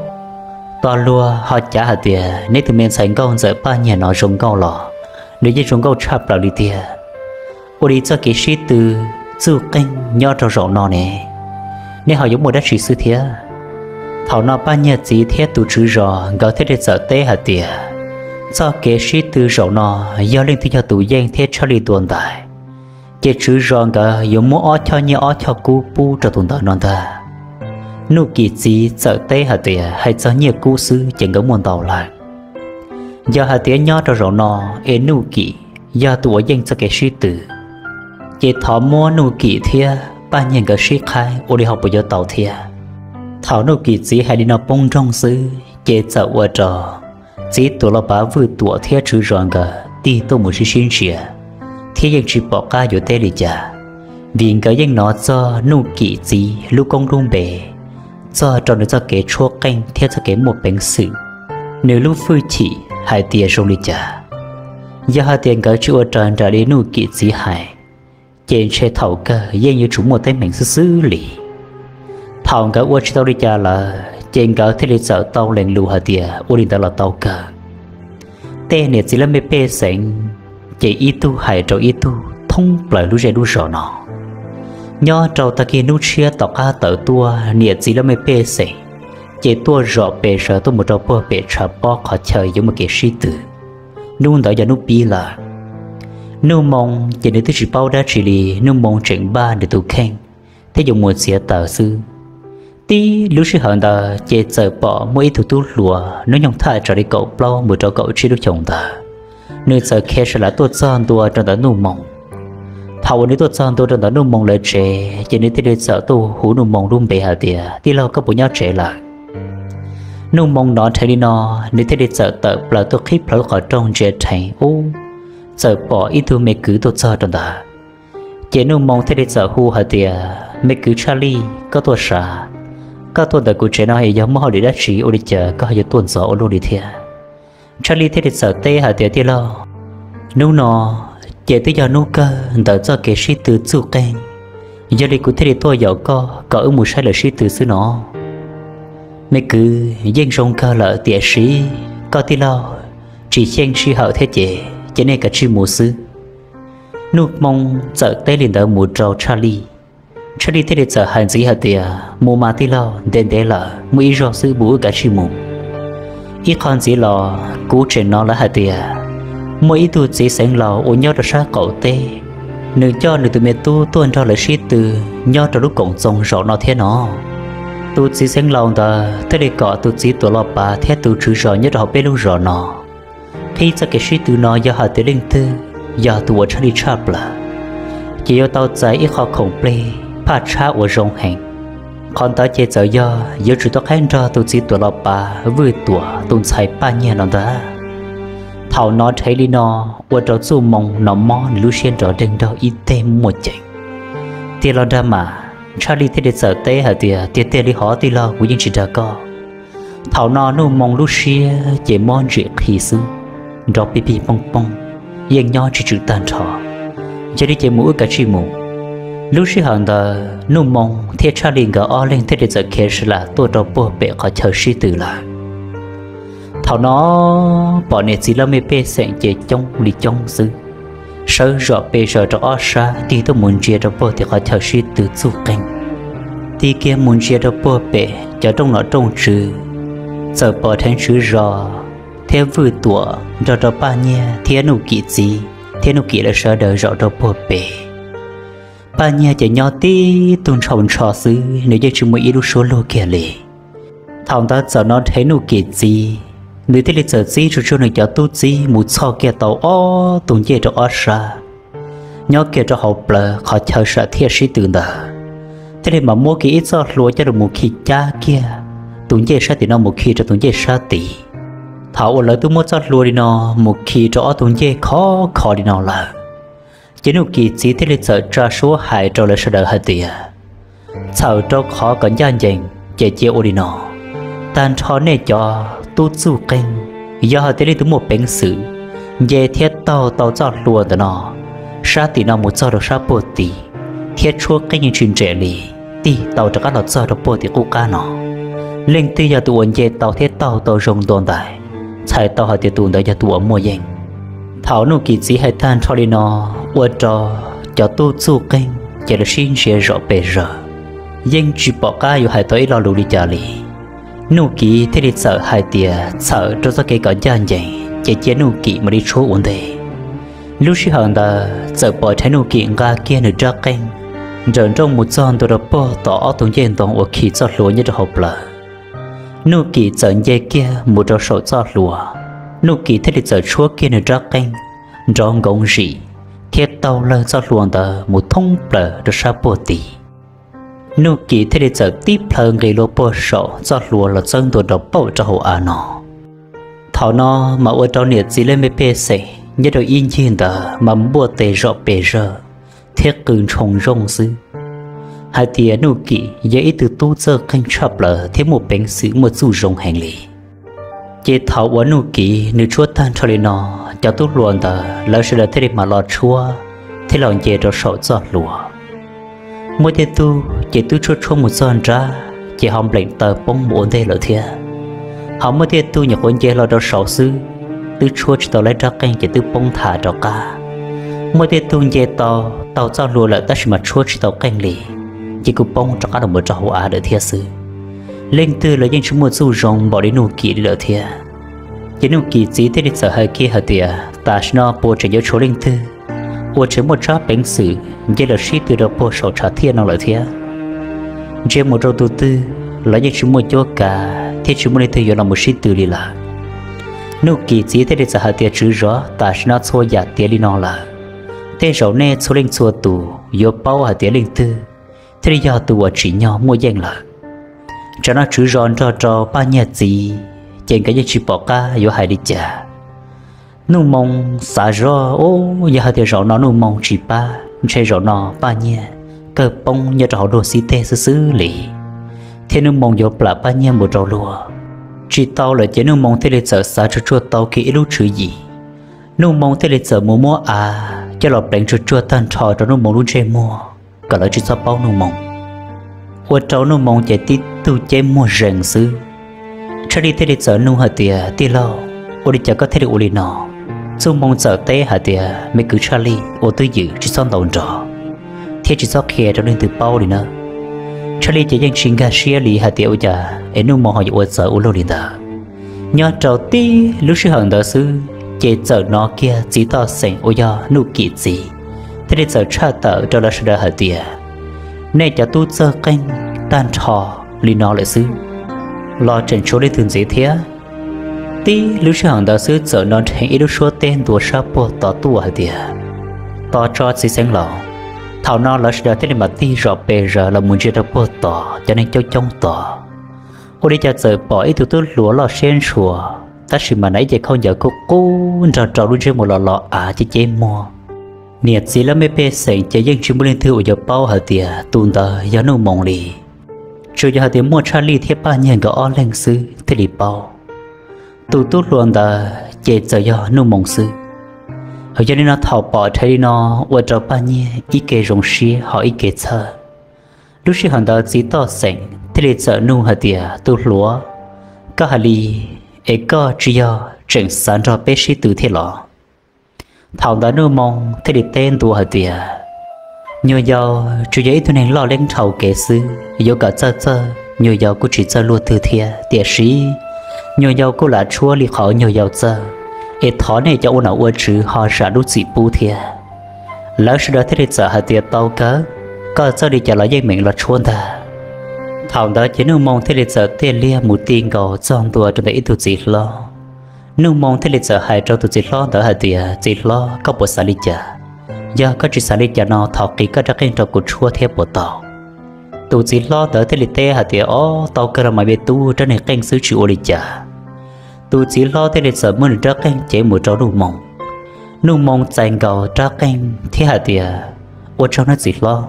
tos luag ho cav hais tias neb tus me ntxhais nkauj ntxawm Paj Nyiag no zoo nkauj los nws yeej zoo nkauj tshaj plaws li tiag. Ua li txoj kev sib tw txuj qeej nyob rau zaum no ne, nej ho yuav muaj dab tsi xwb thiab? Thaum no Paj Nyiag txiv thiab tus tswv zos nkawd thiaj li txawm teb hais tias, txoj kev sib tw zaum no yog leej twg yog tus yeej thiab tshaj li dua ntais, ces tswv zos nkawd yuav muab ob choj nyiaj ob choj kub pub rau tus ntawd no ntag. Nuj Kim txiv txawm teb hais tias hais txog nyiaj kub xwb ces nkawd muaj ntau lawm. Yog hais tias nyob rau zaum no es Nuj Kim yog tus uas yeej txoj kev sib tw, ces thov muab Nuj Kim thiab Paj Nyiag nkawd sib qhaib ua li ho puas yuav tau thiab. Thaum Nuj Kim txiv hais li no poob nroog xwb ces txawm ua rau txiv tuam los pav Vwj Tuam thiab tswv zos nkawd tig tuaj mus sib sib ntsia, thiab yeej tsis pom qab yuav teb li cas, vim nkawd yeej hnov txog Nuj Kim txiv lub koob lub npe, txog rau nws txoj kev tshuab qeej thiab txoj kev muaj peev xwm, nws lub hwj chim hais tias zoo li cas. Yog hais tias nkawd tsis ua raws nraim li Nuj Kim txiv hais, ces ntshe thaum kawg yeej yuav tsum muaj teeb meem xwb xwb li. Thaum nkawd ua tsis tau li cas lawm ces nkawd thiaj li txawm tau lees lus hais tias ua li ntawd los tau kawg. Tej niam txiv laj mej pej xeem ces ib tug hais rau ib tug thoob plaws lub zej lub zos no. Nyob rau tag kis hnub tshiab tom qab tawm tuaj niam txiv laj mej pej xeem ces tuaj zom pes zaws tuaj mus rau puag pem tshav pob qhov chaw yuav muaj kev sib tw. Hnub ntawd yog hnub pib lawm. Nuj Moo ces nws twb tsis paub dab tsi li, Nuj Moo tseem npaj nws tus kheej thiab yuav mus txiav taws xwb. Tib lub sij hawm ntawd ces txawm pom muaj ib tug tub hluas hnub nyoog thaj tsam li kaum plaub mus rau kaum tsib lub xyoos ntawd, nws txawm khiav sa lam tuaj txog ntua rau ntawm Nuj Moo. Thaum uas nws tuaj txog ntua rau ntawm Nuj Moo lawv tsev ces nws thiaj li txawm tuaj hu Nuj Moo lub npe hais tias, Tij laug, koj puas nyob tsev lawm? Nuj Moo hnov dheev li no, nws thiaj li txawm tawm plaws tuaj qhib plhaws lub qhov rooj ntsia dheev ub, txawm pom ib tug me kwv tuaj txog rau ntawd. Ces Nuj Moo thiaj li txawm hu hais tias, Me kwv Tshaj Lij, koj tuaj sav? Koj tuaj ntawm kuv tsev no es yog muaj hauj lwm dab tsi ua li cas koj ho yuav tuaj ntxov ua luaj li thiab? Tshaj Lij thiaj li txawm teb hais tias, Tij laug, hnub no ces twb yog hnub kawg ntawm txoj kev sib tw txuj qeej, yog li kuv thiaj li tuaj yaum koj kom wb mus saib lawv sib tw xwb no. Me kwv, yeej zoo kawg lawm tiam sis koj tij laug tsis xyeej sij hawm thiab ces, ces nej kav tsij mus xwb. Nuj Moo txawm teb li ntawd mus rau Tshaj Lij. Tshaj Lij thiaj li txawm hais ntxiv hais tias, Mus mas tij laug, ntev ntev lawm, muaj ib zaug xwb, mus wb kav tsij mus. Ib qho ntxiv los kuv tseem hnov lawv hais tias muaj ib tug txiv xeev laus uas nyob rau sab qaum teb, nws coj nws tus me tub tuaj nrog lawv sib tw nyob rau lub koom txoos zaum no thiab no. Tus txiv xeev laus ntawd thiaj li kom tus txiv tuam los pav thiab tus tswv zos nyob rau hauv peb lub zos no qhib txoj kev sib tw no, yog hais tias leej twg yog tus uas tshaj lij tshaj plaws ces yuav tau txais ib qho khoom plig phaj tshab uas zoo heev. Qhov ntawd ces txawm yog yuav tsum tuaj qhaib nrog tus txiv tuam los pav Vwj Tuam tus ntxhais Paj Nyiag no ntag. Thaum hnov dheev li no, ua rau Txuj Moo no mob nws lub siab nrov deeg nraug ib teg muaj ceem. Tiag los nrag mas, Tshaj Lij thiaj li txawm teb hais tias, Tiag tiag li hov tij laug, kuv yeej tsis dag koj. Thaum no Nuj Moo lub siab ces mob ntsim qhi xwb, nrov pig pig pooj pooj, yeej nyob tsis tswm tag nrho. Yog li ces mus wb kav tsij mus. Lub sij hawm ntawd Nuj Moo thiab Tshaj Lij nkawd ob leeg thiaj li txawm khiav sa lam tuaj rau puag pem qhov chaw sib tw lawm. Thaum no pom niam txiv laj mej pej xeem ces coob li coob xwb, sawv zom pes zaws rau ob sab tig tuaj mus ntsia rau puag tim qhov chaw sib tw txuj qeej. Tig kiag mus ntsia rau puag pem cov rooj nom rooj tswv, txawm pom dheev tswv zos thiab Vwj Tuam nrog rau Paj Nyiag thiab Nuj Kim txiv thiab Nuj Kim lawv sawv daws zaum rau puag pem. Paj Nyiag ces nyob tib tug ntshaus ntsho xwb, nws yeej tsis muaj ib lub suab luag kiag li. Thaum ntawd txawm hnov dheev Nuj Kim txiv, nws thiaj li txawm txib tsuag tsuag nws cov tub txib mus txhoj kiag tau ob tug ncej rau ob sab, nyob kiag rau hauv plawv qhov chaw sam thiaj sib tw ntawd, thiaj li mam muab kiag ib txoj hlua coj los mus khi cab kiag tus ncej sab tim no mus khi rau tus ncej sab tid. Thaum uas lawv twb muab txoj hlua li no mus khi rau ob tug ncej khov kho li no lawm, ces Nuj Kim txiv thiaj li txawm tsa suab hais rau lawv sawv daws hais tias, Txhawm rau qhov kom ncaj ncees ces cia ua li no, tag nrho nej cov tub txuj qeej, yog hais tias leej twg muaj peev xwm nce thiab taug tau txoj hlua ntawm no sab tim no mus txog rau sab puag tid, thiab tshuab qeej yeej tsis nrem li, tig tau rov qab los txog rau puag tim qub qab no, leej twg yog tus uas nce tau thiab taug tau zoo ntua ntais, txhais tau hais tias tus ntawd yog tus uas muaj yeej. Thaum Nuj Kim txiv hais tag nrho li no, ua rau cov tub txuj qeej ces lawv sib ntsia zom pes zaws, yeej tsis pom qab yuav hais tau ib lo lus li cas li. Nuj Kim thiaj li txawm hais tias txhawm rau txoj kev kom ncaj ncees ces cia Nuj Kim mam li tshuab ua ntej. Lub sij hawm ntawd txawm pom dheev Nuj Kim nqa kiag nws rab qeej, nrawm nrooj mus txog ntua rau puag tom ob tug ncej ntoo uas khi txoj hlua nyob rau hauv plawv. Nuj Kim txawm nce kiag mus rau saum txoj hlua, Nuj Kim thiaj li txawm tshuab kiag nws rab qeej nrov nkoov zim thiab taug lawg txoj hlua ntawd mus thoob plaws rau sab puag tid. Nuj Kim thiaj li txawm tib plhaw nqis lua puag saum txoj hlua los txawb ntua rau paum rau hauv av no. Thaum no mas ua rau niam txiv laj mej pej xeem nyob rau ib ncig ntawd mas npuaj tes zom pes zawg thiab qw ntshoo ntsoog xwb hais tias Nuj Kim yog ib tug tub txawj qeej tshaj plaws thiab muaj peev xwm muaj txuj zoo heev li. Ces thaum uas Nuj Kim nws tshuab tag nrho li no, cov tub hluas ntawd lawv sawv daws thiaj li mam los tshuab thiab los nce rau saum txoj hlua. Muaj tej tug ces twb tshuab tshuab mus txog nrab ces ho npleem taw poob mus ua ntej lawm thiab. Ho muaj tej tug nyuam qhuav nce hlo rau saud xwb, twb tshuab tsis tau laib rab qeej ces twb poob nthav rov qab. Muaj tej tug nce tau taug txoj hlua lawm tab sis mas tshuab tsis tau qeej li, ces kuj poob rov qab los mus rau hauv av lawm thiab xwb. Leej twg los yeej tsis muaj txuj zoo npaum li Nuj Kim li lawm thiab. Ces Nuj Kim txiv thiaj li txawm hais kiag hais tias tam sim no puas tseem yuav tshuav leej twg uas tseem muaj tsab peev xwm nce los sib tw rau puag saum tshav thiaj no lawm thiab? Ntsia mus rau tus twg los yeej tsis muaj cuab kav thiab tsis muaj leej twg yuav los mus sib tw li lawm. Nuj Kim txiv thiaj li txawm hais tias tswv zov, tam sim no txhua yam tiav li no lawm, tej zaum nej txhua leej txhua tus yuav paub hais tias leej twg thiaj li yog tus uas tsim nyog muaj yeej lawm. Tsam no tswv zov nrog rau Paj Nyiag txiv ces nkawd yeej tsis pom qab yuav hais li cas. Nuj Moo xav zoj, u, yog hais tias zaum no Nuj Moo tsis pab ntshe zaum no Paj Nyiag kawg poob nyob rau hauv luag xib teg xwb xwb li, thiab Nuj Moo yuav plam Paj Nyiag mus rau luag tsis tau lawm ces Nuj Moo thiaj li txawm xav tsuag tsuag tau kiag ib lub tswv yim. Nuj Moo thiaj li txawm mus muab av coj los pleev tsuag tsuag tag nrho rau Nuj Moo lub ntsej muag kom lawv tsis txhob paub Nuj Moo. Ua rau Nuj Moo ces tib tug ceb muag zees xwb. Tshaj Lij thiaj li txawm nug hais tias, tij laug, ua li cas koj thiaj li ua li no? Txuj Moo txawm teb hais tias, me kwv Tshaj Lij, ua twj ywm tsis txhob ntaus nrov thiab tsis txhob qhia rau leej twg paub li na. Tshaj Lij ces yeej tsis nkag siab li hais tias ua cas es Nuj Moo ho yuav ua txawv ua luaj li ntawd. Nyob rau tib lub sij hawm ntawd xwb ces txawm hnov kiag txiv toj xeem uas yog Nuj Kim txiv thiaj li txawm tshaj tawm rau lawv sawv daws hais tias, nej cov tub txawj qeej tag nrho li no lawm xwb los tseem tshuav leej twg ntxiv thiab? Tib lub sij hawm ntawd xwb txawm hnov nrheev ib lub suab teb ntua sab puag tod tuaj hais tias, tos tso txiv xeev laus. Thaum no lawv sawv daws thiaj li mam tig zom pes zaws los mus ntsia rau puag tod cov neeg coob coob tod. Ua li cas txawm pom ib tug tub hluas loj siab ntshua, tab sis mas na ib ce khaub ncaws kuj qub nrog rau lub ntsej muag los los av ceb ceb muag. Niam txiv laj mej pej xeem ces yeej tsis muaj leej twg uas yuav paub hais tias tus ntawd yog Nuj Moo li. Tsuas yog hais tias muaj Tshaj Lij thiab Paj Nyiag nkawd ob leeg xwb thiaj li paub. Tus tub hluas ntawd ces txawm yog Nuj Moo xwb. Yog li no thaum pom rhe li no ua rau Paj Nyiag ib ke zoo siab ho ib ke txhawj. Lub sij hawm ntawd txiv toj xeem thiaj li txawm nug hais tias, tus hluas, koj hais li es koj tsis yog tseem xav nrog peb sib tw thiab los? Thaum ntawd Nuj Moo thiaj li teb ntua hais tias, nyuag yaus tsuas yog ib tug neeg loj leeb dhau kev xwb, yuav kom txawj txawj nyuag yaus kuj tsis txawj luaj twg thiab, tiam sis nyuag yaus kuj lam tshuab li qhov nyuag yaus txawj, es thov nej cov ua nom ua tswv ho zam lub txim pub thiab. Lawv sawv daws thiaj li txawm hais tias, tau kawg, koj txawj li cas los yeej meem los tshuab ntag. Thaum ntawd ces Nuj Moo thiaj li txawm tiaj liag mus ti nkaus txog ntua rau ntawm ib tug txiv hlob. Nuj Moo thiaj li txawm hais rau tus txiv hlob ntawd hais tias, txiv hlob, koj puas xav li cas? Yog koj tsis xav li cas no thov qiv koj rab qeej rau kuv tshuab thiab puas tau? Tus txiv hlob ntawd thiaj li teb hais tias, ob, tau kawg los mas me tub, rab niag qeej xwb tsis ua li cas. Tus txiv hlob thiaj li txawm muab nws rab qeej cev mus rau Nuj Moo. Nuj Moo txais nkaus rab qeej thiab hais tias, ua tsaug nawb txiv hlob.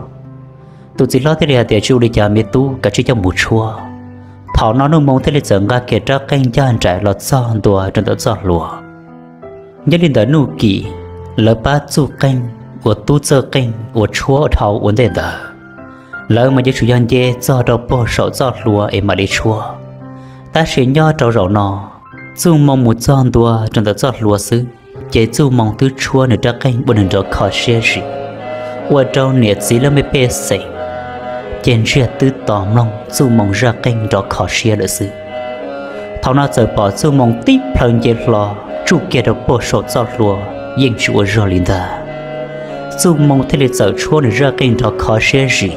Tus txiv hlob thiaj li hais tias, tsis ua li cas me tub, kav tsij coj mus tshuab. Thaum no Nuj Moo thiaj li txawm nqa kiag rab qeej ncaj nraim los txog ntua rau ntawm txoj hlua. Nyob li ntawm Nuj Kim, lawv pab txuj qeej uas tub txawj qeej uas tshuab dhau ua ntej ntawd, lawv mas yuav tsum yog nce txog rau puag saum txoj hlua es mam li tshuab. Tab sis nyob rau zaum no, Txuj Moo mus txog ntua rau ntawm txoj hlua xwb, ces Txuj Moo twb tshuab nws rab qeej ua nws nrov kho siab zim, ua rau niam txiv laj mej pej xeem ces ntsiag twb to mloog Txuj Moo zaj qeej nrov kho siab lawm xwb. Thaum no txawm pom Txuj Moo tib plhaw nce hlo tsuj kiag rau puag saum txoj hlua, yeej tsis ua zog li ntag. Txuj Moo thiaj li txawm tshuab nws zaj qeej nrov kho siab zim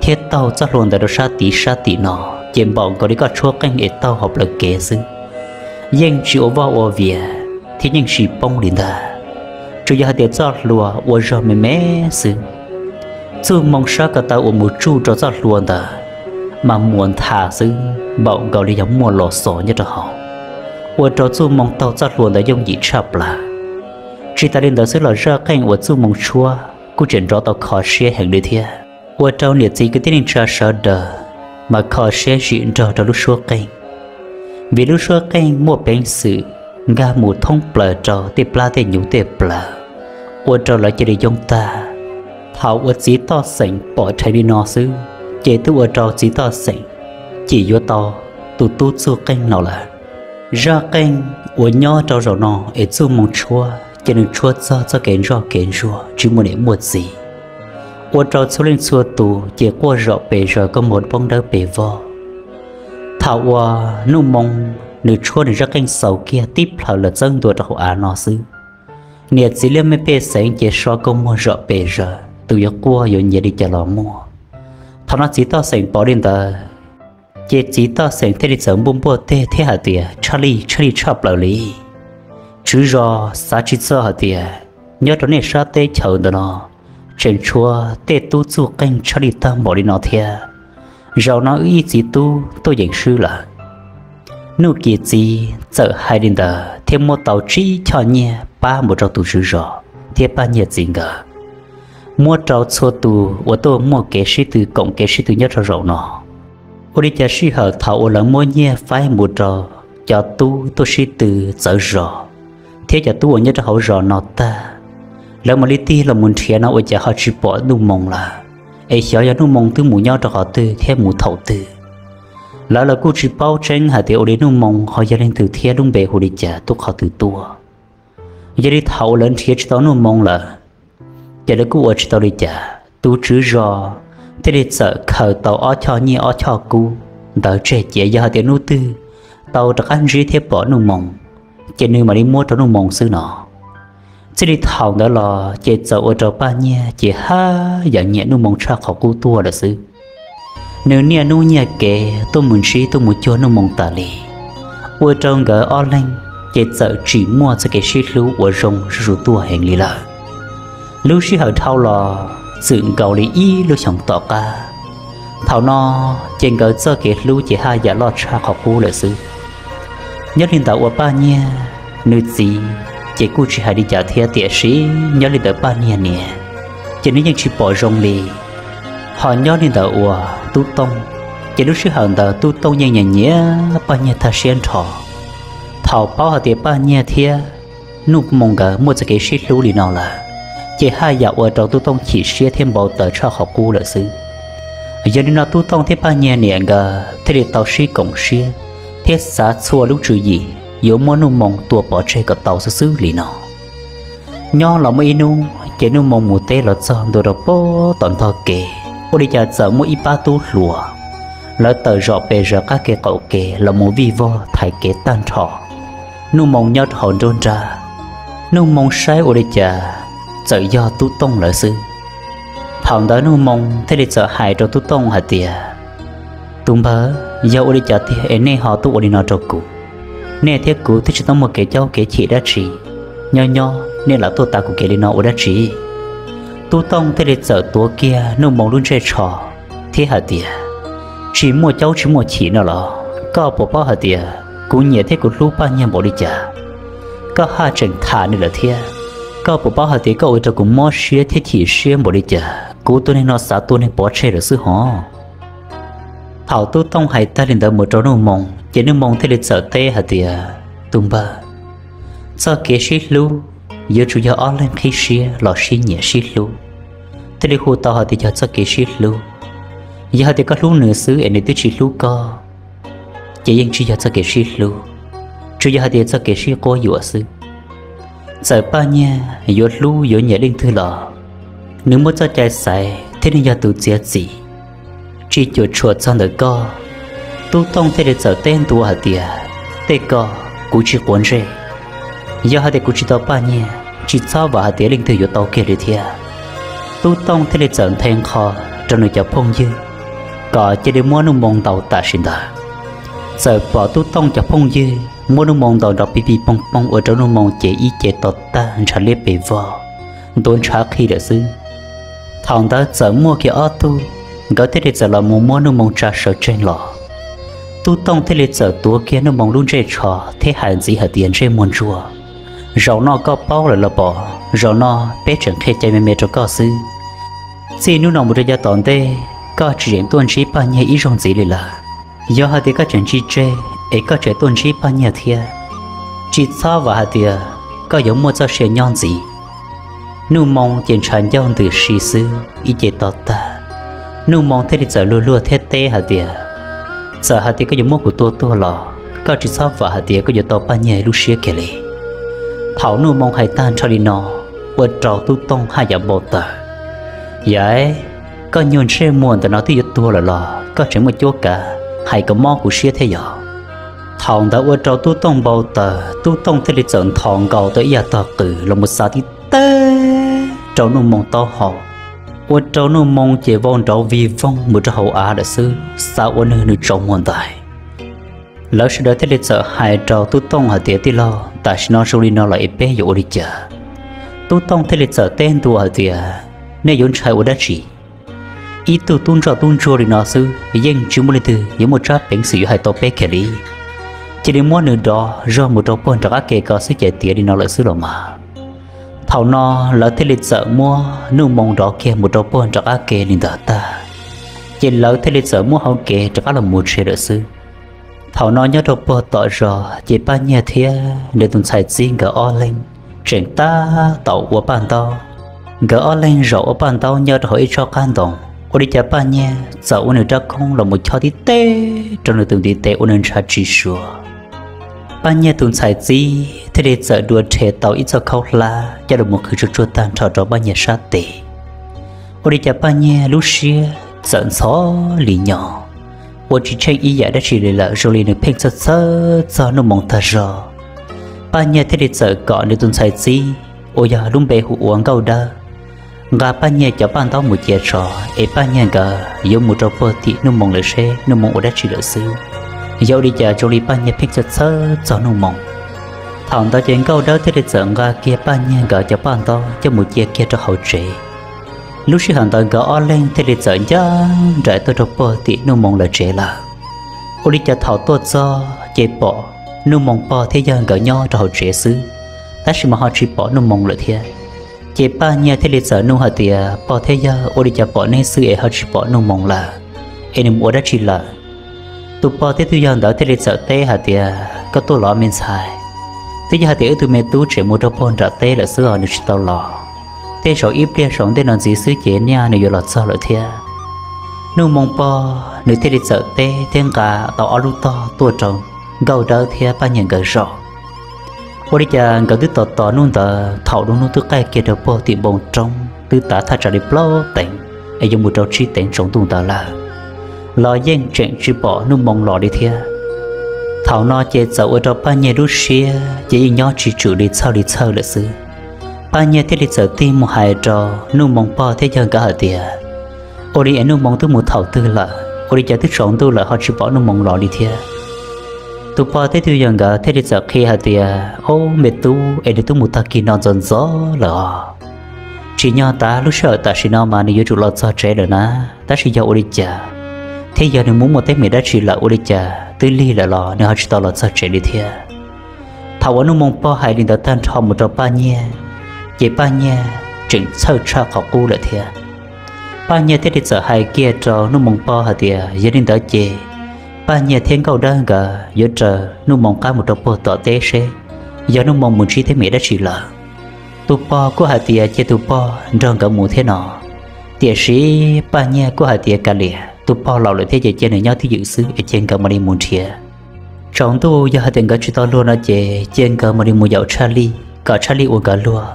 thiab taug txoj hlua ntawd rau sab tid sab tim no, ces npaum nkaus li koj tshuab qeej es taug hauv plawv kev xwb, yeej tsis ua voj ua vias thiab yeej tsis poob li ntag. Tsuas yog hais tias txoj hlua ua zog me me xwb. Txuj Moo sab ko taw uas mus tsuj rau txoj hlua ntawd mas muas ntha xwb, npaum nkaus li yog muaj los xos nyob rau hauv, ua rau Txuj Moo taug txoj hlua ntawd yooj yim tshaj plaws. Tsis tas li ntawd xwb los zaj qeej uas Txuj Moo tshuab kuj tseem nrov tau kho siab heev li thiab, ua rau niam txiv kwv tij neej tsa sawv daws mas kho siab zim nrog rau lub suab qeej, vim lub suab qeej muaj peev xwm nkag mus thoob plaws rau tej plab tej nyuv tej plawv, ua rau lawv cia li yoob tag. Thaum uas txiv toj xeem pom dheev li no xwb, ces twb ua rau txiv toj xeem cim yuav tau tus tub Txuj Qeej no lawm. Zaj qeej uas nyob rau zaum no es Txuj Moo tshuab ces nws tshuab txog txoj kev ntsoj kev ntsuag tsis muaj niam muaj txiv, ua rau txhua leej txhua tus ces quaj zom pes zaws kua muag poob dawb pes vog. Thaum uas Nuj Moo nws tshuab nws zaj qeej xaus kiag tib plhaws los txawb ntua rau hauv av no xwb, niam txiv liaj mej pej xeem ces so kua muag zom pes zaws, tus yuav quaj yuav nyiav li cas los muaj. Thaum no txiv toj xeem pom li ntawd, ces txiv toj xeem thiaj li txawm npuaj npuaj teg thiab hais tias, tshaj lij, tshaj lij tshaj plaws li. Tswv zos xav tsis txog hais tias nyob rau nej sab teb chaws ntawm no tseem tshuav tej tub Txuj Qeej tshaj lij tag npaum li no thiab. Zaum no wb ib txiv tub tuaj yeem swb lawm. Nuj Kim txiv txawm hais li ntawd thiab muab tau tsib choj nyiaj pab mus rau tus tswv zos thiab Paj Nyiag txiv nkawd, muab rau txhua tus uas tuaj muaj kev sib tw koom kev sib tw nyob rau zaum no. Ua li cas sij hawm thaum uas lawv muab nyiaj faib mus rau cov tub tuaj sib tw txawv zos thiab cov tub uas nyob rau hauv zos no tag, lawv mam li tig los mus nrhiav no ua cas ho tsis pom Nuj Moo lawm, es xyov yog Nuj Moo twb mus nyob rau qhov twg thiab mus thaum twg. Lawv los kuj tsis paub tseeb hais tias ua li Nuj Moo ho yog leej twg thiab lub npe hu li cas tuaj qhov twg tuaj. Yog li thaum uas lawv nrhiav tsis tau Nuj Moo lawm, ces lawv kuj ua tsis tau li cas, tus tswv zos thiaj li txawm khaws tau ob choj nyiaj ob choj kub ntawd tseg cia, yog hais tias hnub twg tau rov qab ntsib thiab pom Nuj Moo, ces nws mam li muab rau Nuj Moo xwb no. Txij li thaum ntawd los ces txawm ua rau Paj Nyiag ces haj yam nyiam Nuj Moo tshaj qhov qub tuaj lawm xwb. Nws niaj hnub nyiaj kev tuaj mus ntsib tuaj mus cuag Nuj Moo tas li, ua rau nkawd ob leeg ces txawm tsim muaj txoj kev sib hlub uas zoo zuj zus tuaj heev li lawm. Lub sij hawm dhau los txwm nkaus li ib lub xyoos tom qab, thaum no ces nkawd txoj kev hlub ces haj yam loj tshaj qhov qub lawm xwb. Nyob li ntawd uas Paj Nyiag nws txiv ces kuj tsis hais li cas thiab, tiam sis nyob li ntawd Paj Nyiag niam ces nws yeej tsis pom zoo li. Ho nyob li ntawd uas Tub Tooj, ces lub sij hawm ntawd Tub Tooj yeej nyiam nyiam Paj Nyiag tag siab nrho. Thaum paub hais tias Paj Nyiag thiab Nuj Moo nkawd muaj txoj kev sib hlub li no lawm, ces haj yam ua rau Tub Tooj chim siab thiab npau taws tshaj qhov qub lawm xwb. Yog li no Tub Tooj thiab Paj Nyiag niam nkawd thiaj li tau sib koom siab thiab xav txhua lub tswv yim yuav muab Nuj Moo tua pov tseg kom tau xwb xwb li no. Nyob los muaj ib hnub ces Nuj Moo mus teb los txog ntua rau pem tom ntog kev, ua li cas txawm muaj ib pab tub hluas, lawv tawm zom pes zaws qab kev qaum kev los mus vij vog thaiv kev tag nrho. Nuj Moo nyob rau hauv nruab nrab, Nuj Moo saib ua li cas txawm yog Tub Tooj lawv xwb. Thaum ntawd Nuj Moo thiaj li txawm hais rau Tub Tooj hais tias, Tus npawg, yog ua li cas tiag es nej ho tuaj ua li no rau kuv? Nej thiab kuv twb tsis tau muaj kev caub kev chim dab tsi, nyob nyob nej lam tuaj tav kuv kev li no ua dab tsi? Tub Tooj thiaj li txawm tuav kiag Nuj Moo lub ntsej tsho thiab hais tias, Tsis muaj caub tsis muaj chim no los? Koj puas paub hais tias kuv nyiam thiab kuv hlub Paj Nyiag npaum li cas? Koj haj tseem tham nws lawm thiab. Koj puas paub hais tias koj ua rau kuv mob siab thiab chim siab npaum li cas? Kuv tus neeg no xav tua neeg pov tseg lawm xwb hov. Thaum Tub Tooj hais tag li ntawd mus rau Nuj Moo, ces Nuj Moo thiaj li txawm teb hais tias, Tus npawg, txoj kev sib hlub yuav tsum yog ob leeg qhib siab los sib nyiam sib hlub, thiaj li hu tau hais tias yog txoj kev sib hlub. Yog hais tias koj hlub nws xwb es nws twb tsis hlub koj, ces yeej tsis yog txoj kev sib hlub, tsuas yog hais tias txoj kev sib quab yuam xwb. Txawm Paj Nyiag yuav hlub yuav nyiam leej twg los nws muaj txoj cai xaiv thiab nws yog tus txiav txim, tsis cuam tshuam txog ntawm koj. Tub Tooj thiaj li txawm teb ntua hais tias, Tej ko, kuv tsis quav ntsej. Yog hais tias kuv tsis tau Paj Nyiag, tsis txhob vam hais tias leej twg yuav tau kiag li thiab. Tub Tooj thiaj li txawm nthe nqho rau nws cov phooj ywg kom cia li muab Nuj Moo ntaus tam sim ntawd. Txawm pom Tub Tooj cov phooj ywg muab Nuj Moo ntaus nrov pig pig poog poog ua rau Nuj Moo ces ib ce to tag ntshav liab pes vog, ntuav ntshav qhi lawm xwb. Thaum ntawd txawm muaj kiag ob tug, nkawd thiaj li txawm los mus muab Nuj Moo tsa sawv tsees los. Tub Tooj thiaj li txawm tuav kiag Nuj Moo lub ntsej tsho thiab hais ntxiv hais tias, Ntsej muag ntsuag, zaum no koj paub lawm los pom, zaum no peb tseem qhia cai me me rau koj xwb. Txij hnub no mus rau yav tom ntej, koj tsis tseem tuaj ntsib Paj Nyiag ib zaug ntxiv li lawm. Yog hais tias koj tseem tsis tseg es koj tseem tuaj ntsib Paj Nyiag thiab, tsis txhob vam hais tias koj yuav muaj txoj sia nyob ntxiv. Nuj Moo ces ntshav ncauj ntws si xwb ib ce to tag. Nuj Moo thiaj li txawm luag luag thiab teb hais tias, Txawm hais tias koj yuav muab kuv tua tuag los koj tsis txhob vam hais tias koj yuav tau Paj Nyiag lub siab kiag li. Thaum Nuj Moo hais tag nrho li no, ua rau Tub Tooj haj yam npau taws. Yog, koj nyuag ntsej muag ntawm no twb yuav tuag lawm los koj tseem muaj cuab kav hais kom mob kuv siab thiab yog? Thaum ntawd ua rau Tub Tooj npau taws, Tub Tooj thiaj li txawm nthos nkaus tau ib yam tog qws los mus xav tib teg rau Nuj Moo taub hau, ua rau Nuj Moo ces vau nrauv vig voog mus rau hauv av lawm xwb, xav ua nws nws tsaus muag ntais. Lawv sawv daws thiaj li txawm hais rau Tub Tooj hais tias, Tij laug, tam sim no zoo li no los es peb yuav ua li cas? Tub Tooj thiaj li txawm teb ntua hais tias, Nej yuav ntshai ua dab tsi? Ib tug tub ntsoj tub ntsuag li no xwb yeej tsis muaj leej twg yuav muaj tsab peev xwm yuav hais tau peb kiag li. Cia li muab nws dov zog mus rau puag nram qab ke ko xwb ces tiav li no lawm xwb los mas. Thaum no lawv thiaj li txawm muab Nuj Moo dov kiag mus rau puag nram qab ke li ntawd tag, ces lawv thiaj li txawm muab hauv kev rov qab los mus tsev lawm xwb. Thaum no nyob rau puag tom zos ces Paj Nyiag thiab nws tus ntxhais txib nkawd ob leeg tseem tab tom ua paj ntaub. Nkawd ob leeg zaum ua paj ntaub nyob rau hauv ib tsob qab ntoo, ua li cas Paj Nyiag txawm ua nws rab khoob los mus chob tib teg rau nws tus ntiv tes ua nws ntshav tsis suav. Paj Nyiag tus ntxhais txib thiaj li txawm dua rhe tau ib txoj khaub hlab coj los mus qhwv tsuag tsuag tag nrho rau Paj Nyiag sab tes. Ua li cas Paj Nyiag lub siab txawm ntxhov li nyo, ua tsis tsheej ib yam dab tsi li lawm, zoo li nws pheej txhawj txhawj txog Nuj Moo tag zog. Paj Nyiag thiaj li txawm kom nws tus ntxhais txib uas yog lub npe hu ua Nkauj Dawb nqa Paj Nyiag cov paj ntaub mus cia tso, es Paj Nyiag nkawd yuav mus rau puag tim Nuj Moo lawm seb Nuj Moo ua dab tsi lawm xwb. Yog ua li cas zoo li Paj Nyiag pheej txhawj txhawj txog Nuj Moo. Thaum ntawd ces Nkauj Dawb thiaj li txawm nqa kiag Paj Nyiag nkawd cov paj ntaub coj mus cia kiag rau hauv tsev. Lub sij hawm ntawd nkawd ob leeg thiaj li txawm ncaj nraim tuaj rau puag tim Nuj Moo lawv tsev lawm. Ua li cas thaum tuaj txog ces pom Nuj Moo pog thiab yawg nkawd nyob rau hauv tsev xwb, tab sis mas ho tsis pom Nuj Moo lawm thiab. Ces Paj Nyiag thiaj li txawm nug hais tias, Pog thiab yawg, ua li cas pom neb xwb es ho tsis pom Nuj Moo lawm, es nws mus ua dab tsi lawm? Tus pog thiab tus yawg ntawd thiaj li txawm teb hais tias, Koj tuaj los me ntxhais, twb yog hais tias wb tus me tub tseem mus rau puag nram teb lawm xwb os, nws tsis tau los. Tej zaum ib pliag saum ntej no ntxiv xwb ces niaj nws yuav los txog lawm thiab. Nuj Moo pog nws thiaj li txawm teb thiab nqa tau ob lub tog tuaj rau Nkauj Dawb thiab Paj Nyiag nkawd zaum. Ua li cas nkawd twb tos tos hnub ntawd thaum lub hnub twb qaij kiag rau puag tim npoo roob twb tav thaj tsam li plaub teev es yuav mus rau tsib teev tsaus ntuj ntawd lawm, los yeej tseem tsis pom Nuj Moo los li thiab. Thaum no ces txawm ua rau Paj Nyiag lub siab ces yeej nyob tsis tswm li txhawj li txhawj lawm xwb. Paj Nyiag thiaj li txawm tig mus hais rau Nuj Moo pog thiab yawg nkawd hais tias, Ua li es Nuj Moo twb mus thaum twg lawm? Ua li cas twb tsaus ntuj lawm ho tsis pom Nuj Moo los li thiab? Tus pog thiab tus yawg nkawd thiaj li txawm qhia hais tias, Ob me tub, es nws twb mus tag kis no ntxov ntxov lawm os. Tsim nyog tas lub sij hawm tam sim no mas nws yuav tsum los txog tsev lawm na, tab sis yog ua li cas, thiab yog nws mus muaj teeb meem dab tsi lawm ua li cas twb lig lawm los nws ho tsis tau los txog tsev li thiab? Thaum uas Nuj Moo pog hais li ntawd tag nrho mus rau Paj Nyiag, ces Paj Nyiag tseem txhawj tshaj qhov qub lawm thiab. Paj Nyiag thiaj li txawm hais kiag rau Nuj Moo pog hais tias, Yog li ntawd ces Paj Nyiag thiab Nkauj Dawb nkawd yuav raws Nuj Moo qab mus rau puag tom teb seb yog Nuj Moo mus ntsib teeb meem dab tsi lawm. Tus pog kuj hais tias cia tus pog nrog nkawd mus thiab no. Tiam sis Paj Nyiag kuj hais tias, Kav liam, tus pog laus lawm thiab ces cia nws nyob twj ywm xwb es cia nkawd mam li mus nrhiav. Tsaus ntuj yog hais tias nkawd tsis tau luag no ces cia nkawd mam li mus yaum Tshaj Lij kom Tshaj Lij ua nkawd luag.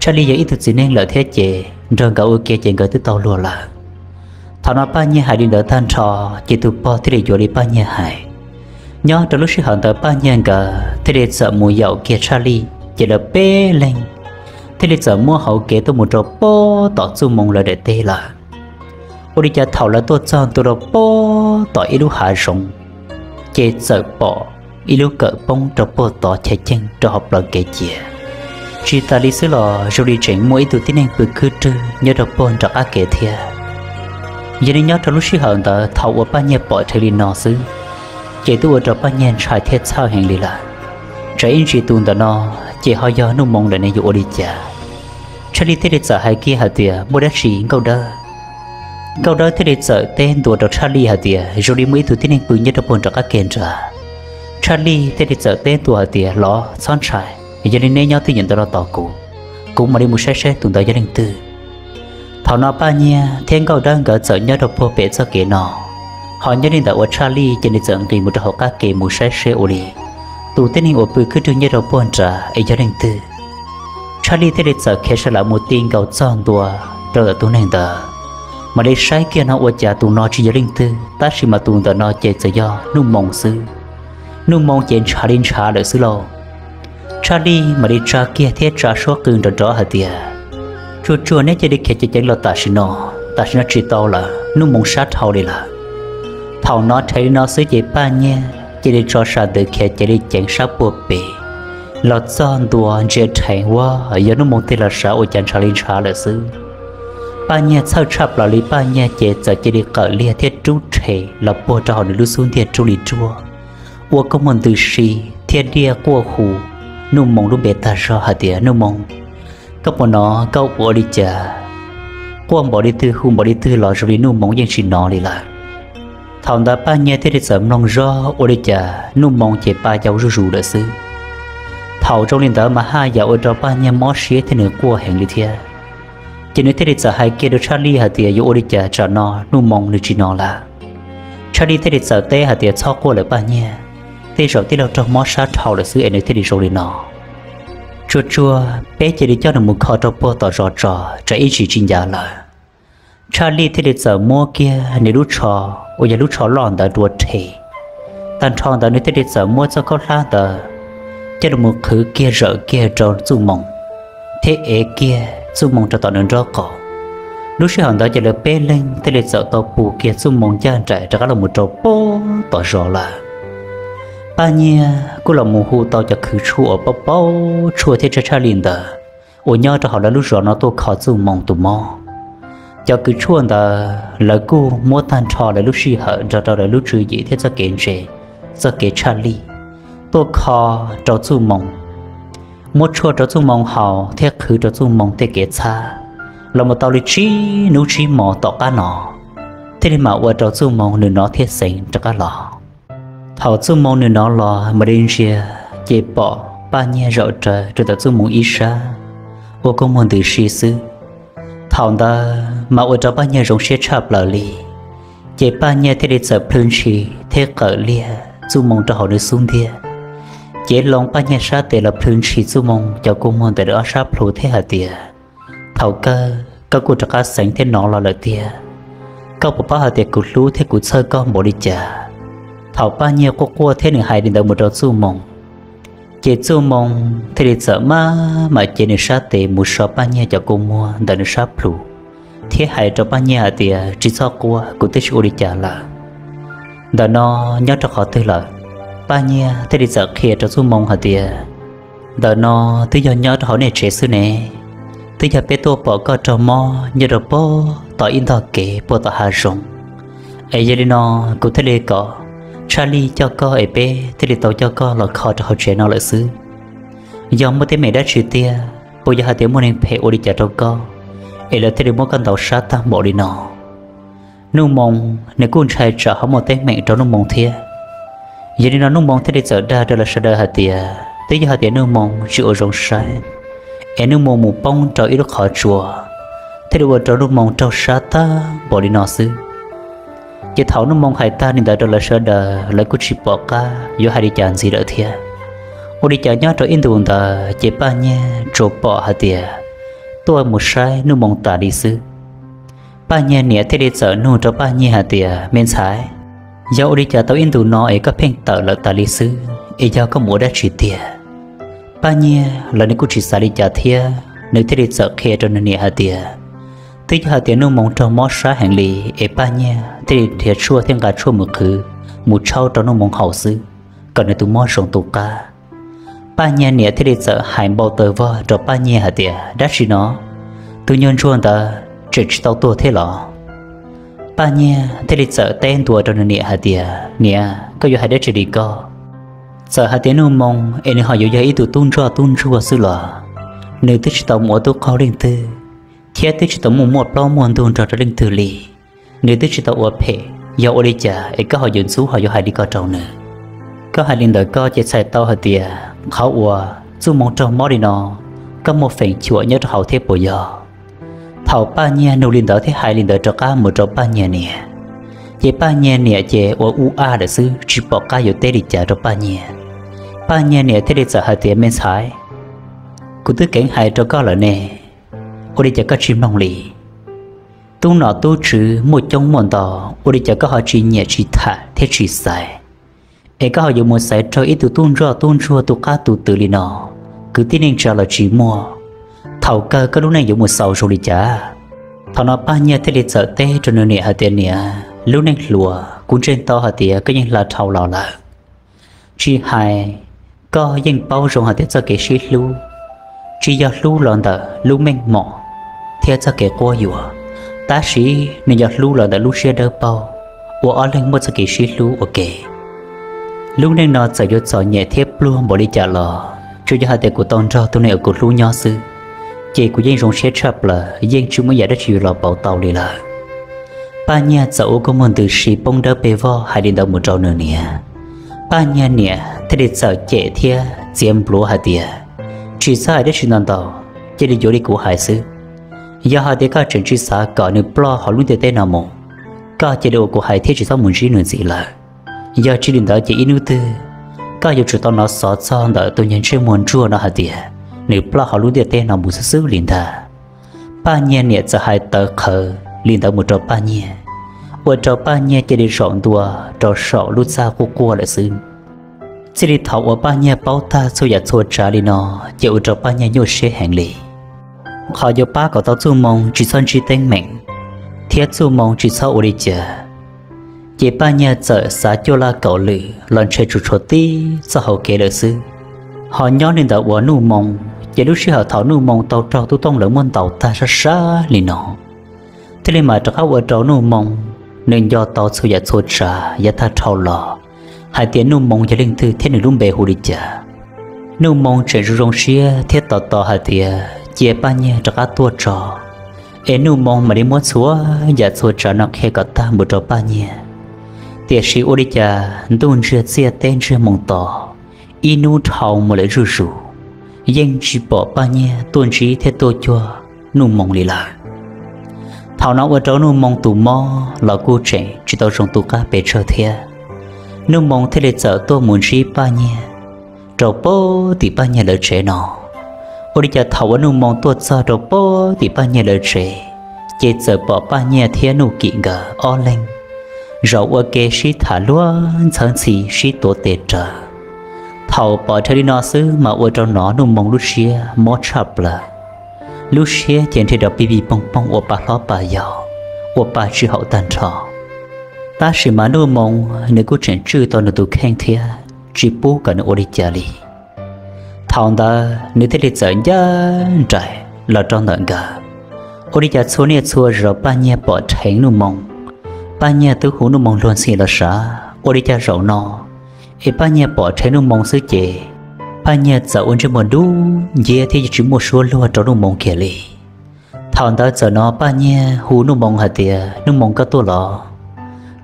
Tshaj Lij yog ib tug txiv neej lawm thiab ces nrog nkawd ua ke ces nkawd twb tau luag lawm. Thaum no Paj Nyiag hais li ntawd tag nrho, ces tus pog thiaj li yuav li Paj Nyiag hais. Nyob rau lub sij hawm ntawd Paj Nyiag nkawd thiaj li txawm mus yaum kiag Tshaj Lij, ces lawv peb leeg thiaj li txawm muab hauv kev tuaj mus rau puag tom Txuj Moo lawv daim teb lawm. Ua li cas thaum lawv tuaj txog ntua rau puag tom ib lub hav zoov, ces txawm pom ib lub kawm poob rau puag tod chaw ceeg rau hauv plawv kev cia. Tsis tas li xwb los zoo li tseem muaj ib tug tib neeg pw khwb rwg nyob rau puag nram qab kev thiab. Yog li nyob rau lub sij hawm ntawd thaum uas Paj Nyiag pom dheev li no xwb, ces twb ua rau Paj Nyiag ntshai thiab txhawj heev li lawm. Tsam ib ntsis tus ntawm no ces ho yog Nuj Moo lawm ne yuav ua li cas? Tshaj Lij thiaj li txawm hais kiag hais tias, Muaj dab tsi Nkauj Dawb? Nkauj Dawb thiaj li txawm teb ntua rau Tshaj Lij hais tias, Zoo li muaj ib tug tib neeg pw nyob rau puag nram qab kev nrad. Tshaj Lij thiaj li txawm teb ntua hais tias, Los txhob ntshai, yog li neb nyob twj ywm ntawm no tos kuv, kuv mam li mus saib saib tus ntawd yog leej twg. Thaum no Paj Nyiag thiab Nkauj Dawb nkawd txawm nyob rau puag pem txoj kev no, ho nyob li ntawd uas Tshaj Lij ces nws txawm nqis mus rau hauv qab kev mus saib seb ua li tus tib neeg uas pw khwb rwg nyob rau puag nrad es yog leej twg. Tshaj Lij thiaj li txawm khiav sawv lam mus ti nkaus txog ntua rau ntawm tus neeg ntawd, mam li saib kiag no ua cas tus no tsis yog leej twg, tab sis mas tus ntawm no ces txawm yog Nuj Moo xwb. Nuj Moo ces ntshav li ntshav lawm xwb lauj. Tshaj Lij mam li tsa kiag thiab tsa suab qw nrov nrov hais tias, Tsuag tsuag neb cia li khiav ceev ceev los tam sim no, tam sim no tsis tau lawm, Nuj Moo sab dhau li lawm. Thaum no rheev li no xwb ces Paj Nyiag cia li tso sam ntws khiav ceev li ceev sab puag pem los txog ntua ntsia rheev, ua yog Nuj Moo tig los sav ua cas ntshav li ntshav lawm xwb. Paj Nyiag txhawj tshaj plaws li, Paj Nyiag ces txawm cia li qawm liag thiab rub rhe los puag rau hauv nws lub xub ntiag rub li ruaj, ua koob muag ntws si thiab diaj quaj hu Nuj Moo lub npe tag zog hais tias, Nuj Moo, koj puas hnov koj ua li cas? Quaj npaum li twg hu npaum li twg los zoo li Nuj Moo yeej tsis hnov li lawm. Thaum ntawd Paj Nyiag thiaj li txawm mloog zog ua li cas Nuj Moo ces pa yau zuj zus lawm xwb. Thaum zoo li ntawd mas haj yam ua rau Paj Nyiag mob siab thiab nws quaj heev li thiab. Ces nws thiaj li txawm hais kiag rau Tshaj Lij hais tias, Yuav ua li cas tsam no Nuj Moo nws tsis hnov lawm? Tshaj Lij thiaj li txawm teb hais tias, Txhob quaj lawm Paj Nyiag, tej zaum tij laug raug mob sab dhau lawm xwb es nws thiaj li zoo li no. Tsuag tsuag peb cia li coj nws mus kho rau puag tom zos tso, tsam ib ntsis tsis ncav lawm. Tshaj Lij thiaj li txawm muab kiag nws lub tsho uas yog lub tsho loj ntawd dua rhe. Tag nrho ntawd nws thiaj li txawm muab txoj khaub hlab ntawd coj los qhwv kiag zawm kiag rau Txuj Moo thiab ev kiag Txuj Moo rau tom nws nraub qaum. Lub sij hawm ntawd ces lawv peb leeg thiaj li txawm tau pus kiag Txuj Moo ncaj nraim rov qab los mus rau puag tom zos lawm. Paj Nyiag kuj los mus hu tau cov kws tshuaj uas paub paub tshuaj thiab tshaj Tshaj Lij ntawd uas nyob rau hauv lawv lub zos no tuaj kho Txuj Moo tus mob. Cov kws tshuaj ntawd lawv kuj muab tag nrho lawv lub sij hawm nrog rau lawv lub tswv yim thiab txoj kev ntse, txoj kev tshaj lij tuaj kho rau Txuj Moo, muab tshuaj rau Txuj Moo haus thiab qhwv rau Txuj Moo tej kev txhab los mus tau li tsib hnub tsib hmo tom qab no, thiaj li mam ua rau Txuj Moo nws hnov thiab xeev rov qab los. Thaum Txuj Moo nws hnov los mam li ntsia, ces pom Paj Nyiag zaum rawv rau ntawm Txuj Moo ib sab, ua koob muag ntws si xwb. Thaum ntawd mas ua rau Paj Nyiag zoo siab tshaj plaws li. Ces Paj Nyiag thiaj li txawm plhws ntshis thiab qawm liag Txuj Moo rau hauv nws xub ntiag, cev loo Paj Nyiag sab tes los plhws ntshis Txuj Moo cov kua muag ntawm nws ob sab plhu thiab hais tias, Thaum kawg koj kuj rov qab xeev thiab hnov los lawm tiag. Koj puas paub hais tias kuv hlub thiab kuv txhawj koj npaum li cas? Thaum Paj Nyiag quaj quaj thiab nws hais li ntawd mus rau Txuj Moo, ces Txuj Moo thiaj li txawm maj mam cev nws sab tes mus so Paj Nyiag cov kua muag ntawm nws sab plhu, thiab hais rau Paj Nyiag hais tias, Tsis txhob quaj, kuv twb tsis ua li cas lawm. Ntawm no nyob rau qhov twg lawm? Paj Nyiag thiaj li txawm qhia rau Txuj Moo hais tias, Ntawm no twb yog nyob rau hauv nej tsev xwb ne, twb yog peb tuaj pom koj raug mob nyob rau puag tom ib ntog kev puag tom hav zoov, es yog li no kuv thiaj li kom Tshaj Lij coj koj es peb thiaj li tau coj koj los kho rau hauv tsev no lawm xwb. Yog muaj teeb meem dab tsi tiag, puas yog hais tias muaj neeg phem ua li cas rau koj, es lawv thiaj li muab koj ntaus sab tag npaum li no? Nuj Moo nws kuj ntshai tsam ho muaj teeb meem rau Nuj Moo thiab. Yog li no Nuj Moo thiaj li txawm dag rau lawv sawv daws hais tias, twb yog hais tias Nuj Moo tsis ua zoo saib, es Nuj Moo mus poob rau ib lub qhov tsua, thiaj li ua rau Nuj Moo raug sab tag npaum li no xwb. Ces thaum Nuj Moo hais tag li ntawd rau lawv sawv daws, lawv kuj tsis pom qab yuav hais li cas ntxiv lawm thiab. Ua li cas nyob rau ib ntus ntawd ces Paj Nyiag tsuas pom hais tias tuaj mus saib Nuj Moo tas li xwb. Paj Nyiag niam thiaj li txawm nug rau Paj Nyiag hais tias, Me ntxhais, yog ua li cas tau ib ntus no es koj pheej tawm lawm tas li xwb, es yog koj mus ua dab tsi tiag? Paj Nyiag los nws kuj tsis xav li cas thiab, nws thiaj li txawm qhia rau nws niam hais tias, twb yog hais tias Nuj Moo raug mob sab heev li, es Paj Nyiag thiaj li nrhiav tshuaj thiab nqa tshuaj mus qhwv, mus tshaub rau Nuj Moo haus xwb, kom nws tus mob zoo tu qab. Paj Nyiag niam thiaj li txawm hais npau taws vog rau Paj Nyiag hais tias, dab tsi no? Tus nyuag ntsuag ntawd tseem tsis tau tuag thiab los? Paj Nyiag thiaj li txawm teb ntua rau nws niam hais tias, niam, koj yuav hais dab tsi li ko? Txawm hais tias Nuj Moo es nws ho yuav yog ib tug tub ntsoj tub ntsuag xwb los, nws twb tsis tau mus ua tub qaug leej twg, thiab twb tsis tau muaj muaj plaub muaj ntug nrog rau leej twg li. Nws twb tsis tau ua phem, yog ua li cas es koj ho yuav ntxub ho yuav hais li ko rau nws? Koj hais li ntawd koj ces txhais tau hais tias qhov uas Txuj Moo raug mob li no, koj muaj feem xyuam nyob rau hauv thiab puas yog? Thaum Paj Nyiag nug li ntawd thiab hais li ntawd rov qab mus rau Paj Nyiag niam, ces Paj Nyiag niam ces ua ub ua lawm xwb, tsis pom qab yuav teb li cas rau Paj Nyiag. Paj Nyiag niam thiaj li txawm hais tias, me ntxhais, kuv twb keev hais rau koj lawm ne, ua li cas koj tsis mloog li? Tub nom tub tswv muaj coob muaj ntau, ua li cas koj ho tsis nyiam tsis tham thiab tsis xaiv, es koj ho yuav mus xaiv raug ib tug tub ntsoj tub ntsuag tu qab tu twm li no? Kwv tij neej tsa los tsis muaj, thaum kawg koj lub neej yuav mus xaus zoo li cas? Thaum no Paj Nyiag thiaj li txawm teb rau nws niam hais tias, niam, lub neej hluas kuv ntseeg tau hais tias koj yeej hla dhau los lawm. Tsis hais, koj yeej paub zoo hais tias txoj kev sib hlub tsis yog hlub los ntawm lub meej mom thiab txoj kev quab yuam, tab sis nws yog hlub los ntawm lub siab dawb paug, uas ob leeg muaj txoj kev sib hlub ua ke. Lub neej no txawm yuav txom nyem thiab pluag npaum li cas los, tsuas yog hais tias kuv tau nrog tus neeg uas kuv hlub nyob xwb, ces kuv yeej zoo siab tshaj plaws, yeej tsis muaj yam dab tsi yuav los pauv tau li lawm. Paj Nyiag txawm ua kua muag ntws si poob dawb pes vog hais li ntawd mus rau nws niam. Paj Nyiag niam thiaj li txawm cem thiab txiav npluav hais tias, tsis txhob hais dab tsi ntau ntau, cia li yuav li kuv hais xwb. Yog hais tias koj tseem tsis xav kom nws ploj hauv lub ntiaj teb no mus, koj cia li ua kuv hais thiab tsis txhob mus ntsib nws ntxiv lawm. Yog tsis li ntawd ces ib hnub twg koj yuav tsum tau hnov xov txog ntawm tus nyuag ntsej muag ntsuag no hais tias nws ploj hauv lub ntiaj teb no mus xwb xwb li ntag. Paj Nyiag niam txawm hais tawv qhawv li ntawd mus rau Paj Nyiag, ua rau Paj Nyiag cia li zaum ntua rau saum lub txaj quaj quaj lawm xwb. Txij li thaum uas Paj Nyiag paub tag txhua yam txhua tsav li no, ces ua rau Paj Nyiag nyuaj siab heev li. Qhov yuav pab kom tau Txuj Moo tsis txhob ntsib teeb meem, thiab Txuj Moo tsis txhob ua li cas, ces Paj Nyiag txawm xav cuaj laj kaum lwm los ntshe tsuas tshuav tib txoj hau kev lawm xwb. Ho nyob li ntawd uas Nuj Moo, ces lub sij hawm thaum Nuj Moo tau raug tub tooj lawv muab ntaus tag sab sab li no, thiaj li mam rov qab ua rau Nuj Moo nws nco tau txhua yam txhua tsav yav tag dhau los, hais tias Nuj Moo yog leej twg thiab nws lub npe hu li cas. Nuj Moo tseem zoo zoo siab thiab tos tos hais tias cia Paj Nyiag rov qab tuaj tso, es Nuj Moo mam li muab txhua yam txhua tsav no qhia kom tag mus rau Paj Nyiag. Tiam sis ua li cas ntuj ntsiag txiaj teb ntsiag moo tos, ib hnub dhau mus lawm zuj zus, yeej tsis pom Paj Nyiag tuaj ntsib thiab tuaj cuag Nuj Moo li lawm. Thaum no ua rau Nuj Moo tus mob los kuj tseem tsis tau zoo tu qab pes tsawg thiab. Nuj Moo thiaj li txawm tuaj mus ntsib Paj Nyiag rau pem tim Paj Nyiag lawv tsev no. Ua li cas thaum uas Nuj Moo tuaj txog rau pem tim Paj Nyiag lawv tsev, ces txawm pom Paj Nyiag thiab Nuj Kim nkawd ob leeg zaum ua ke sib tham luag ntxhawb ntxhi sib tuav tes rawv. Thaum pom dhawv li no xwb mas ua rau no Nuj Moo lub siab mob tshaj plaws, lub siab ces nrhiav rov pij pij poog poog ua pa hlob pa yau, ua pa tsis haum tag nrho. Tab sis mas Nuj Moo nws kuj tseem tswj tau nws tus kheej thiab tsis pub kom nws ua li cas li. Thaum ntawd nws thiaj li txawm ncaj nraim los rau ntawm nkawd. Ua li cas txhua niaj txhua zaus Paj Nyiag pom dheev Nuj Moo, Paj Nyiag twb hu Nuj Moo luag ntxhi los sav, ua li cas zaum no es Paj Nyiag pom dheev Nuj Moo xwb ces Paj Nyiag txawm ua ntsej muag dub nciab thiab yeej tsis muaj suab luag rau Nuj Moo kiag li. Thaum ntawd txawm no Paj Nyiag hu Nuj Moo hais tias, Nuj Moo, koj tuaj los?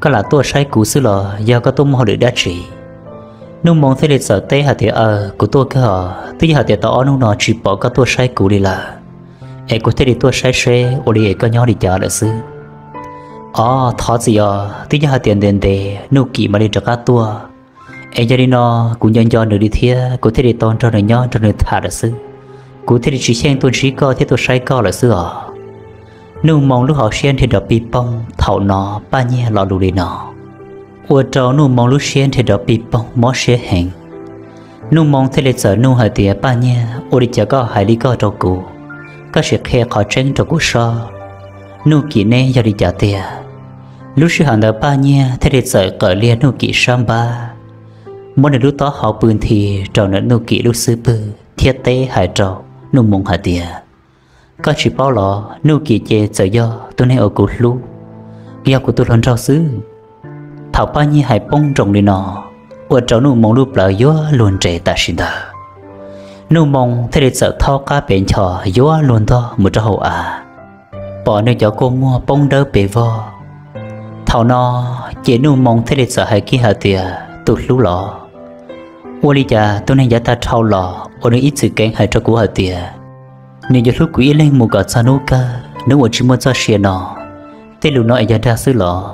Koj lam tuaj saib kuv xwb los yog koj tuaj muaj hauj lwm dab tsi? Nuj Moo thiaj li txawm teb hais tias, aw, kuv tuaj kawg os, twb yog hais tias tau ob hnub no tsis pom koj tuaj saib kuv li lawm, es kuv thiaj li tuaj saib seb ua li es koj nyob li cas lawm xwb. Os, thov txim os, twb yog hais tias ntev ntev Nuj Kim mam li rov qab tuaj, es yog li no kuv nco nco nws li thiab kuv thiaj li tau nrog nws nyob nrog nws tham lawm xwb. Kuv thiaj li tsis xyeej tuaj ntsib koj thiab tuaj saib koj lawm xwb os. Nuj Moo lub hauv siab nrhiav nrov pij poog, thaum no Paj Nyiag lo lus li no ua rau Nuj Moo lub siab nrhiav nrov pij poog mob siab heev. Nuj Moo thiaj li txawm nug hais tias, Paj Nyiag, ua li cas koj hais li koj rau kuv? koj sim qhia qhov tseeb rau kuv sob, Nuj Kim neb yog li cas tiag? Lub sij hawm ntawd Paj Nyiag thiaj li txawm qawm liag Nuj Kim sab npab, muab nws lub taub hau pw nthi rau ntawm Nuj Kim lub xub pwg thiab teb hais rau Nuj Moo hais tias, koj tsis paub los Nuj Kim ces txawm yog tus neeg uas kuv hlub, yog kuv tus hluas nraug xwb. Thaum Paj Nyiag hais poob nroos li no, ua rau Nuj Moo lub plawv yuav luag nres tam sim ntawd. Nuj Moo thiaj li txawm thaub qab pes nchos yuav luag ntog mus rau hauv av, pom nws cov kua muag poob dawb pes vog. Thaum no ces Nuj Moo thiaj li txawm hais kiag hais tias, tus hlub los, ua li cas tus neeg yav tag dhau los uas nws ib txwm keev hais rau kuv hais tias nws yuav hlub kuv ib leeg mus kom txog hnub kawg, hnub uas tsis muaj txoj sia no, tej lus no es yog dag xwb los?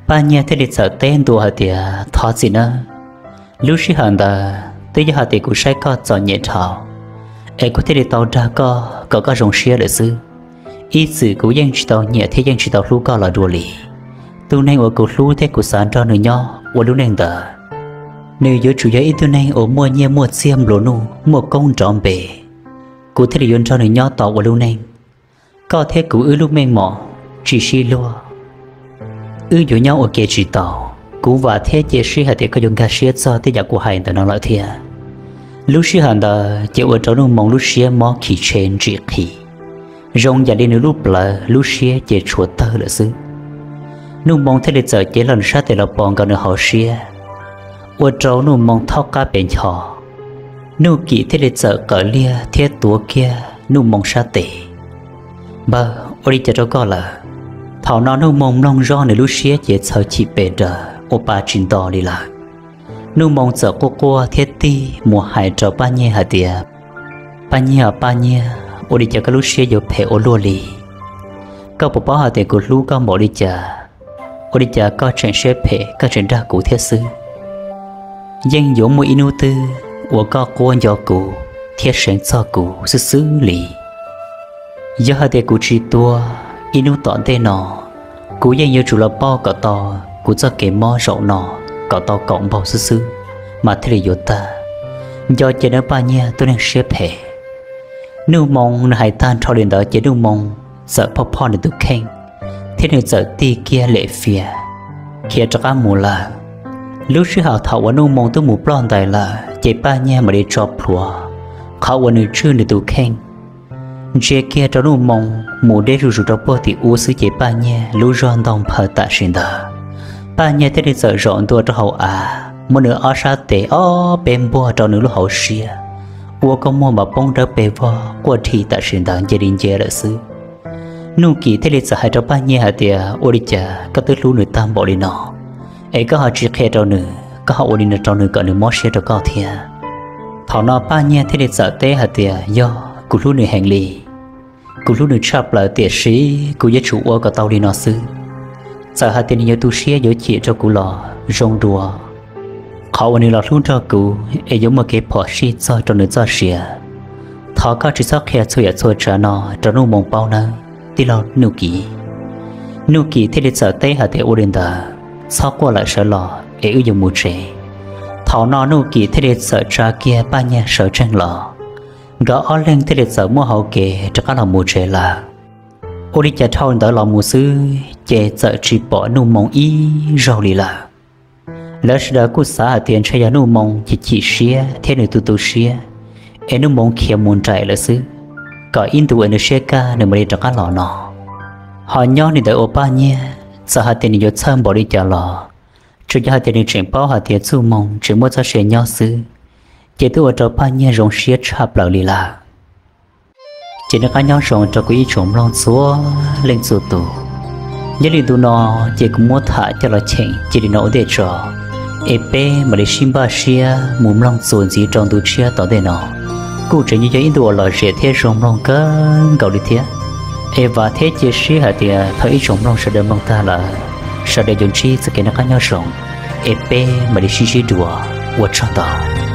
Paj Nyiag thiaj li txawm teb ntua hais tias, thov txim nawb. Lub sij hawm ntawd twb yog hais tias kuv saib koj txom nyem dhau, es kuv thiaj li tau dag koj kom koj zoo siab lawm xwb. Ib txwm kuv yeej tsis tau nyiam thiab yeej tsis tau hlub koj los dua li. Tus neeg uas kuv hlub thiab kuv xav nrog nws nyob ua lub neej ntawd, nws yuav tsum yog ib tug neeg uas muaj nyiaj muaj txiag nplua nuj, muaj koob nrov npe, kuv thiaj li yuav nrog nws nyob tos ua lub neej. Koj thiab kuv wb lub meej mom tsis sib luag, wb yuav nyob ua ke tsis tau. Kuv vam thiab cia siab hais tias koj yuav nkag siab txog tej yam kuv hais ntawm no lawm thiab. Lub sij hawm ntawd ces ua rau Nuj Moo lub siab mob khi tshe ntsim qhis, zoo yam li nws lub plawv lub siab ces tshuav tawg lawm xwb. Nuj Moo thiaj li txawm cev hlo nws sab tes los pos nkaus nws hauv siab, ua rau Nuj Moo thaub qab pes nchos. Nuj Kim thiaj li txawm qawm liag thiab tuav kiag Nuj Moo sab tes. Npawg, ua li cas rau koj lawm? Thaum no Nuj Moo mloog zoj nws lub siab ces txhawv chim pes daws ua pa tsis nto li lawm. Nuj Moo txawm quaj quaj thiab tig mus hais rau Paj Nyiag hais tias, Paj Nyiag, Paj Nyiag, ua li cas koj lub siab yuav phem ua luaj li? Koj puas paub hais tias kuv hlub koj npaum li cas? Ua li cas koj tseem siab phem, koj tseem dag kuv thiab xwb? Yeej yuav muaj ib hnub twg uas koj quab nco kuv thiab seev txog kuv xwb xwb li. Yog hais tias kuv tsis tuag ib hnub tom ntej no, kuv yeej yuav tsum los pauj kom tau kuv txoj kev mob zaum no kom tau kaum npaug xwb xwb mas thiaj li yuav tag. Nco cia nawb Paj Nyiag, tus neeg siab phem. Nuj Moo nws hais tag nrho li ntawd ces Nuj Moo txawm phoj phoj nws tus kheej thiab nws txawm tig kiag lem fias khiav rov qab mus lawm. Lub sij hawm thaum uas Nuj Moo twb mus ploj ntais lawm ces Paj Nyiag mam li tso plhuav qhov uas nws tswj nws tus kheej, ntsia kiag rau Nuj Moo mus deb zuj zus rau puag tim ub xwb ces Paj Nyiag lub zog ntaug nphaw tam sim ntawd. Paj Nyiag thiaj li txawm zaum ntua rau hauv av, muab nws ob sab tes ob peb npuaj rau nws lub hauv siab, ua kua muag mas poob dawb pes vog quaj dhi tam sim ntawd nce li nce lawm xwb. Nuj Kim thiaj li txawm hais rau Paj Nyiag hais tias, ua li cas koj twb hlub nws tag npaum li no es koj ho tsis qhia rau nws, koj ho ua li no rau nws kom nws mob siab rau koj thiab? Thaum no Paj Nyiag thiaj li txawm teb hais tias, yog kuv hlub nws heev li, kuv hlub nws tshaj plaws tiam sis kuv yuav tsum ua kom tau li no xwb. Txawm hais tias nws yuav tu siab yuav chim rau kuv los zoo dua, qhov uas nws los hlub nrog kuv es yuav muaj kev phom sij txog rau nws txoj sia. Thov koj tsis txhob qhia txhua yam txhua tsav no rau Nuj Moo paub nawb tij laug Nuj Kim. Nuj Kim thiaj li txawm teb hais tias, ua li ntawd, txhob quaj lawm, sawv los es wb yuav mus tsev. Thaum no Nuj Kim thiaj li txawm tsa kiag Paj Nyiag sawv tsees los, nkawd ob leeg thiaj li txawm muaj hauv kev rov qab los mus tsev lawm. Ua li cas dhau ntawd los mus xwb ces txawm tsis pom Nuj Moo ib zaug li lawm. Lawv sawv daws kuj xav hais tias ntshe yog Nuj Moo chim chim siab thiab nws tu tu siab es Nuj Moo khiav mus nraim lawm xwb, kom ib ntus es nws siab kaj nws mam li rov qab los no. Ho nyob li ntawd ua Paj Nyiag txawm hais tias nws yuav txhawj npaum li cas los, tsuas yog hais tias nws tseem paub hais tias Txuj Moo tseem muaj txoj sia nyob xwb, ces twb ua rau Paj Nyiag zoo siab tshaj plaws li lawm. Ces nej qab nyob zoo rau kuv ib tsoom mloog txhua leej txhua tus. Nyob li ntu no ces kuv muab tham coj los cheem cia li no ua ntej tso, es peb mam li sib npaj siab mus mloog txuas ntxiv rau ntu tshiab tom ntej no. Kuj tseem yog ib ntu uas lom zem thiab zoo mloog kawg nkaus li thiab. Es vam thiab cia siab hais tias thaum ib tsoom mloog sawv daws mloog tag lawm, sawv daws yuav ntsib txoj kev noj qab nyob zoo, es peb mam li sib ntsib dua, ua tsaug ntau.